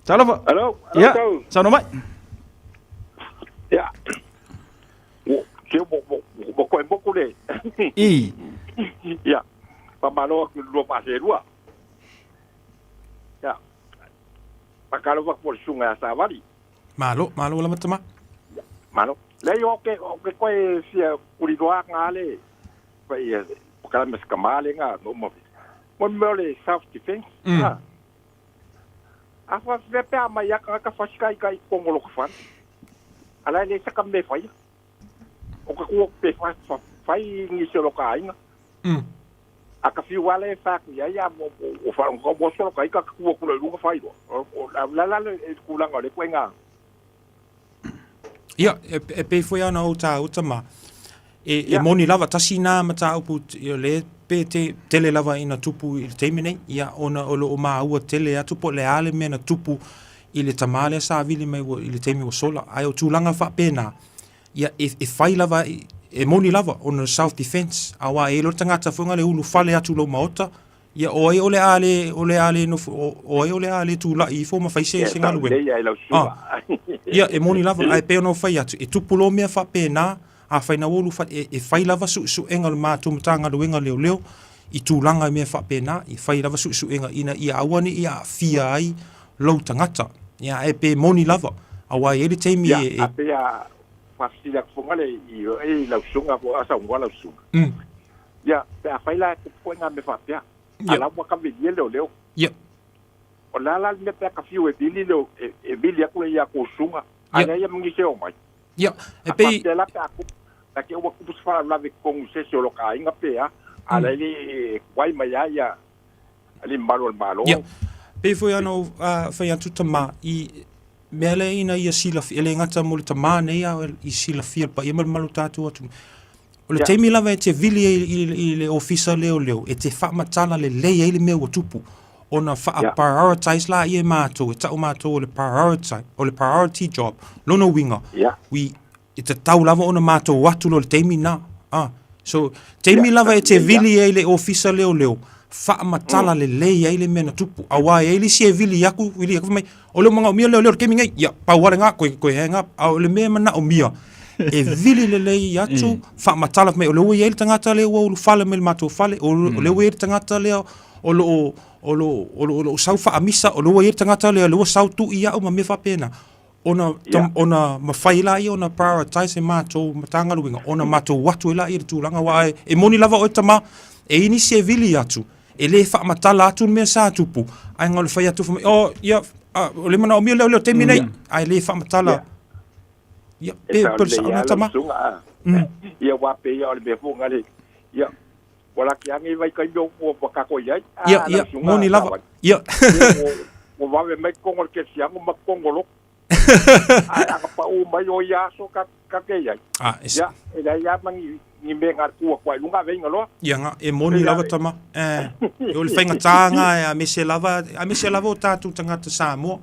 Talofa. Alo, alo Ia, tau. saunoa mai. Ia. Se mo mo mo koe moku le. I. Ia. Faamalo atu i le lua faaselua. Ia. Faatalofa atu mo le susuga ia Savali. Malo, malo lava tama. Malo. Leai o ke o ke koe fia kuliloa nga le fa ia pokalame se kamā le nga no ma. Mo mea o le self defense. Ha. A faafefea pe a mai a tagata fasi kai kai kongo lo ka fale. Ala e le sa ka me faia. O ka kua pe fa fa fai nisi o lo ka aiga. A ka fiu ala e fa ku ia ia mo o fa o mo solo ka ika ka kua kula i lunga fai loa. O la la la le kulanga o le koenga. Ia, e, e pei foi ana ou tā uta ma. E, e moni lava, tasi nā mataupu, ia le pe te, tele lava ina tupu i le taimi nei, ia ona o lo o māua tele atu po o le a le mea na tupu i le tamā lea sa vili mai ua, i le taimi ua sola. Ae o tulaga faapena, ia e, e fai lava, e moni lava ona self defense, auā e i ai loa le tagata foi le ulufale atu i lou maota, Ia, o ai o le a le, o le a le nofo, o, o ai o le a le tula'i ifo ma fai se, se galuega. Ah, ia, e moni lava, ae pei ona ou fai atu, e tupu loa mea faapena, afai na ua ulufale, e, e fai lava suesuega o le matou Matagaluega Leoleo i tulaga i mea faapena, e fai lava suesuega ina ia aua ne i aafia ai lou tagata. Ia, ae pe moni lava, aua e i ai le taimi Ia, e, e. a pei a faafesili atu foi le i, i lau susuga po o saunoa lau susuga. Ia, pe afai la e tupu foi ngā mea faapea, a la ua kavelia leoleo. Ia. O le a la le mea pe a ka fiu e vili leo, e, e vili atu le ia kou susuga, a leai ia ma nisi e omai. Ia, e A pei. faapea la pe a tupu, pe a te ua tupu se faalavelave i totonu i se isi o lo ta aiga pe a, a leai le e tuai mai lava ia alii mamalu o le Malo. Ia, pei foi ona ou fai atu tama, i mea lea ina ia silafia, e le gata mo le tamā nei a i silafia e le paia ma le mamalu o tatou atunuu. O le taimi lava e te vili ai i, i le ofisa leoleo, e te faamatala lelei ai le mea ua tupu, ona faa-prioritize laia e matou, e tau matou o le priority, o le priority job. Lona uiga, we, e tatau lava ona matou atu loa i le taimi lena. Ah, so, taimi lava e te vili ai i le ofisa leoleo, faamatala lelei ai le mea na tupu. Aua e i ai le isi e vili aku, vili aku, fai mai, O le manaomia leoleo i le taimi nei, ia, pau lava lena, koe, koe hang up. A o le mea e manaomia, e vili lelei atu, faamatala mai, o lea ua i ai le tagata lea ua ulufale mai i le matou fale, o, o lea ua i ai le tagata lea o lo o, o lo o, o lo o, o lo o sau faamisa, o lea ua i ai le tagata lea o lea ua sau tui ia'u ma mea faapena. Ona, yeah. ona mafai laia ona prioritize e matou Matagaluega, ona matou o atu ai laia i le tulaga, aua e, e moni lava oe tama, e i ai nisi e vili atu, e le faamatala atu le mea sa tupu, Ae na o le fai atu fai mai, oh, ia, ah, o le manaomia lea o lea o taimi nei, ae le faamatala. Ia, E pe, sao pe o le lelei sao lava lena lau tama. susuga a. Ia aua pei o le mea foi na le ia ua laki lava lenei vaitaimi o ua tatou i ai Ia, a lau ia, susuga moni lava. Savali. Ia. Ia ua vave mai totonu o le kerisiano ma totonu o lotu. Ae a na pau mai o ia aso ka ka te i ai. Ah, e Ia e leai lava ma ni ni mea na tu atu ai i luga aveiga loa. Ia nga, e moni lava tama. Eh, e o le faigata nga e aemaise lava, aemaise lava o tatou tagata Samoa.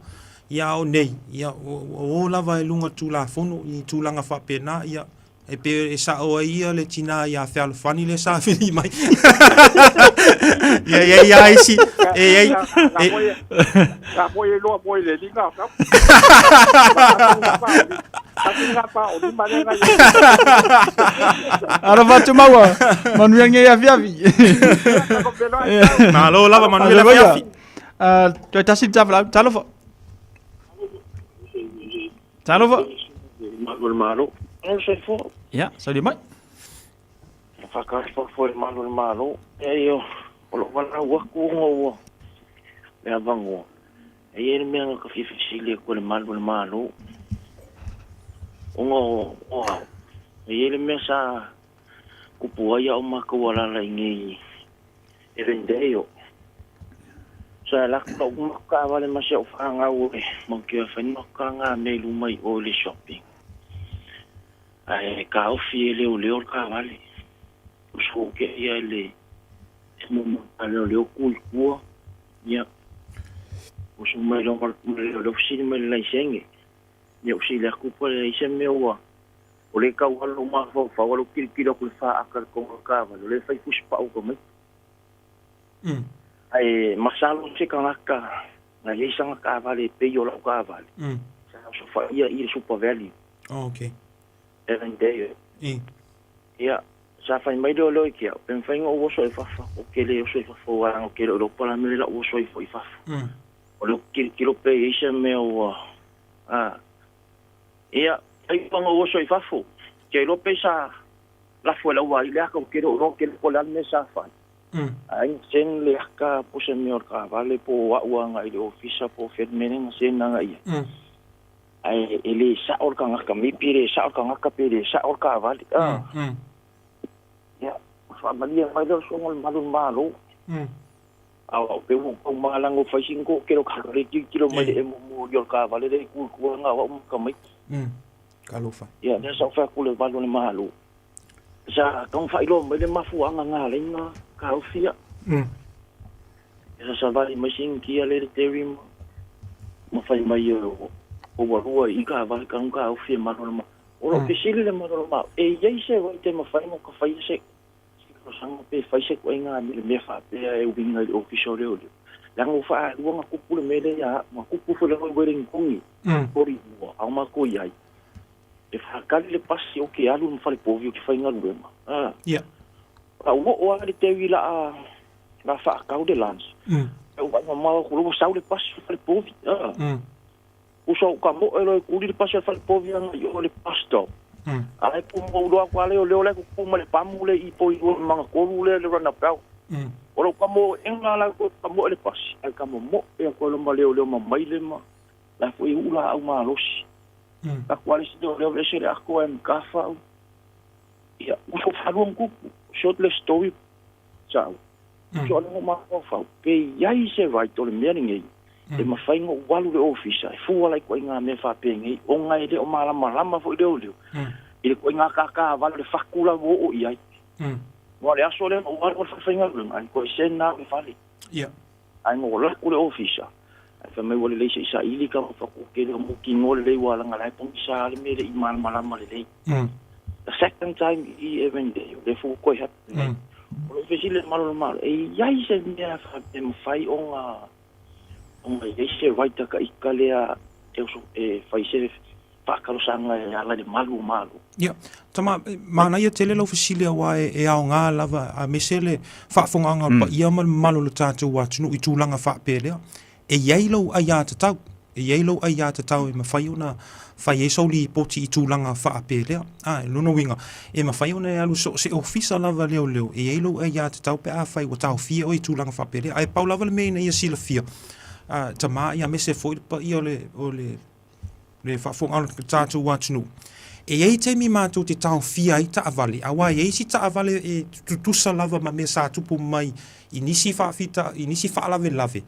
Ia a o nei, ia ua o lava i luga Tulafono i tulaga faapena, ia e pei e sao ai ia le tina ia Fealofani lea sa vili mai. Ia e i ai lava isi, e i ai, e, Na foi e loa foi le liga o sau. Alofa atu maua. Manuia lenei afiafi. Malo lava, manuia le afiafi. Ah, toe tasi le tafalau. Talofa. Talofa. Malu le Malo. Malo soifua. Ia, salia mai. Whakaatu foi le Malu le Malo. E o o lou valaau atu ona ua le avanoa. E i ai le mea na ka fia fesili atu i le Malu le Malo. Ona o o au. E i ai le mea sa kupu ai au matou alala i nei Evendale. Sa alu atu lau matou taavale ma si au fanau e mau te fai ni matou talaga mea i luma i o i le shopping. Ae taofi e leoleo le taavale. Uso ke ia le mo a leoleo ku i tua. Ia. Uso mai longa le leoleo fesili mai le laisene. Ia usili atu po le se mea ua o le tau alu lou mafaufau a lou tilotilo atu i le faata i le tonu o le taavale o lea e fai fusi pau ka mai. Ae masalo se tagata na i ai sana taavale e pei o lau taavale, sa osofaia i le Super Value. Oh, okay. Avondale. I. Ia, sa fai mai leoleo i ke au, pe mafai ona ou oso i fafo, ou te le oso i fafo aua leaga ou te le o iloa po o le a le mea lea o le a ou oso ai foi i fafo. O lea ou te tilotilo pe i ai se mea ua, a. Ia, ai ua ona ou oso i fafo, ke iloa pe sa lafo e le aualii le aka, ou te le o iloa tele po o le a le mea sa fai. Ai na send le aka po o se mea o le taavale po o au agai i le ofisa po o fea le mea lea na send agai i ai. Ae e le sao le tagata, maybe e le sao le tagata pe le sao le taavale. Ah. Ia, faamalie mai lea o le suaga o le malu o le Malo. A o au pei ua ou tau malaga ua fai sina toatele o tagata e tilotilo mai i le emo moli o le taavale lea e tu i tua na o au ma tamaiti. Talofa. Ia, lea sa ou fai atu i le malu o le Malo. Sa tau faailoa mai le mafuaaga na ala ai ona taofi au. Sa savali mai si Initia lea i le Terry ma ma fai mai o ua lua i taavale talu ona taofi e malu o le Malo. O lou fesili i le malu o le Malo, e i ai se right e mafai ona faia se talosaga pe fai se ituaiga mea faapea e uiga i le Ofisa o Leoleo? Leaga ua faalua ona tupu le mea lea ia au, na tupu foi i le Wellington i Porirua a o matou i ai. E faatali le pasi ou te alu i le falepovi ou te faigaluega. A. Ia. A ua oo lava le tei la a la faatau le lunch. E ou vaai mamao atu loa ua sau le pasi i le falepovi. A. Uso ou ka moe loa e kuli le pasi o le falepovi agai i o i le bus stop. A e pu mou loa atu a lea o lea o la e tutu ma le pamu le i poi lua i Magatolu lea le runabout. O lou ka moega la ua ka moe le pasi ae ka momoe atu ai loa ma leoleo ma maile ma la foi e uu laau malosi. Aku a le isi leoleo ese le ako ae gafa au. Ia, ua sou faalua ona tupu. Short le story sa au. So ale mafaufau, pe i ai se right o le mea lenei, e mafai ona ou alu i le ofisa e fua la i ituaiga mea faapenei, ona e le o malamalama foi leoleo i le ituaiga taavale o le fatu la ua oo i ai. Aua o le aso lea na ou alu ai i le falefaigaluega, ai toe send au i le fale. Ia. Ae na ou alu atu i le ofisa, ae fai mai ua lelei se i saili ka fatu tele o mautinoa lelei ua laga la e pogisa le mea e le i malamalama lelei. The second time i Avondale, lea foi ua toe happen nei. O lou fesili i le Malo o le Malo, e i ai se mea e mafai ona ona i ai se right a ka ita lea e oso e fai se faatalosaga e ala i le malu o Malo? Ia, tama, manaia tele lau fesili aua e aoga lava aemaise le faafofogaaga o le paia ma le mamalu o le tatou atunuu i tulaga faapea lea. E i ai lou aiatatau, e i ai lou aiatatau e mafai ona fai ai sau lipoti i tulaga faapea lea. A, o lona uiga, e mafai ona e alu so o se ofisa lava leoleo, e i ai lou aiatatau pe afai ua taofia oe i tulaga faapea lea. Ae pau lava le mea ina ia silafia, tamā ia aemaise foi le paia o le, o le, le faafofoga o le tatou atunuu. E i ai taimi matou te taofia ai taavale, aua e i ai isi taavale e tutusa lava ma mea sa tupu mai i nisi faafita, i nisi faalavelave,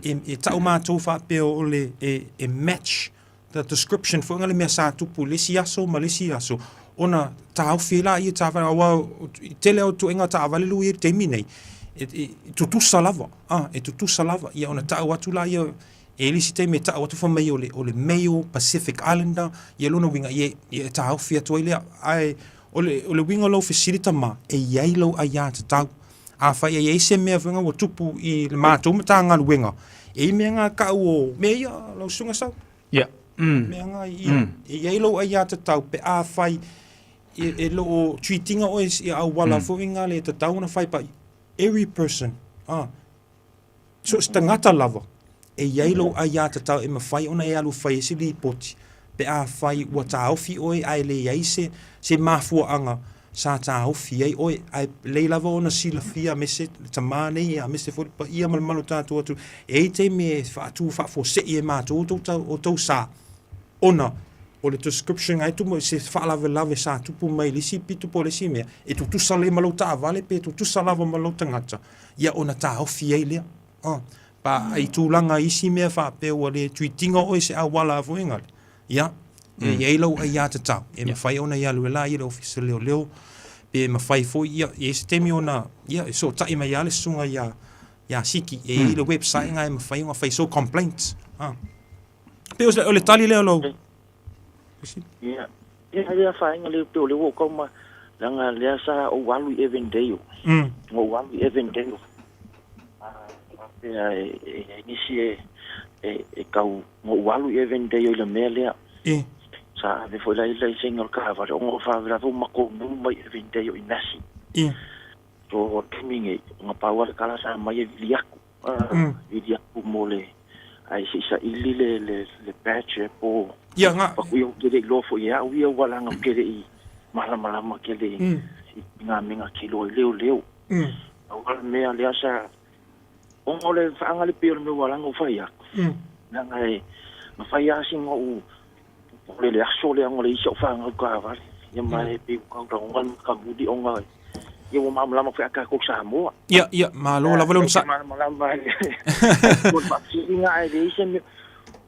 e, e tau matou faapea o le, e, e match the description foi le mea sa tupu i le isi aso ma le isi aso, ona taofi ai laia taavale, aua i tele o ituaiga taavale lea ua i ai i le taimi nei, e, e tutusa lava, a, e tutusa lava, ia ona tau atu laia, e i ai le isi taimi e tau atu fai mai o le, o le male Pacific Islander, ia lona uiga, ia, ia e taofi atu ai lea. Ae o le, o le uiga o lau fesili tama, e i ai lou aiatatau. Afai e i ai se mea foi ua tupu i le matou Matagaluega, e i ai mea nga tau o mea ia lau susuga Sau. Ia. Mea nga ia. E i ai lou aiatatau pe afai e lo o treat ina oe i auala foi nga le tatau ona fai but every person, ah, so o se tagata lava e i ai lou aiatatau e mafai ona e alu e fai ai se lipoti pe afai ua taofi oe ae leai se se mafuaaga sa taofi ai oe, ae lelei lava ona silafia aemaise le tama nei aemaise foi le paia ma le mamalu o tatou atunuu, e i ai taimi e faatu faafuasei e matou outou sa, ona o le description lena e tuu mai, se faalavelave sa tupu mai i le isi pito po o le isi mea, e tutusa lelei ma lou taavale pe tutusa lava ma lou tagata, ia ona taofi ai lea. Pa i tulaga i isi mea faapea ua le treat ina oe i se auala foi lea, ia, e i ai lau aiatatau e mafai ona e alu ai la i le Ofisa o Leoleo, pe mafai foi, ia, e i ai se taimi ona, ia, e fesootai mai lava le susuga ia, ia Siki, e i ai le website lena e mafai ona fai sou complaint. Pei o le tali lea o lau fesili. Ia, ia le afaina lea pei o lea ua ou tau ma, leaga lea sa ou alu i Evendale. Na ou alu i Evendale. Faapea e i ai nisi e tau, na ou alu i Evendale i le mea lea. Sa ave foi la i le laisene o le taavale ona o faalavelave ua matou nuu mai Evendale i Massey. So o le taimi nei, na pau lava le tala sa aumai e vili atu. Vili atu mo le ae se i saili le le le badge po Ia nga Paku ia ou te le i iloa foi e au ia ua leaga ou te le i malamalama tele i nga mea na te iloa i leoleo. Pau lava le mea lea sa ona o le faaga le pei o le mea ua ala ona ou fai atu. Leaga e na fai lava sina ou popole i le aso lea ona o le isi au fanau taavale. Ia ma e pei ua tau lagona le matamuli ona ia ua malamalama foi a tatou Samoa. Ia, ia, malo lava le onosai. Malamalama ai. Mo le faafesiliga ae leai se mea.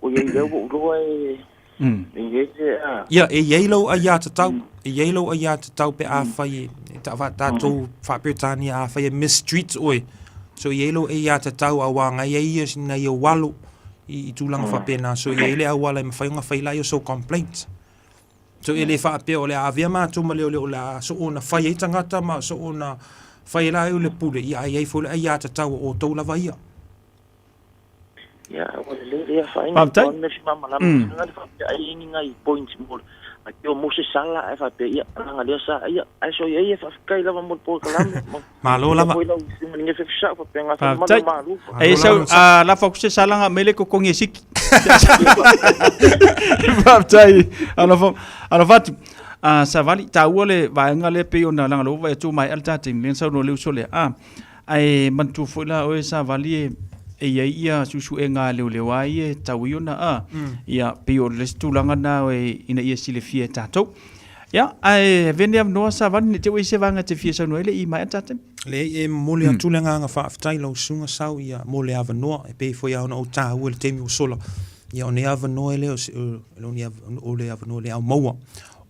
O i ai lea ua ou iloa e e i ai le a. Ia, e i ai lou aiatatau, e i ai lou aiatatau pe afai e tatou faa-Peretania afai e mistreat oe. So e i ai lou aiatatau aua na i ai ia nai ou alo i tulaga faapena. So e i ai le auala e mafai ona fai la ia sou complaint. So e le faapea o le a avea matou ma leoleo o le a soona fai ai tagata ma soona fai ai latou le pule, ia ae i ai foi le aiatatau a outou lava ia. Ia, ua lelei lea faaina. Faafetai. Pau le mea malamalama mm. le faapea ai i ni nai points mo ai peo mo se sala ae faapea ia langa lea sa ia ai so ia ia faafetai lava mo le polokalame. Malo lava. Foi lau susuga ni ngefe fisau faapea ngā Faafetai. malu. E sau a lafa ku se salanga me le kokongi e siki. Faafetai. Alofa alofa atu. A savali taua le vaega lea pei ona langa lova e tu mai al ta taimi le sau no le uso lea. A ae manatua foi la oe savali e e i ai ia suesuega a leoleo a ia e tau ai ona a ia pei o le isi tulaga na e ina ia silafia e tatou. Ia, ae avea lenei avanoa Savali ne i te i ua i ai se vaega e te fia saunoa ai le i maea le ta taimi. Leai, e momoli atu le agaga faafetai i lau susuga Sau ia mo le avanoa e pei foi lava ona ou taua i le taimi ua sola. Ia o nei avanoa e le o se, o le avanoa le au maua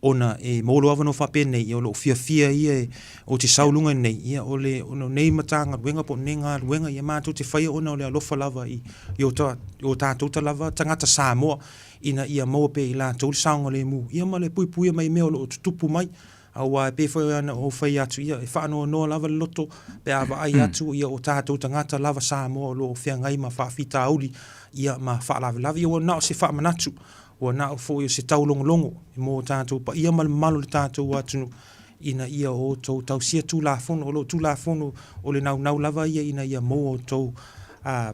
ona e maua lou avanoa faapenei, ia o lou fiafia ia e ou te sau i luga nei, ia o le o nei Matagaluega po o nei galuega ia matou te faia ona o le alofa lava i o tatou ta lava tagata Samoa ina ia maua pea i latou le saogalemu, ia ma le puipuia mai i mea o lo o tutupu mai. Aua e pei foi ona ou fai atu, ia, e faanoanoa lava le loto pe a vaai atu ia o tatou tagata lava Samoa o lo o feagai ma faafitauli, ia, ma faalavelave. Ia ua na o se faamanatu, ua na o foi o se taulogologo mo tatou paia ma le mamalu o le tatou atunuu, ina ia outou tausia Tulafono. O lo o Tulafono o le naunau lava ia ina ia maua outou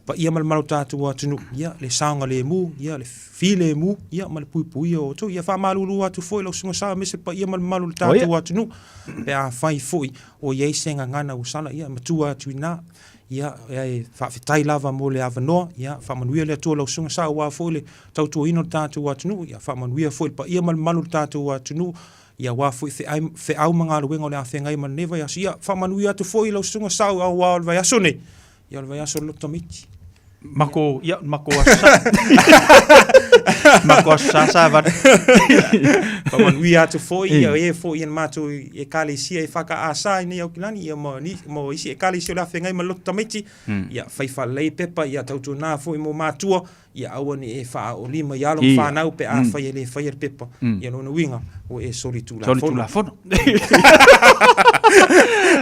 paia ma le mamalu o tatou atunuu, ia, le saogalemu, ia, le filemu, ia, ma le puipuia o outou. Ia faamalulu atu foi lau Susuga Sa aemaise le paia ma le mamalu o le tatou atunuu, pe afai foi o i ai se gagana ua sala, ia, matua atu i ina. Ia, e faafetai lava mo le avanoa, ia, faamanuia le Atua lau susuga sa aua foi le tautuaina o le tatou atunuu, ia faamanuia foi le paia ma le mamalu o le tatou atunuu, ia aua foi feai, feau ma galuega o le a feagai ma lenei vaiaso. Ia faamanuia atu foi lau susuga sa aua o le vaiaso nei, ia o le vaiaso o le loto tamaiti. Mako, ia, mako aso sa. Mako aso sa sa vale. Faamanuia atu foi, ia e foi i matou ekalesia e whakaasa i nei Aukilani, ia ma, ni, ma isi ekalesia o le a feagai ma le loto tamaiti, ia fai faalelei pepa, ia tautuana foi mo matua, ia aua ne i e faaolima i alo ma fanau pe afai e le faia le pepa. Ia lona uiga, ua e soli tulafono. Soli tulafono.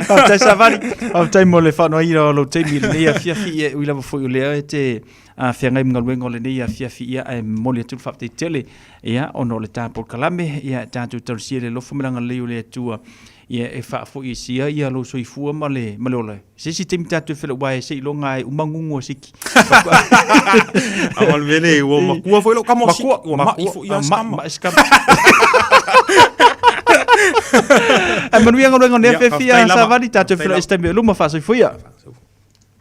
Faafetai Savali, faafetai mo le faanoaina o lou taimi i lenei afiafi, ia e ui lava foi o lea e te feagai ma galuega o lenei afiafi, ia ae momoli atu le faafetai tele, ia ona o le ta polokalame, ia tatou talosia le alofa ma le agalelei o le Atua, ia e faafoiesia ia lou soifua ma le ma le ola. Se isi taimi tatou felauai seiloga e uma gugu o siki. Awa le mele ua makua foi lou kama o siki, ua mai foi ia sikama. Mai sikama. Ae manuia galuega o lenei afiafi a Savali, tatou felauai se taimi o luma, faasoifua ia.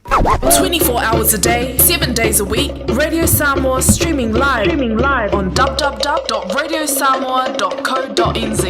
24 hours a day, 7 days a week, Radio Samoa streaming live, streaming live on www.radiosamoa.co.nz.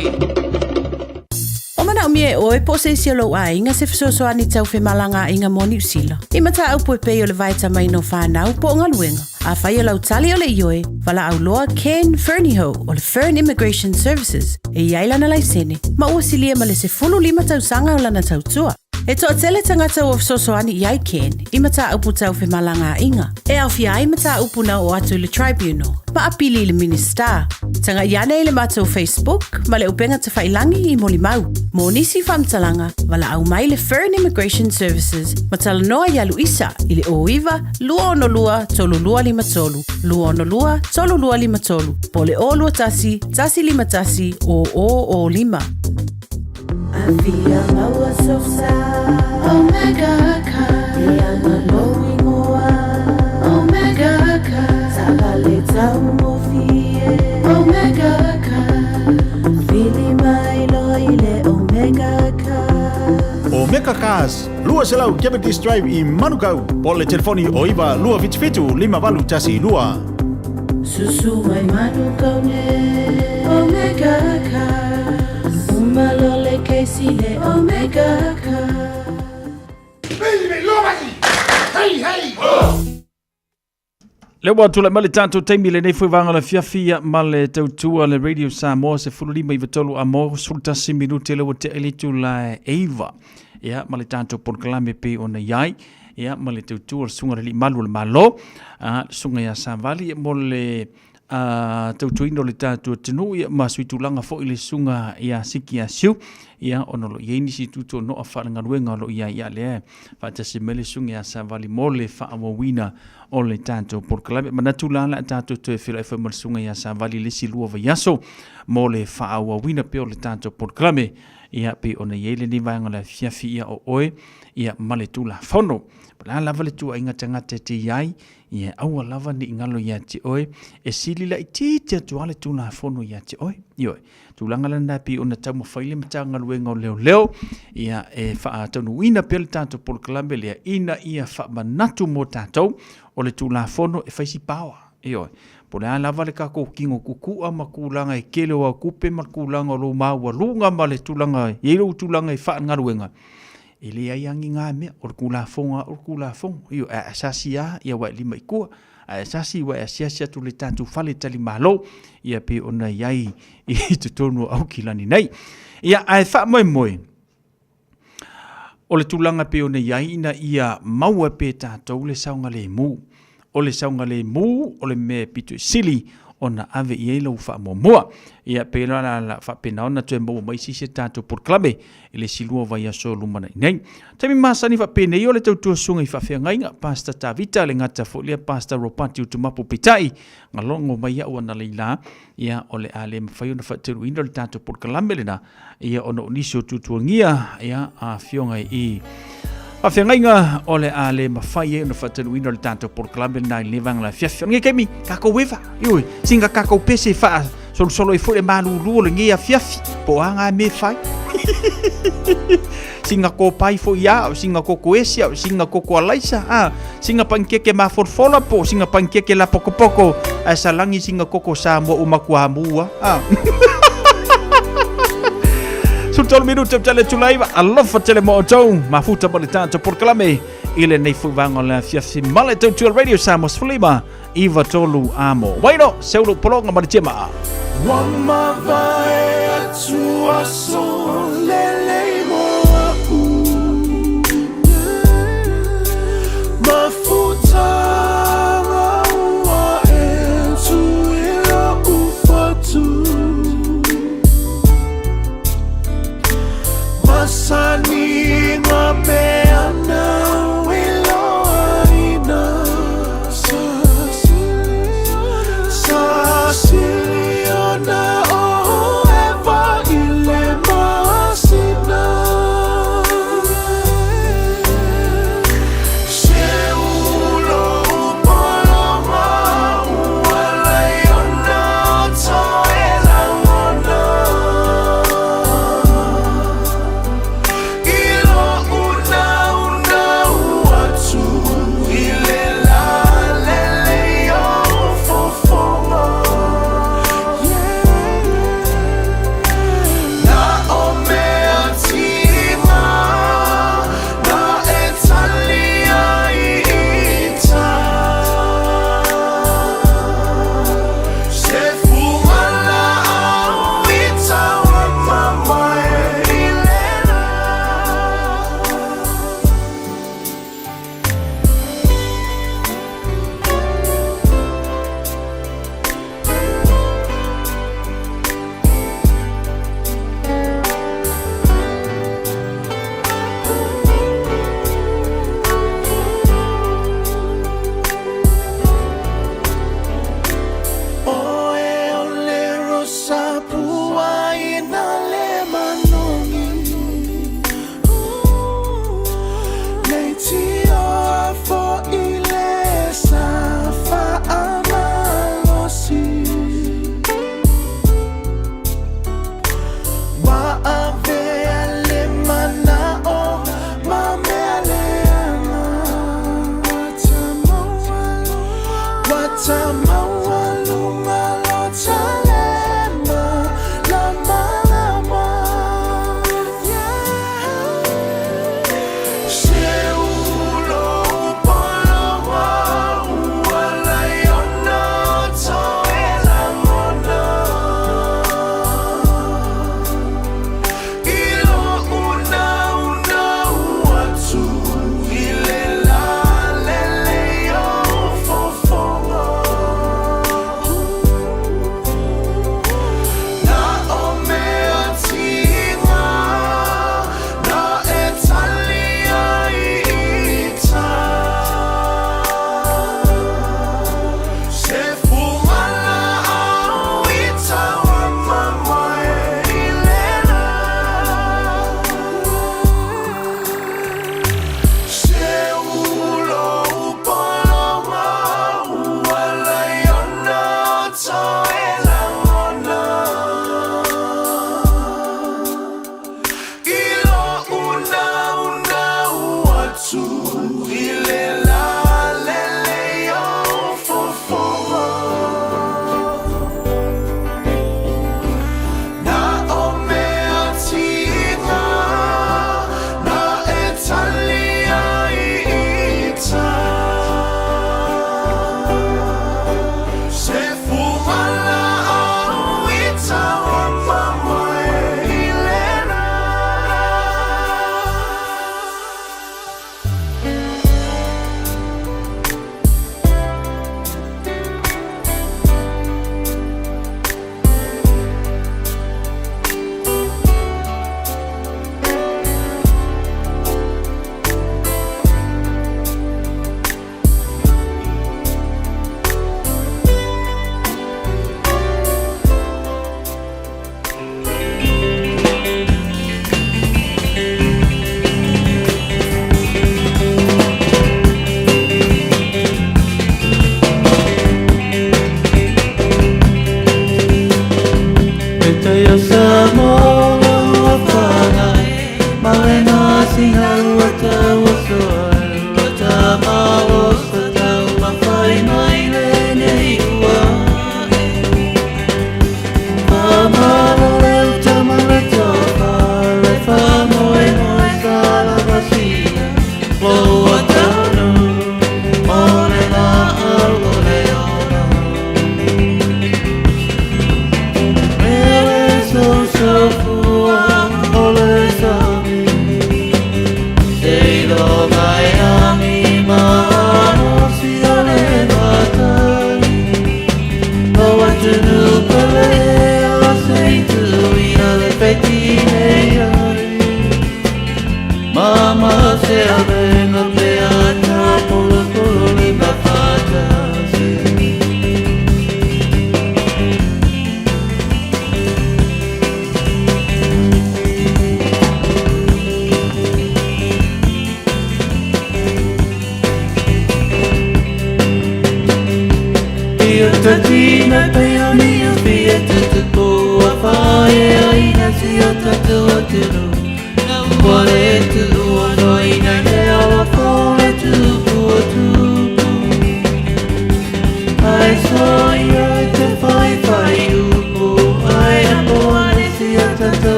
O manaomia e oe po o se isi o lou aiga se fesoasoani tau femalagaaiga mo Niu Sila. I mataupu e pei o le vaetamaina o fanau po o galuega. Afai o lau tali o le ioe, valaau loa Ken Fernihough o le Fern Immigration Services e i ai lana laisene ma ua silia ma le 15 tausaga o lana tautua. E toatele tagata ua fesoasoani i ai Ken i mataupu tau femalagaaiga, e aofia ai mataupu na oo atu i le Tribunal, ma apili i le Minisita. Tagai ane i le matou Facebook ma le upega tafailangi i molimau. Mo nisi faamatalaga, valaau mai le Fern Immigration Services ma talanoa ia Luisa i le 09 262 3253, 262 3253, po o le 021 151 0005. Afia maua sosa Omega car E ana lou ingoa Omega car Taavale taugofie Omega car Vili mai loa i le Omega car Omega Cars, 200 Cavendish Drive i Manukau, po o le telefoni o 9 277 5812. Susu mai Manukau nei Omega Cars Uma lo le Casey le Omega Car. Lea ua tulai mai le tatou taimi lenei foi vaega o le afiafi ma le tautua le Radio Samoa 15 i 3 a mo 11 minute lea ua tea i le itula e 9 ia ma le tatou polokalame pei ona i ai ia ma le tautua le susuga i le Alii Malu o le Malo a le susuga ia Savali mo le a tautuaina o le tatou atunuu ia ma suitulaga foi le susuga ia Siki Asiu ia ona o lo o i ai nisi tutonoa faalegaluega o lo o i ai ia lea faatasi mai le susuga ia Savali mo le faaauauina o le tatou polokalame. Manatu la la tatou toe feiloai foi ma le susuga ia Savali i le isi lua vaiaso mo le faaauauina pea o le tatou polokalame ia pei ona i ai lenei vaega o le afiafi ia o oe ia ma le Tulafono. Po o le a lava le tuuaiga tagata e te i ai, Ia aua lava ne i galo ia te oe, e sili laitiiti atu lava le Tulafono ia te oe. Ioe, tulaga lena e pei ona taumafai le Matagaluega o Leoleo, ia e faataunuuina pea le tatou polokalame lea ina ia faamanatu mo tatou o le Tulafono e fai si paoa. Ioe, po o le a lava le tatou tino kukua ma tulaga e tele o au tupe ma le tulaga o lou maualuga ma le tulaga e i ai lou tulaga i faagaluega, E leai lava ni na mea, o le Tulafono lava o le Tulafono. Ioe, a e asiasi lava, ia ua e lima i tua, a e asiasi ua e asiasi atu i le tatou fale talimalo, ia pei ona i ai i totonu o Aukilani nei. Ia, ae faamoemoe, o le tulaga pei ona i ai ina ia maua pea e tatou le saogalemu. O le saogalemu o le mea e pito i sili ona ave i ai lau faamuamua. Ia, pei la la la faapena ona toe maua mai se isi a tatou polokalame i le isi lua vaiaso lumanai nei. Taimi masani faapenei o le tautua susuga i faafeagaiga, Pastor Tavita, le gata foi lea Pastor Ropati Utumapu peitai, na logo mai au analeila, ia, o le a le mafai ona faataunuuina le tatou polokalame lena, ia ona o nisi o tuatuagia, ia, a afioga i faafeagaiga o le a le mafai ai ona faataunuuina le tatou polokalame lena i lenei vaega o le afiafi. O lenei taimi, tatou eva, ioe, singa tatou pese faasolosolo ai foi le malulu o lenei afiafi, po o a ngā mea e fai. Sina kopai foʻi a o sina koko esi a o sina koko alaisa a sina panikeke mafolafola po o sina panikeke lapokopoko ae salagi sina koko Samoa ua matuā a. 13 minute o tale tulaiva alofa tele mo outou mafuta ma le tatou polokalame i lenei foi vaega o le afiafi ma le tautua Radio Samoa 15 93 amo. Waino, seulo pologa ma le tiamaa. Ua mavae atu aso lelei mo a'u Mafutaga ua e tu i lo'u fatu Masani peana i loaina Sa siliona o Eva i le masina Se ulo upolonga ua laiona toe lagona I lo'u naunau atu i le lalelei o fofoga Na o mea tiga na e tali ai i tai Se fugalaau i tauamamae i le Oe o le rosa pua ina le manogi Le tio fo'i le sa fa'amalosi Ua avea le mana'o ma mea leaga Ua tamaualuga lo talema lamalama Se ulo upologa ua laiona toe lagona I lo'u naunau atu i le lalelei o fofoga.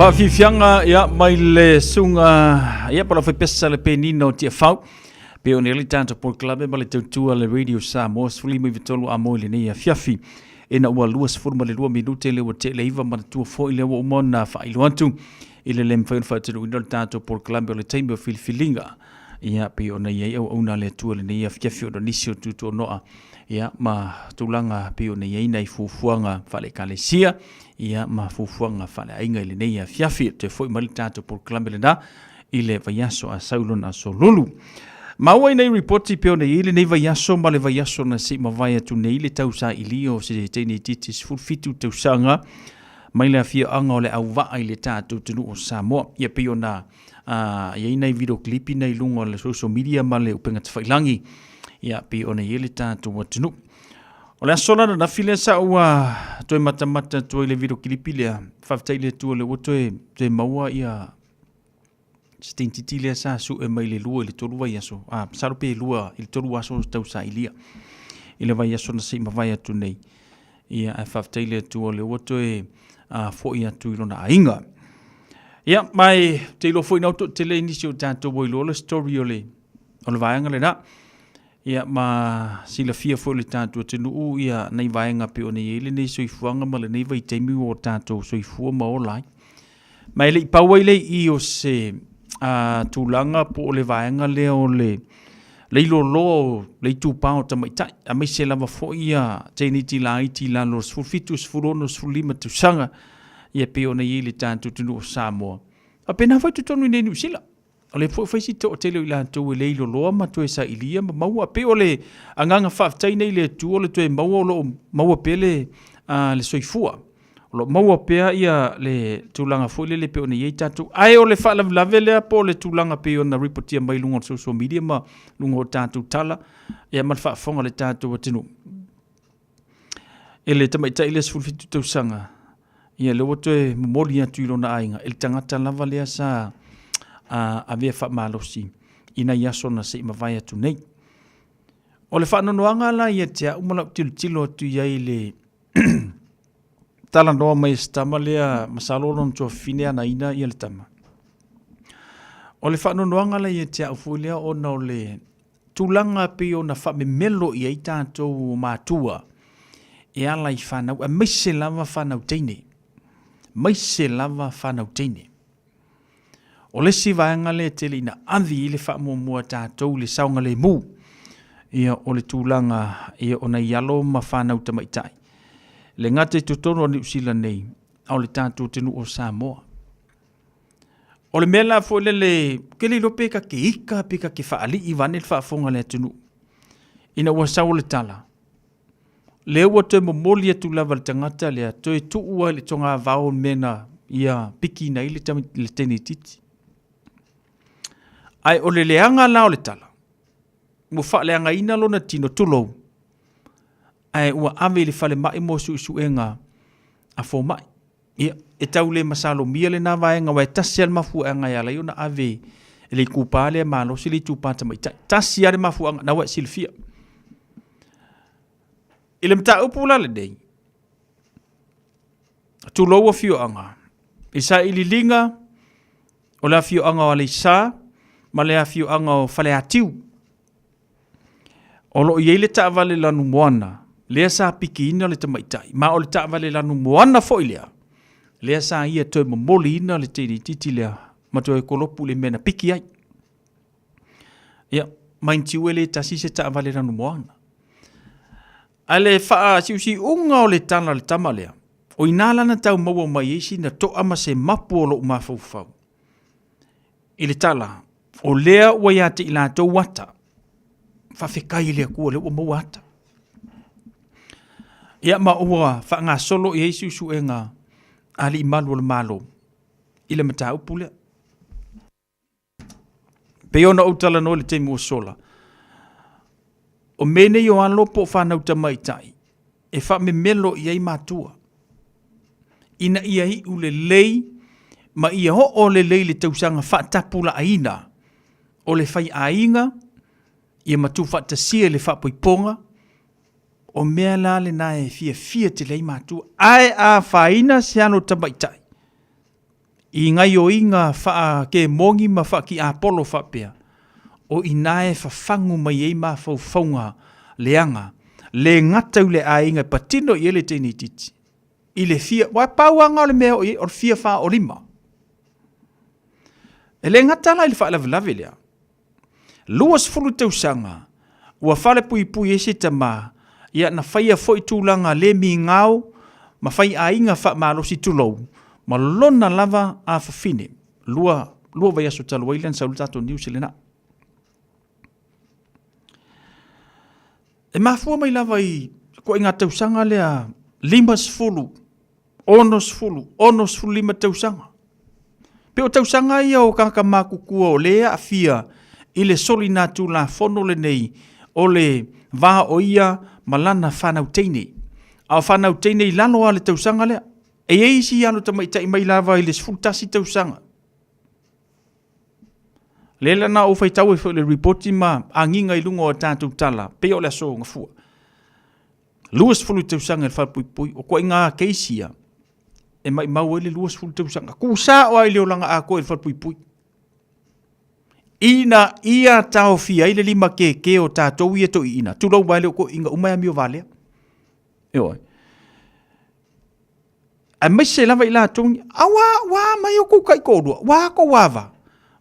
Faafiafiaga ia mai le suga ia po o le aufaipesa le penina o Tiafau pe o nei tatou polokalame ma le tautua le Radio Samoa 53 a mo i lenei afiafi ina ua 22 minute le ua tele iva manatua foi le ua uma ona faailoa atu i le le mafai ona faatunuina le tatou polokalame o le taimi o filifiliga ia pei ona i ai auauna a le Atua i lenei afiafi ona nisi o tutuonoa ia ma tulaga pei ona i ai nai fuafuaga faale-ekalesia ia ma fuafuaga faaleaiga i lenei afiafi. Toe foi mai le tatou polokalame lena i le vaiaso a sau lona aso lulu. Maua i nei ripoti pei ona i ai lenei vaiaso ma le vaiaso na se i mavae atu nei le tausaili o se teine itiiti 17 tausaga mai le afioaga o le Auvaa i le tatou atunuu o Samoa. Ia pei ona i ai nai video clip nei i luga o le social media ma le upega tafailangi ia pei ona i ai le tatou atunuu. O le aso la ananafi lea sa ou toe matamata atu ai i le video kilipi lea, faafetai i le Atua o lea ua toe, toe maua ia se teinititi lea sa sue mai le 2 i le 3 vaiaso, a, masalo pe 2 i le 3 aso tausaili i le vaiaso na se i mavae atu nei. Ia, ae faafetai i le Atua o lea ua toe foi atu i lona aiga. Ia, ma e te iloa foi na toatele i nisi o tatou ua iloa le story o le, o le vaega lena. Ia, ma silafia foi le tatou atunuu ia nai vaega pei ona i ai lenei soifuaga ma lenei vaitaimi ua tatou soifua ma ola ai. Ma e le i pau ai le i o se tulaga po o le vaega lea o le leiloloa o le itupa o tamaitai, aemaise lava foi ia teineiti laiti i lalo o le 17, 16, 15 tausaga, ia pei ona i ai le tatou atunuu o Samoa. Faapena foi totonu i nei Niu Sila. O lea foi e fai si toatele o i latou e le iloloa ma toe sailia ma maua. Pei o le agaga faafetai nei i le Atua o le toe maua o lo o maua pea le, le soifua. O lo o maua pea ia le tulaga foi lele pei ona i ai tatou. Ae o le faalavelave lea po o le tulaga pei ona ripotia mai luga o le social media ma luga o tatou tala ia ma le faafofoga a le tatou atunuu. E le tamaitai lea 17 tausaga, ia lea ua toe momoli atu i lona aiga e le tagata lava lea sa avea faamalosi i nai aso na se i mavae atu nei. O le faanoanoaga la ia te au ma lau tilotilo atu i ai i le talanoa mai e se tama lea, masalo lona tuafafine ana ina ia le tama. O le faanoanoaga la ia te au foi lea ona o le tulaga pei ona faamemelo i ai tatou matua e ala i fanau, aemaise lava fanau teine, aemaise lava fanau teine. O le isi vaega lea e tele ina ave i le faamuamua a tatou i le saogalemu, ia o le tulaga ia o nai alo ma fanau tamaitai. E le gata i totonu o Niu Sila nei, a o le tatou atunuu o Samoa. O le mea la foi lele, ou te le iloa pe ta te ika pe ta te faalii vaeane le faafofoga a le atunuu, ina ua sau le tala, lea ua toe momoli atu lava le tagata lea, toe tuu ai le togavao le mea na ia pikiina ai le teine itiiti. Ae o le leaga la o le tala, ua faaleagaina lona tino, tulou, ae ua ave i le falemai mo suesuega a fomai. Ia, e tau le masalomia lena vaega aua e tasi lava le mafuaaga e ala ai ona ave e le itupa lea malosi le itupa tamaitai. Tasi lava le mafuaaga, na ua e silafia. I le mataupu la lenei, tulou afioaga, i sailiiliga o le afioaga o Aleisa ma le afioaga o Faleatiu, O lo o i ai le taavale lanumoana lea sa pikiina le tamaitai, ma o le taavale lanumoana foi lea, lea sa ia toe momoliina le teine itiiti lea ma toe kolopu i le mea na piki ai. Ia, mind you e le tasi se taavale lanumoana. Ae le faasiusiuga o le tala a le tama lea, o i ina la na tau maua mai ai sina toa ma se mapu o lou mafaufau. I le tala, o lea ua ia te i latou ata. Faafetai i le Atua lea ua maua ata. Ia ma ua faagasolo i ai suesuega a alii malu o le Malo i le mataupu lea. Pei ona ou talanoa i le taimi ua sola, o mea nei o alo po o fanau tamaitai e faamemelo i ai matua ina ia iu lelei ma ia oo lelei le tausaga faatapulaaina o le faiaiga ia ma tuufaatasia i le faapoipoga, o mea la lena e fiafia tele ai matua. Ae a afaina se alo tamaitai i gaioiga faakemoni ma faatiapolo faapea, o i ina e fafagu mai ai mafaufauga leaga, le gata i le aiga e patino i ai le teine itiiti, i le fia, aua e pau lava na o le mea e oo i ai, o le fia faaolima. E le gata la i le faalavelave lea, 20 tausaga ua falepuipui ai se tama, ia na faia foi tulaga le migao ma faiaiga faamalosi tulou, ma lona lava afafine. Lua, lua vaiaso talu ai lea na sau le tatou news i lena. E mafua mai lava i ituaiga tausaga lea 50 60, 65 tausaga. Pe o tausaga ia o tagata matutua o lea e aafia i le solinatulafono lenei o le va o ia ma lana fanau teine. A o fanau teine i lalo lava o le tausaga lea. E i ai isi alo tamaitai mai lava i le 11 tausaga. Lea la na ou faitau ai foi i le ripoti ma agiga i luga o a tatou tala, pei o le aso Gafua. 20 tausaga i le falepuipui, o ituaiga case ia e maimau ai le 20 tausaga. Tusa o ai le olaga atoa i le falepuipui. Ina ia taofia ai le lima keke o tatou ia toeaiina, tulou mai le o toeaiina uma e amio valea. Ioe. Aemaise lava i latou ni, a ua, ua mai o kou taitoalua, ua tou ava,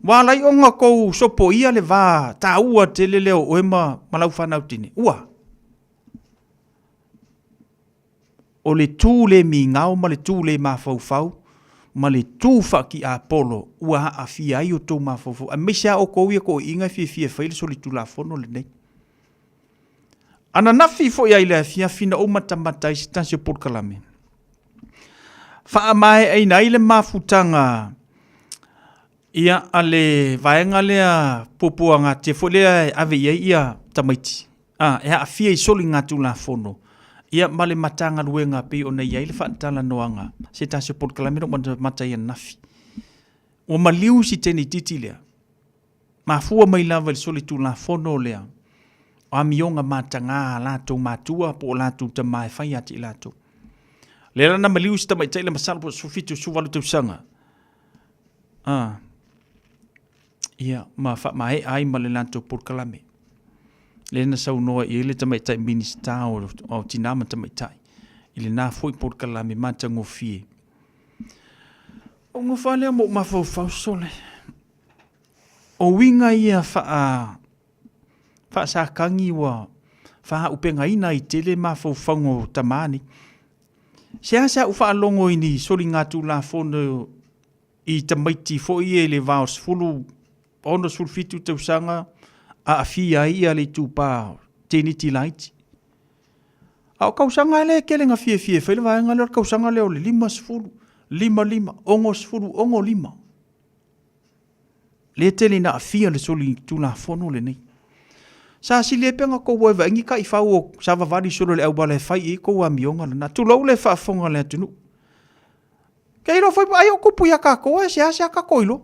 ua ala ai ona tou sopoia le va taua tele lea o oe ma, ma lau fanau teine. Ua. O le tu le migao ma le tu le mafaufau ma le tu faatiapolo ua aafia ai outou mafaufau, aemaise lava outou ia toeaiina e fiafia e fai le solitulafono lenei. Ananafi foi ai le afiafi na ou matamata ai se tasi o polokalame. Faamaeaina ai le mafutaga ia a le vaega lea puapuagatia foi lea e ave i ai ia tamaiti a e aafia i soligatulafono ia ma le Matagaluega e pei ona i ai le faatalanoaga se tasi o polokalame na ou mata ai ananafi. Ua maliu si teine itiiti lea, mafua mai lava i le solitulafono lea o amioga mataga a latou matua po o latou tama e fai ia te i latou. Lea la na maliu si tamaitai lea masalo po o 17 18 tausaga. A, ia, ma faamaea ai ma le latou polokalame. Lea na saunoa i ai le tamaitai Minisita o, o Tinā ma Tamaitai i lena foi polokalame matagofie. O gofa lea mo mafaufau sole. O uiga ia faa faasakagi ua faaupegaina ai tele mafaufauga o tamā nei. Seasea ou faalogo i ni soligatulafono i tamaiti foi ia i le va o le 10, 67 tausaga aafia ai ia le itupa teiniti laiti. A o kausaga lea e tele na fiafia e fai le vaega lea o le kausaga lea o le 50, 55, 60, 65. Lea e tele ina aafia le solitulafono lenei. Sa sili ai pe na tou o e vaai ni taifau o savavali solo i le auala e fai i ai tou amioga lena. Tulou le faafofoga a le atunuu. Ke iloa foi ai o tupu ia tatou e seasea tatou iloa.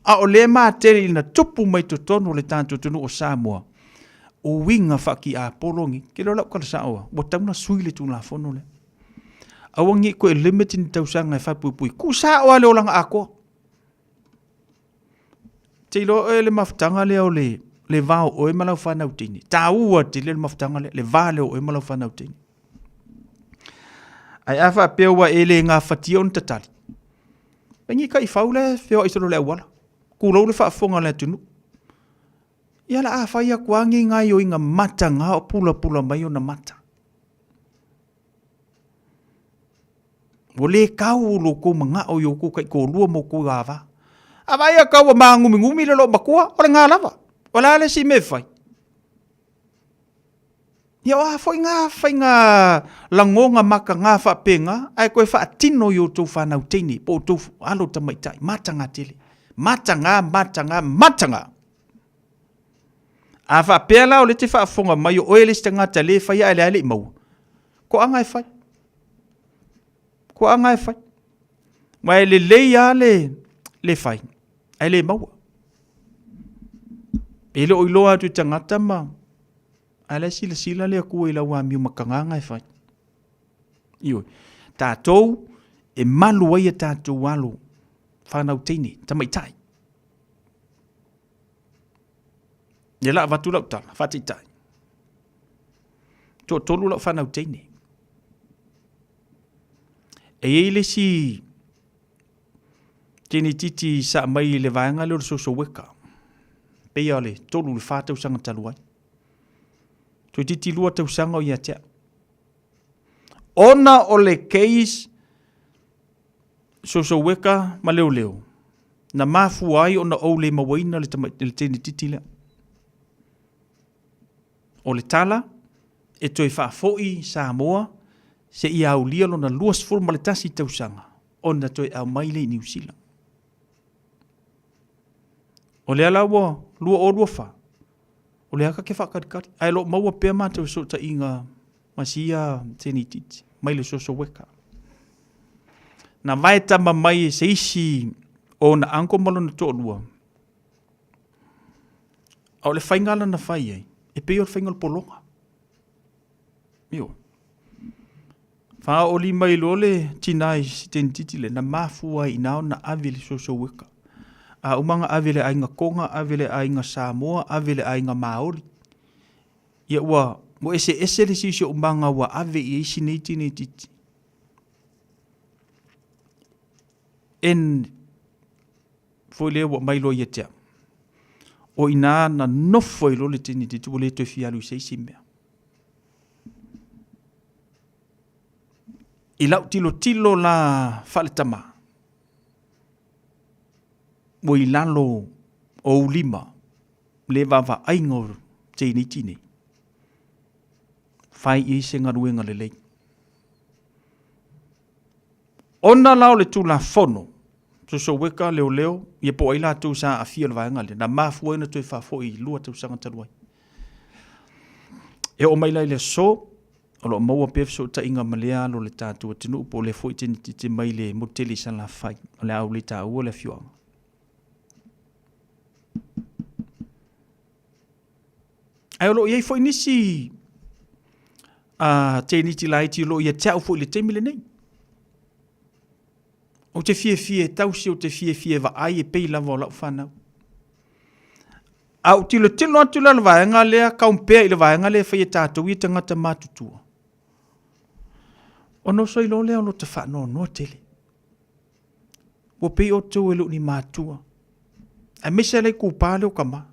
A o lea e matele ina tupu mai totonu o le tatou atunuu o Samoa, uiga faatiapolo nei. Ke iloa lau tala sao lava, ua tatau ona sui le Tulafono lea. Aua ne i toe limit ni tausaga e faapuipui. Tuu sao lava le olaga atoa. Te iloa oe le mafutaga lea o le, le va o oe ma lau fanau teine. Taua tele le mafutaga lea, le va lea o oe ma lau fanau teine. Ae a faapea ua e le gafatia ona tatali, e ni taifau la e feoai solo i le auala, tulou le faafofoga a le atunuu. Ia la a fai atu lava nei gaoioiga mataga o pulapula mai ona mata. Ua le tau lo outou manao i outou taitoalua ma outou ava. A vaai atu ua magumiugumi le loomatua, o lena lava. O le a le isi mea e fai? Ia o a foi na faiga lagona mataga faapena ae toe faatino i outou fanau teine po o outou alo tamaitai, mataga tele. Mataga, mataga, mataga! A faapea la o lea e te faafofoga mai o oe le isi tagata le faia ae lea e le i maua, toaga e fai. Toaga e fai. Ma e lelei lava le, le fai, ae le maua. E le o iloa atu i tagata ma ae la e silasila le Atua i lau amio matagaga e fai. Ioe. Tatou e malu ai a tatou alo fanau teine, tamaitai. Ia la avatu lau tala, faataitai. Toatolu lau fanau teine. E i ai le isi teine itiiti sa aumai i le vaega lea o le social worker, pei lava o le 3 i le 4 tausaga talu ai. Toeitiiti 2 tausaga o ia te au. Ona o le case social worker ma leoleo, na mafua ai ona ou le mauaina le le teine itiiti lea. O le tala, e toe faafoi Samoa seia aulia lona 21 tausaga ona toe aumai lea i Niu Sila. O lea la ua 2024, o lea ta te faatalitali, ae lo o maua pea matou fesootaiga ma sia teine itiiti mai le social worker. Na vae tama mai e se isi o ona uncle ma lona toalua, a o le faiga la na fai ai, e pei o le faiga o le pologa. Ioe. Faaoli mai loa le tina i si teine itiiti lea, na mafua ai i ina ona ave i le social worker. A uma ona ave i le aiga Toga, ave i le aiga Samoa, ave i le aiga Maori. Ia ua, ua eseese le siosiomaga ua ave i ai si nei teine itiiti. And foi lea ua aumai loa ia te au. O i ina na nofo ai loa le teine itiiti ua le toe fia alu i se isi mea. I lau tilotilo la faaletama, ua i lalo o ou lima le vaavaaiga o teineiti nei, fai i ai se galuega lelei. Ona la o le Tulafono, social worker, leoleo, ia po o ai latou sa aafia i le vaega lea, na mafua ai ona toe faafoi i 2 tausaga talu ai. E oo mai la i le aso, o lo o maua pea fesootaiga ma lea alo o le tatou atunuu po o lea foi tenititi mai le motu tele i Salafai, o le a ou le taua le afioaga. Ae o lo o i ai foi nisi teniti laiti o lo o ia te au foi i le taimi lenei. Ou te fiafia e tausi, ou te fiafia e vaai e pei lava o lau fanau. A ou tilotilo atu la i le vaega lea, compare i le vaega lea e fai e tatou ia tagata matutua, ona oso ai loa lea o lota faanoanoa tele. Ua pei outou e le o ni matua, aemaise le itupa lea o tama.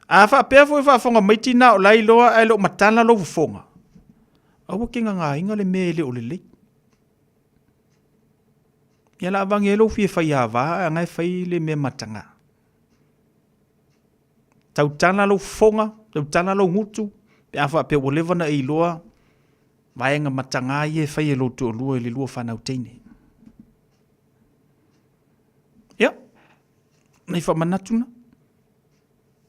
A faapea foi o faafofoga mai tina o la e iloa ae le o matala lou fofoga, aua ke gagāina le mea e le o lelei. Ia la avage ai lou fia faiava ae aga e fai le mea mataga. Tautala lou fofoga, tautala lou gutu, pe a faapea ua leva ona e iloa vaega mataga ia e fai e lou toalua i le lua fanau teine. Ia, nai faamanatu na.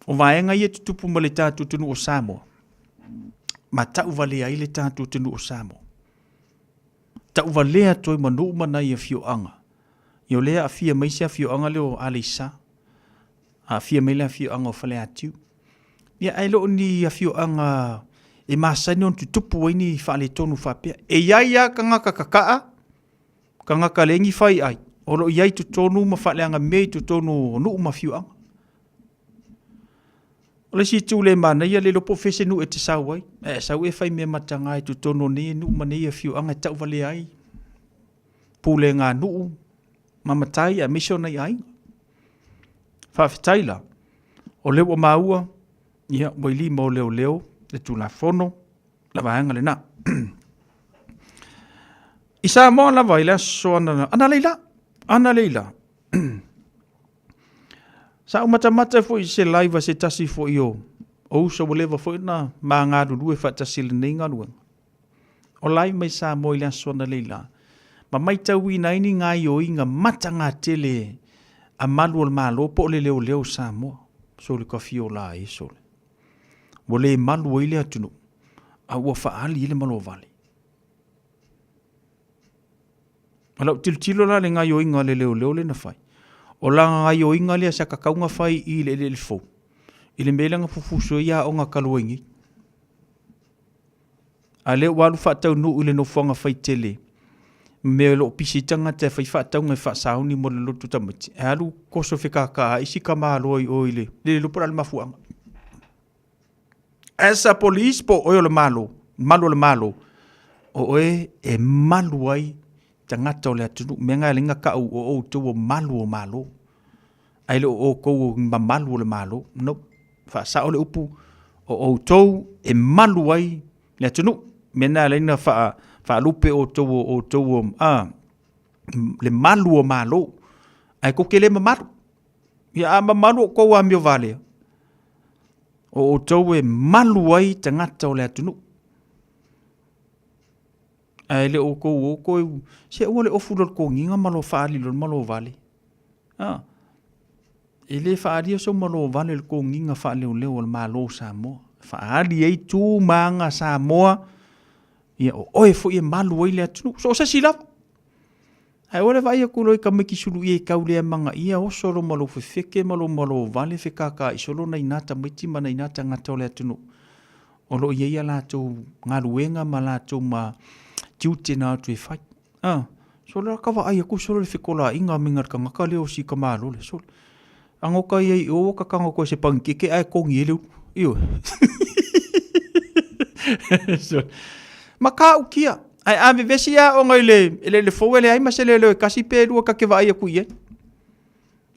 O vaega ia e tutupu ma le tatou atunuu o Samoa, ma tauvalea ai le tatou atunuu o Samoa. Tauvalea atu ai ma nuu ma nai afioaga. Ia o lea e aafia mai se afioaga lea o Aleisa, aafia mai le afioaga o Faleatiu. Ia ae le o ni afioaga e masani ona tutupu ai ni faaletonu faapea. E i ai lava tagata kakaa, tagata leai ni faiai, o lo o i ai i totonu ma faaleaga mea i totonu o nuu ma afioaga. O le isi itu le manaia, le iloa po o fea se nuu e te sau ai, ae e sau e fai mea mataga i totonu o nei nuu ma nei afioaga e tauvalea ai pulega nuu ma matai aemaise o nai aiga. Faafetai la, o lea ua maua, ia, ua i lima o leoleo le Tulafono, le vaega lena. I Samoa lava i le aso analeila, analeila, sa ou matamata foi i se live a se tasi foi o uso ua leva foi ona ma galulue faatasi i lenei galuega. O live mai Samoa i le aso analeila, ma maitauina ai ni gaioiga matagatele a malu o le Malo po o le leoleo o Samoa. Sole kafiola e sole. Ua le malu ai le atunuu, a ua faaali ai le malovale. O lau tilotilo la i le gaioiga a le leoleo lea na fai, o lana gaioiga lea sa tatau ona fai i le eleele fou, i le mea lea na fufuso ai aoga talu ai nei. A o lea ua alu faataunuu i le nofoaga faitele, mea o lo o pisi ai tagata e fai faatauga e faasauni mo le lotu tamaiti, e alu toso fekaka ai si tamaloa i o i le le iloa po o le a le mafuaaga. As a police po o oe o le Malo, malu o le Malo, o oe e malu ai tagata o le atunuu. Mea na e ala ai ona tau o outou o malu o Malo. Ae le o outou o mamalu o le Malo. No. Faasao le upu, o outou e malu ai le atunuu. Mea na e ala ai ona faalupe outou o outou o le malu o Malo. Ae tou te le mamalu. Ia a mamalu outou amio valea, o outou e malu ai tagata o le atunuu. Ae le o outou o toe, se aua le ofu loa le toniga ma lo faaali loa le malo vale. A, e le faaalia sou malo vale i le toniga faaleoleo a le Malo o Samoa. E faaali ai tu ma aga Samoa, ia o oe foi e malu ai le atunuu. So o se isi lava. Ae aua le vaai atu loa i tamaiti suluia e tau le amanaia, oso lo ma lou fefeke ma lo malo vale fekakaai solo nai na tamaiti ma nai na tagata o le atunuu o lo o i ai a latou galuega ma latou ma tiute na o atu e fai. A, solo la ka vaai atu solo le fekolaiga mega le tagata lea o si tamalo lea, solo. A goka ia i o ua kakano koe se panikeke ae togi ai le ulu. Ioe. Ma ka ukia. Ae a vevesi aoga i le eleele fou e leai ma se leoleo e tasi pe lua ta te vaai atu i ai.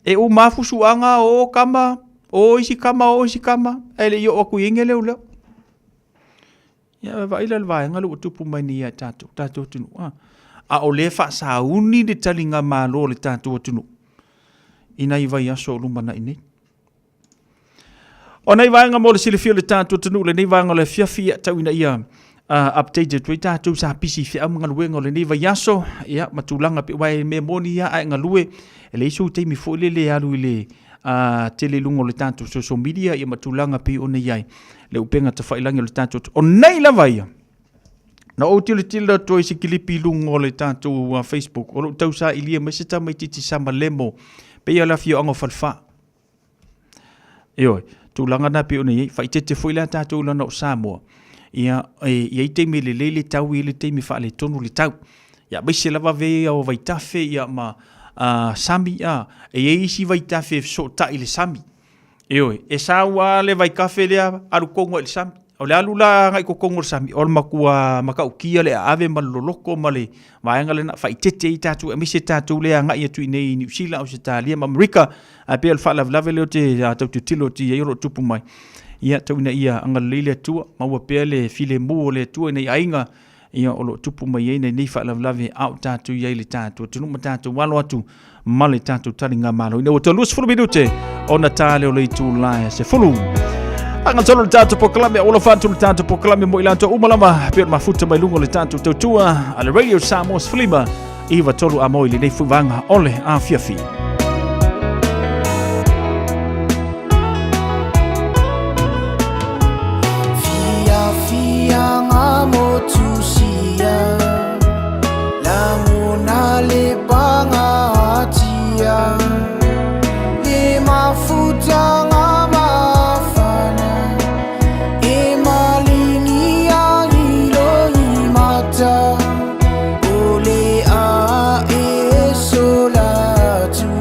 E uma lava fusuaga, o tama, o isi tama, o isi tama, ae le i oo atu i ai ni leoleo. Ia vaai la i le vaega lea ua tupu mai nei ia tatou, tatou atunuu. A, a o lea e faasauni le taligamalo a le tatou atunuu i nai vaiaso o lumanai nei. O nai vaega mo le silafia o le tatou atunuu lenei vaega o le afiafi, ia tau ina ia update atu ai tatou sa pisi i feau ma galuega o lenei vaiaso, ia, ma tulaga pe, aua e mea moni lava a e galue, e leai sou taimi foi lele e alu i le tele i luga o le tatou social media, ia ma tulaga pei ona i ai le upega tafailagi o le tatou O nei lava ia, na ou tilotilo atu ai i se kilipi i luga o le tatou Facebook, o lo o tausailia mai se tamaitiiti samalemo, pei o le afioaga o Falefa. Ioe, tulaga na pei ona i ai, faaeteete foi la tatou leaga o Samoa, ia, e i ai taimi e lelei le tau, e i ai le taimi e faaletonu le tau. Ia, aemaise lava mea ia o vaitafe ia ma sami, a, e i ai isi vaitafe e fesootai i le sami. Ioe, e sau lava le vaitafe lea alu tonu lava i le sami. O le alu la agai i totonu o le sami, o le matua matautia le aave ma le loloto ma le vaega lena, faaeteete ai tatou, aemaise tatou lea e agai atu i inei i Niu Sila, Ausetalia ma Amerika, ae pei o le faalavelave lea ou te tau tilotilo atu i ai o lo o tupu mai. Ia, tau ina ia agalelei le Atua, maua pea le filemu o le Atua i nai aiga, ia o lo o tupu mai ai nei faalavelave a o tatou i ai i le tatou atunuu ma tatou alo atu ma le tatou taligamalo. Ina ua toe 20 minute ona ta lea o le itula e 10. Faagasolo le tatou polokalame, ua alofa atu le tatou polokalame mo i latou uma lava pei ona mafuta mai luga o le tatou tautua a le Radio Samoa 15 9 3 a moi lenei foi vaega o le afiafi. Fiafiaga motusia Lagona le pagatia Le mafutaga mafana E maligi agilo i mata O le a e sola atu.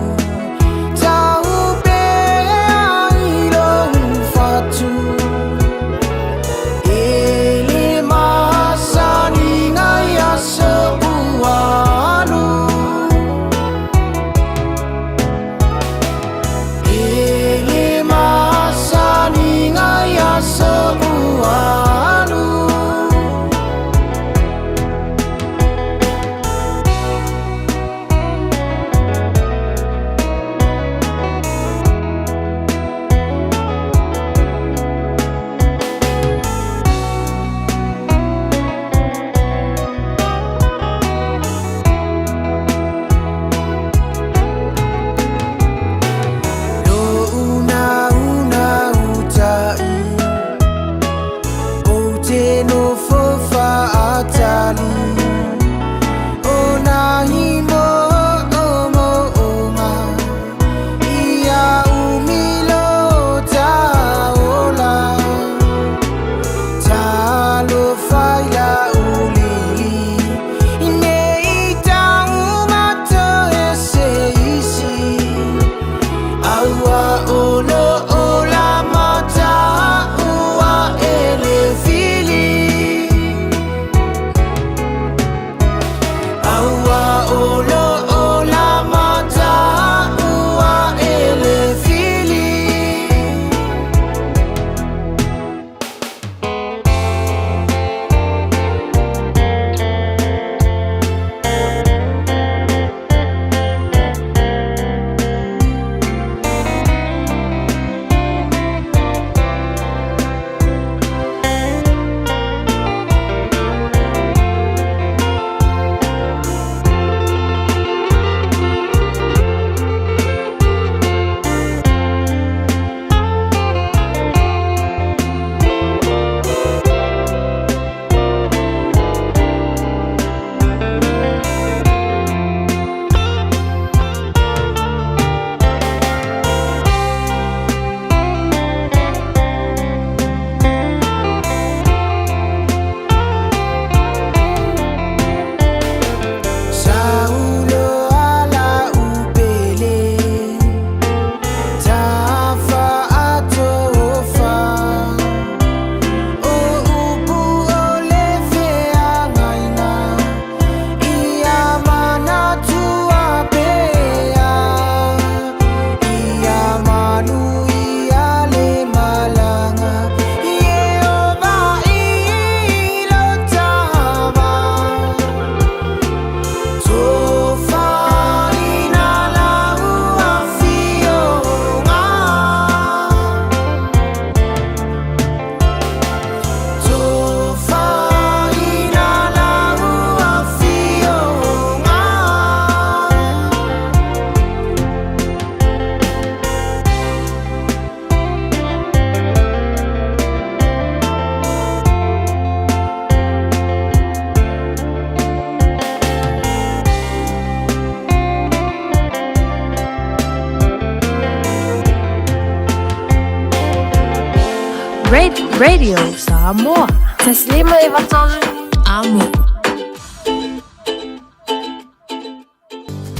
Radio Samoa. 153 Amo.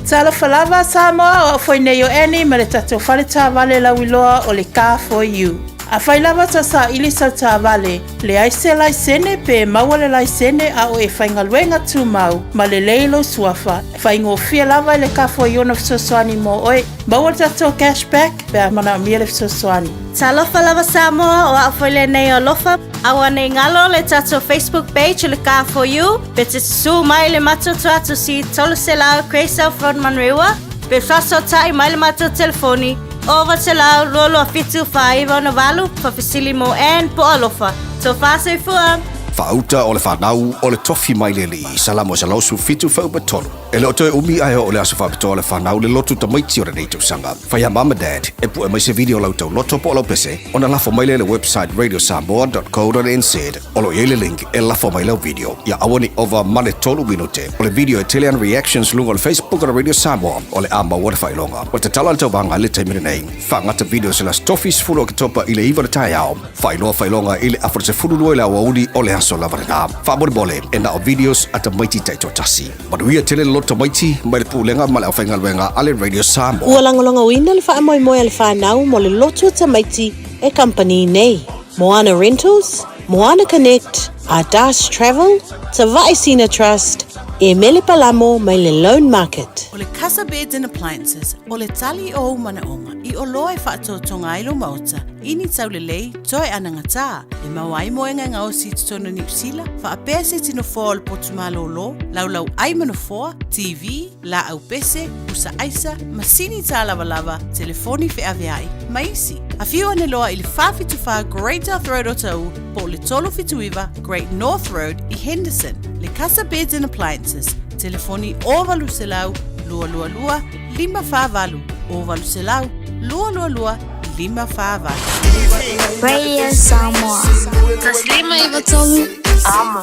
Talofa lava Samoa, o au foi nei o Annie ma le tatou fale taavale lauiloa o le Car for You. Afai lava ta saili sau taavale, leai se laisene pe maua le laisene a o e faigaluega tumau ma lelei lou suafa, faigofie lava i le Car for You ona fesoasoani mo oe. Maua le tatou cash back pe a manaomia le fesoasoani. Talofa lava Samoa, o au foi lenei o Alofa. Aua nei galo le tatou Facebook page o le Car for You, pe te susu mai le matou tuatusi 300 Grey South Road Manurewa, pe fesootai mai le matou telefoni 900 227 4968, faafesili mo Ann po o Alofa. Tofa soifua! Faauta o le fanau o le tofi mai le Alii, Salamo 117.3. E le o toe umi ae oo le aso faapitoa o le fanau le lotu tamaiti o lenei tausaga. Fai a mum and dad e pue mai se video o lau tauloto po o lau pese ona lafo mai lea i le website radiosamoa.co.nz o lo o i ai le link e lafo mai lau video. Ia aua ne i ova ma le tolu minute o le video e tele ana reactions luga o le Facebook o le Radio Samoa o le a maua le faailoga. Ua tatala le tauvaga i le taimi lenei. Faagata videos i le Aso Tofi 10 o Oketopa i le 9 o le taeao. Faailoa faailoga i le afa 12 i le aoauli o le aso lava lena. Faamolemole, e na o videos a tamaiti taitoatasi. Manuia tele le loto tamaiti mai le Pulega ma le Aufaigaluega a le Radio Samoa. Ua lagolagoina le faamoemoe a le whanau mo le lotu o tamaiti e kamupani nei. Moana Rentals, Moana Connect, Ardas Travel, Tavae Sina Trust, e Mele Palamo mai le Loan Market. O le Casa Beds and Appliances, o le tali o ou manaoga i oloa e faatotoga ai lou maota, i ni taulelei, toe anagatā, e maua ai moega e gaosi i totonu o Niu Sila, faapea se tino foa o le potu malōlō, laulau ai ma nofoa, TV, laau pese, pusa aisa, masini tālavalava, telefoni feaveai, ma isi. Afio ane loa i le 474 Great South Road o Taʻu po o le 379 Great North Road i Henderson. Le Casa Beds and Appliances, telefoni 0800 222 548, 0800 222 548. Radio Samoa. 153 Amo.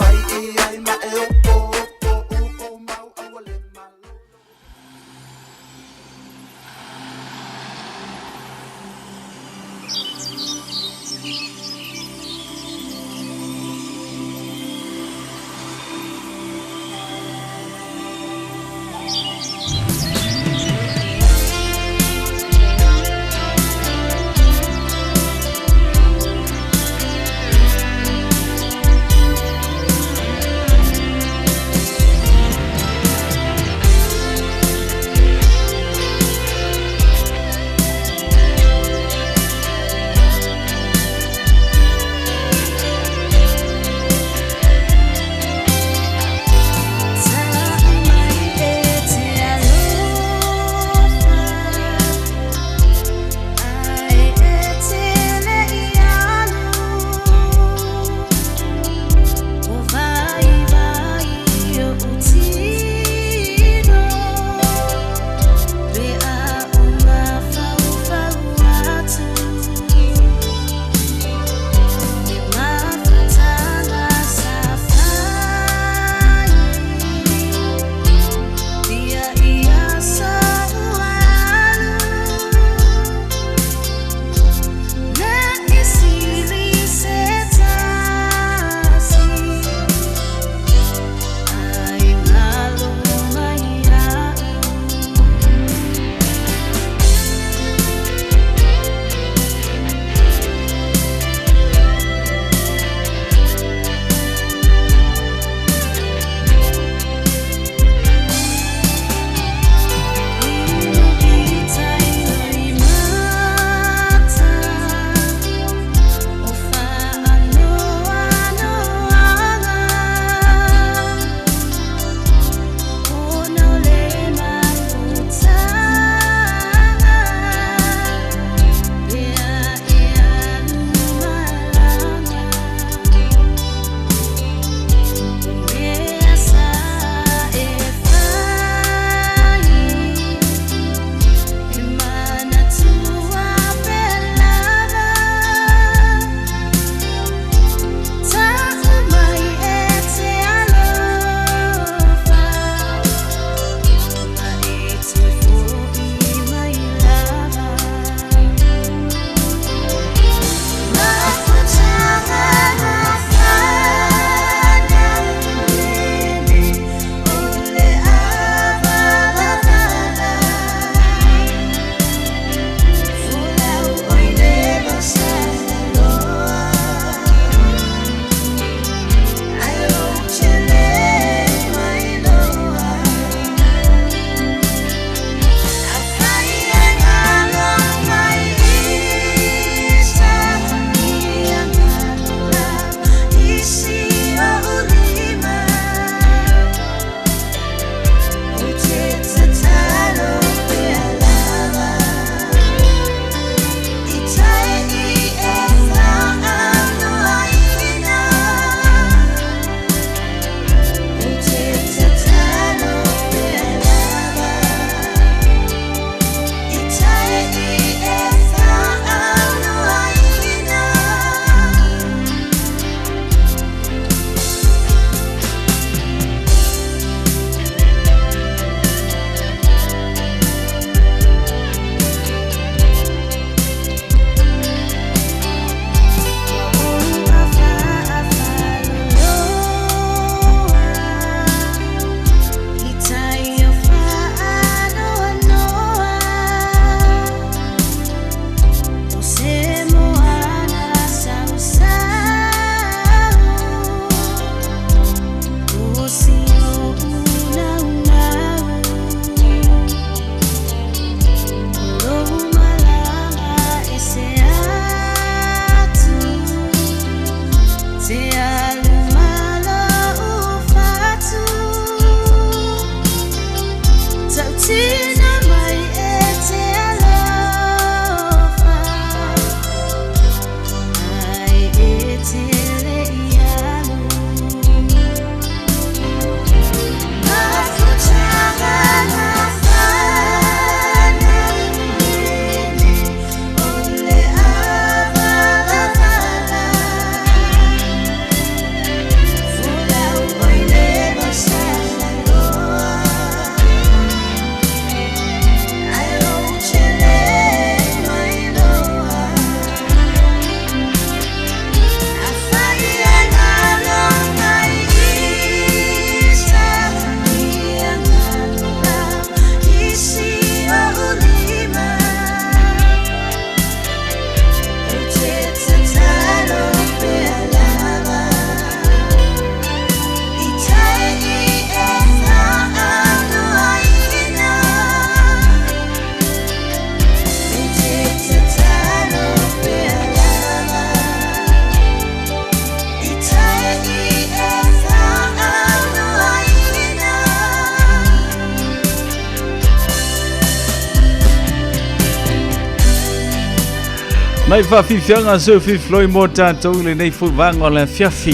Mai whawhiwhianga seu whiwhiloi mō tātou le nei fui vānga o le afiafi.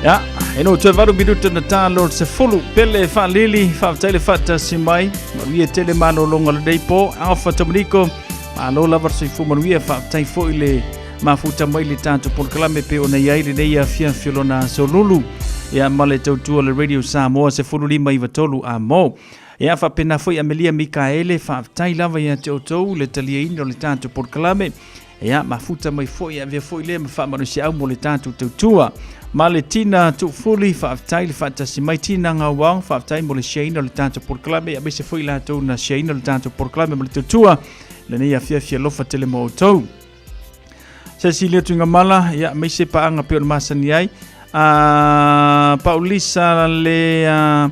Ia, e no toe varu minuta na tā lord se fulu. Pele whaalili, whaawatai le whaatasi mai. Manuia tele malolonga le nei pō. Alpha Dominico, malo lava soifua manuia whaawatai foi le mafuta mai le tātou polokalame pe ona i ai le nei afiafi o lona aso lulu. Ia, ma le tautua le Radio Samoa se fulu lima iwa tolu a mō. Ia faapena foi Amelia Mikaele, faafetai lava ia te outou le taliaina o le tatou polokalame. Ia mafuta mai foi avea foi lea ma faamalosiau mo le tatou tautua. Ma le Tina Tuufuli, faafetai le faatasi mai Tina Ngauao, faafetai mo le shareina o le tatou polokalame, aemaise foi latou na shareina o le tatou polokalame ma le tautua. Lenei afiafi alofa tele mo outou. Cecilia Tuigamala, ia aemaise paaga pei ona masani ai. A Paulisa le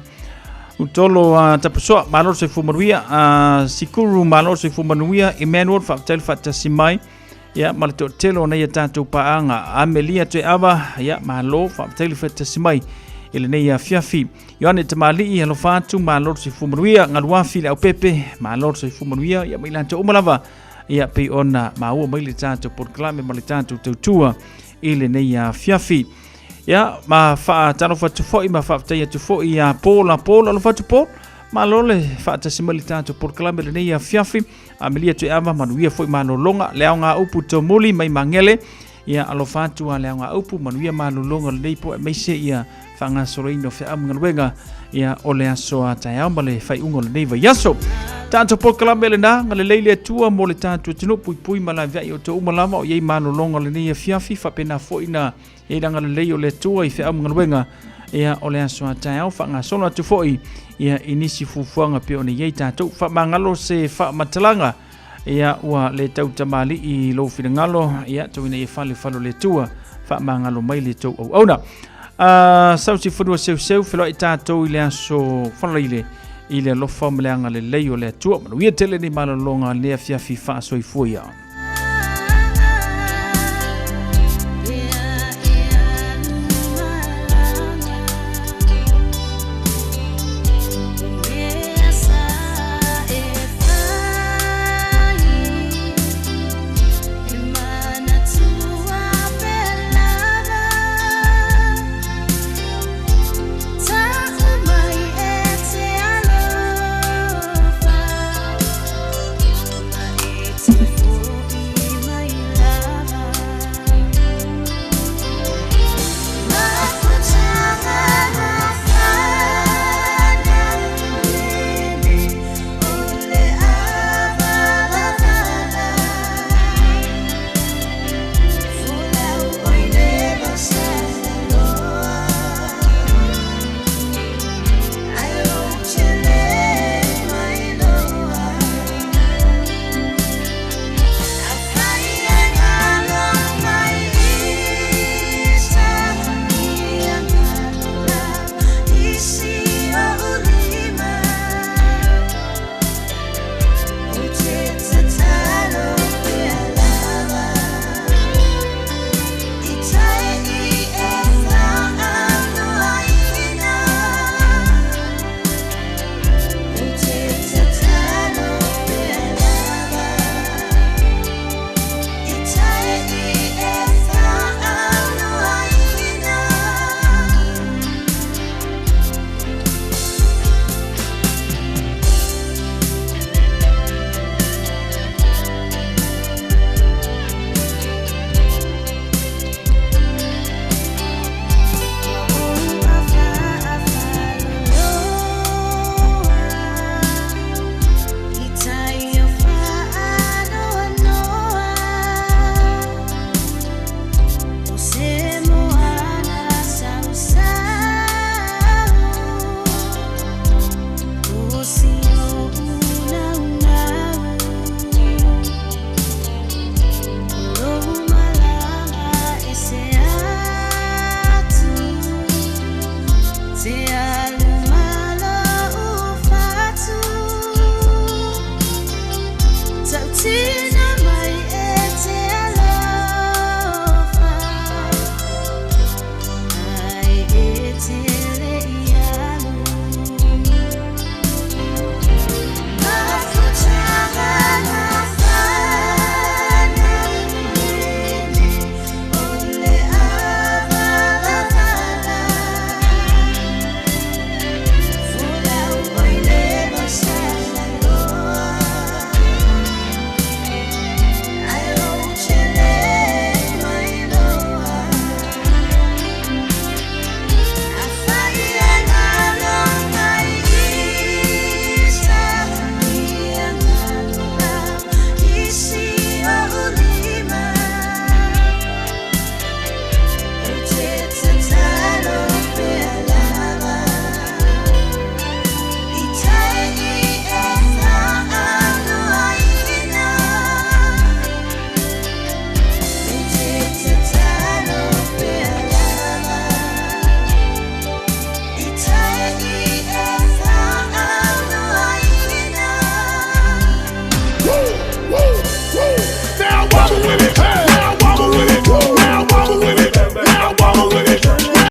Utolo Tapusoa, malo le soifua manuia. Sikuru, malo le soifua manuia. Emmanuel, faafetai le faatasi mai. Ia, ma le toatele o nei a tatou paaga. Amelia Toeava, ia, malo, faafetai le faatasi mai i lenei afiafi. Ioane Tamalii, alofa atu, malo le soifua manuia. Galuafi le Aupepe, malo le soifua manuia. Ia, ma i latou uma lava. Ia pei ona maua mai le tatou polokalame ma le tatou tautua i lenei afiafi. Ia, ma faatalofa atu foi ma faafetai atu foi ia Paul a Paul, alofa atu Paul. Malo le faatasi mai le tatou polokalame lenei afiafi. Amelia Tuiava, manuia foi malologa. Le aoga upu Tomuli mai Magele. Ia alofa atu a le aoga upu, manuia malologa lenei po aemaise ia faagasoloina o feau ma galuega ia o le aso a taeao ma le faaiuga o lenei vaiaso. Tatou polokalame lena, galelei le Atua mo le tatou atunuu, puipui ma laveai o outou uma lava o i ai malologa o lenei afiafi, faapena foi na i ai le agalelei o le Atua i feau ma galuega ia o le aso a taeao, faagasolo atu foi ia i nisi fuafuaga pei ona i ai tatou. Faamagalo se faamatalaga ia ua le tau tamalii i lou finagalo, ia tau ina ia fale falo le Atua, faamagalo mai le tou auauna. Sausi fanua seuseu, feloai tatou i le aso Faraile i le alofa ma le agalelei o le Atua. Manuia tele nei malologa lenei afiafi faasoifua ia.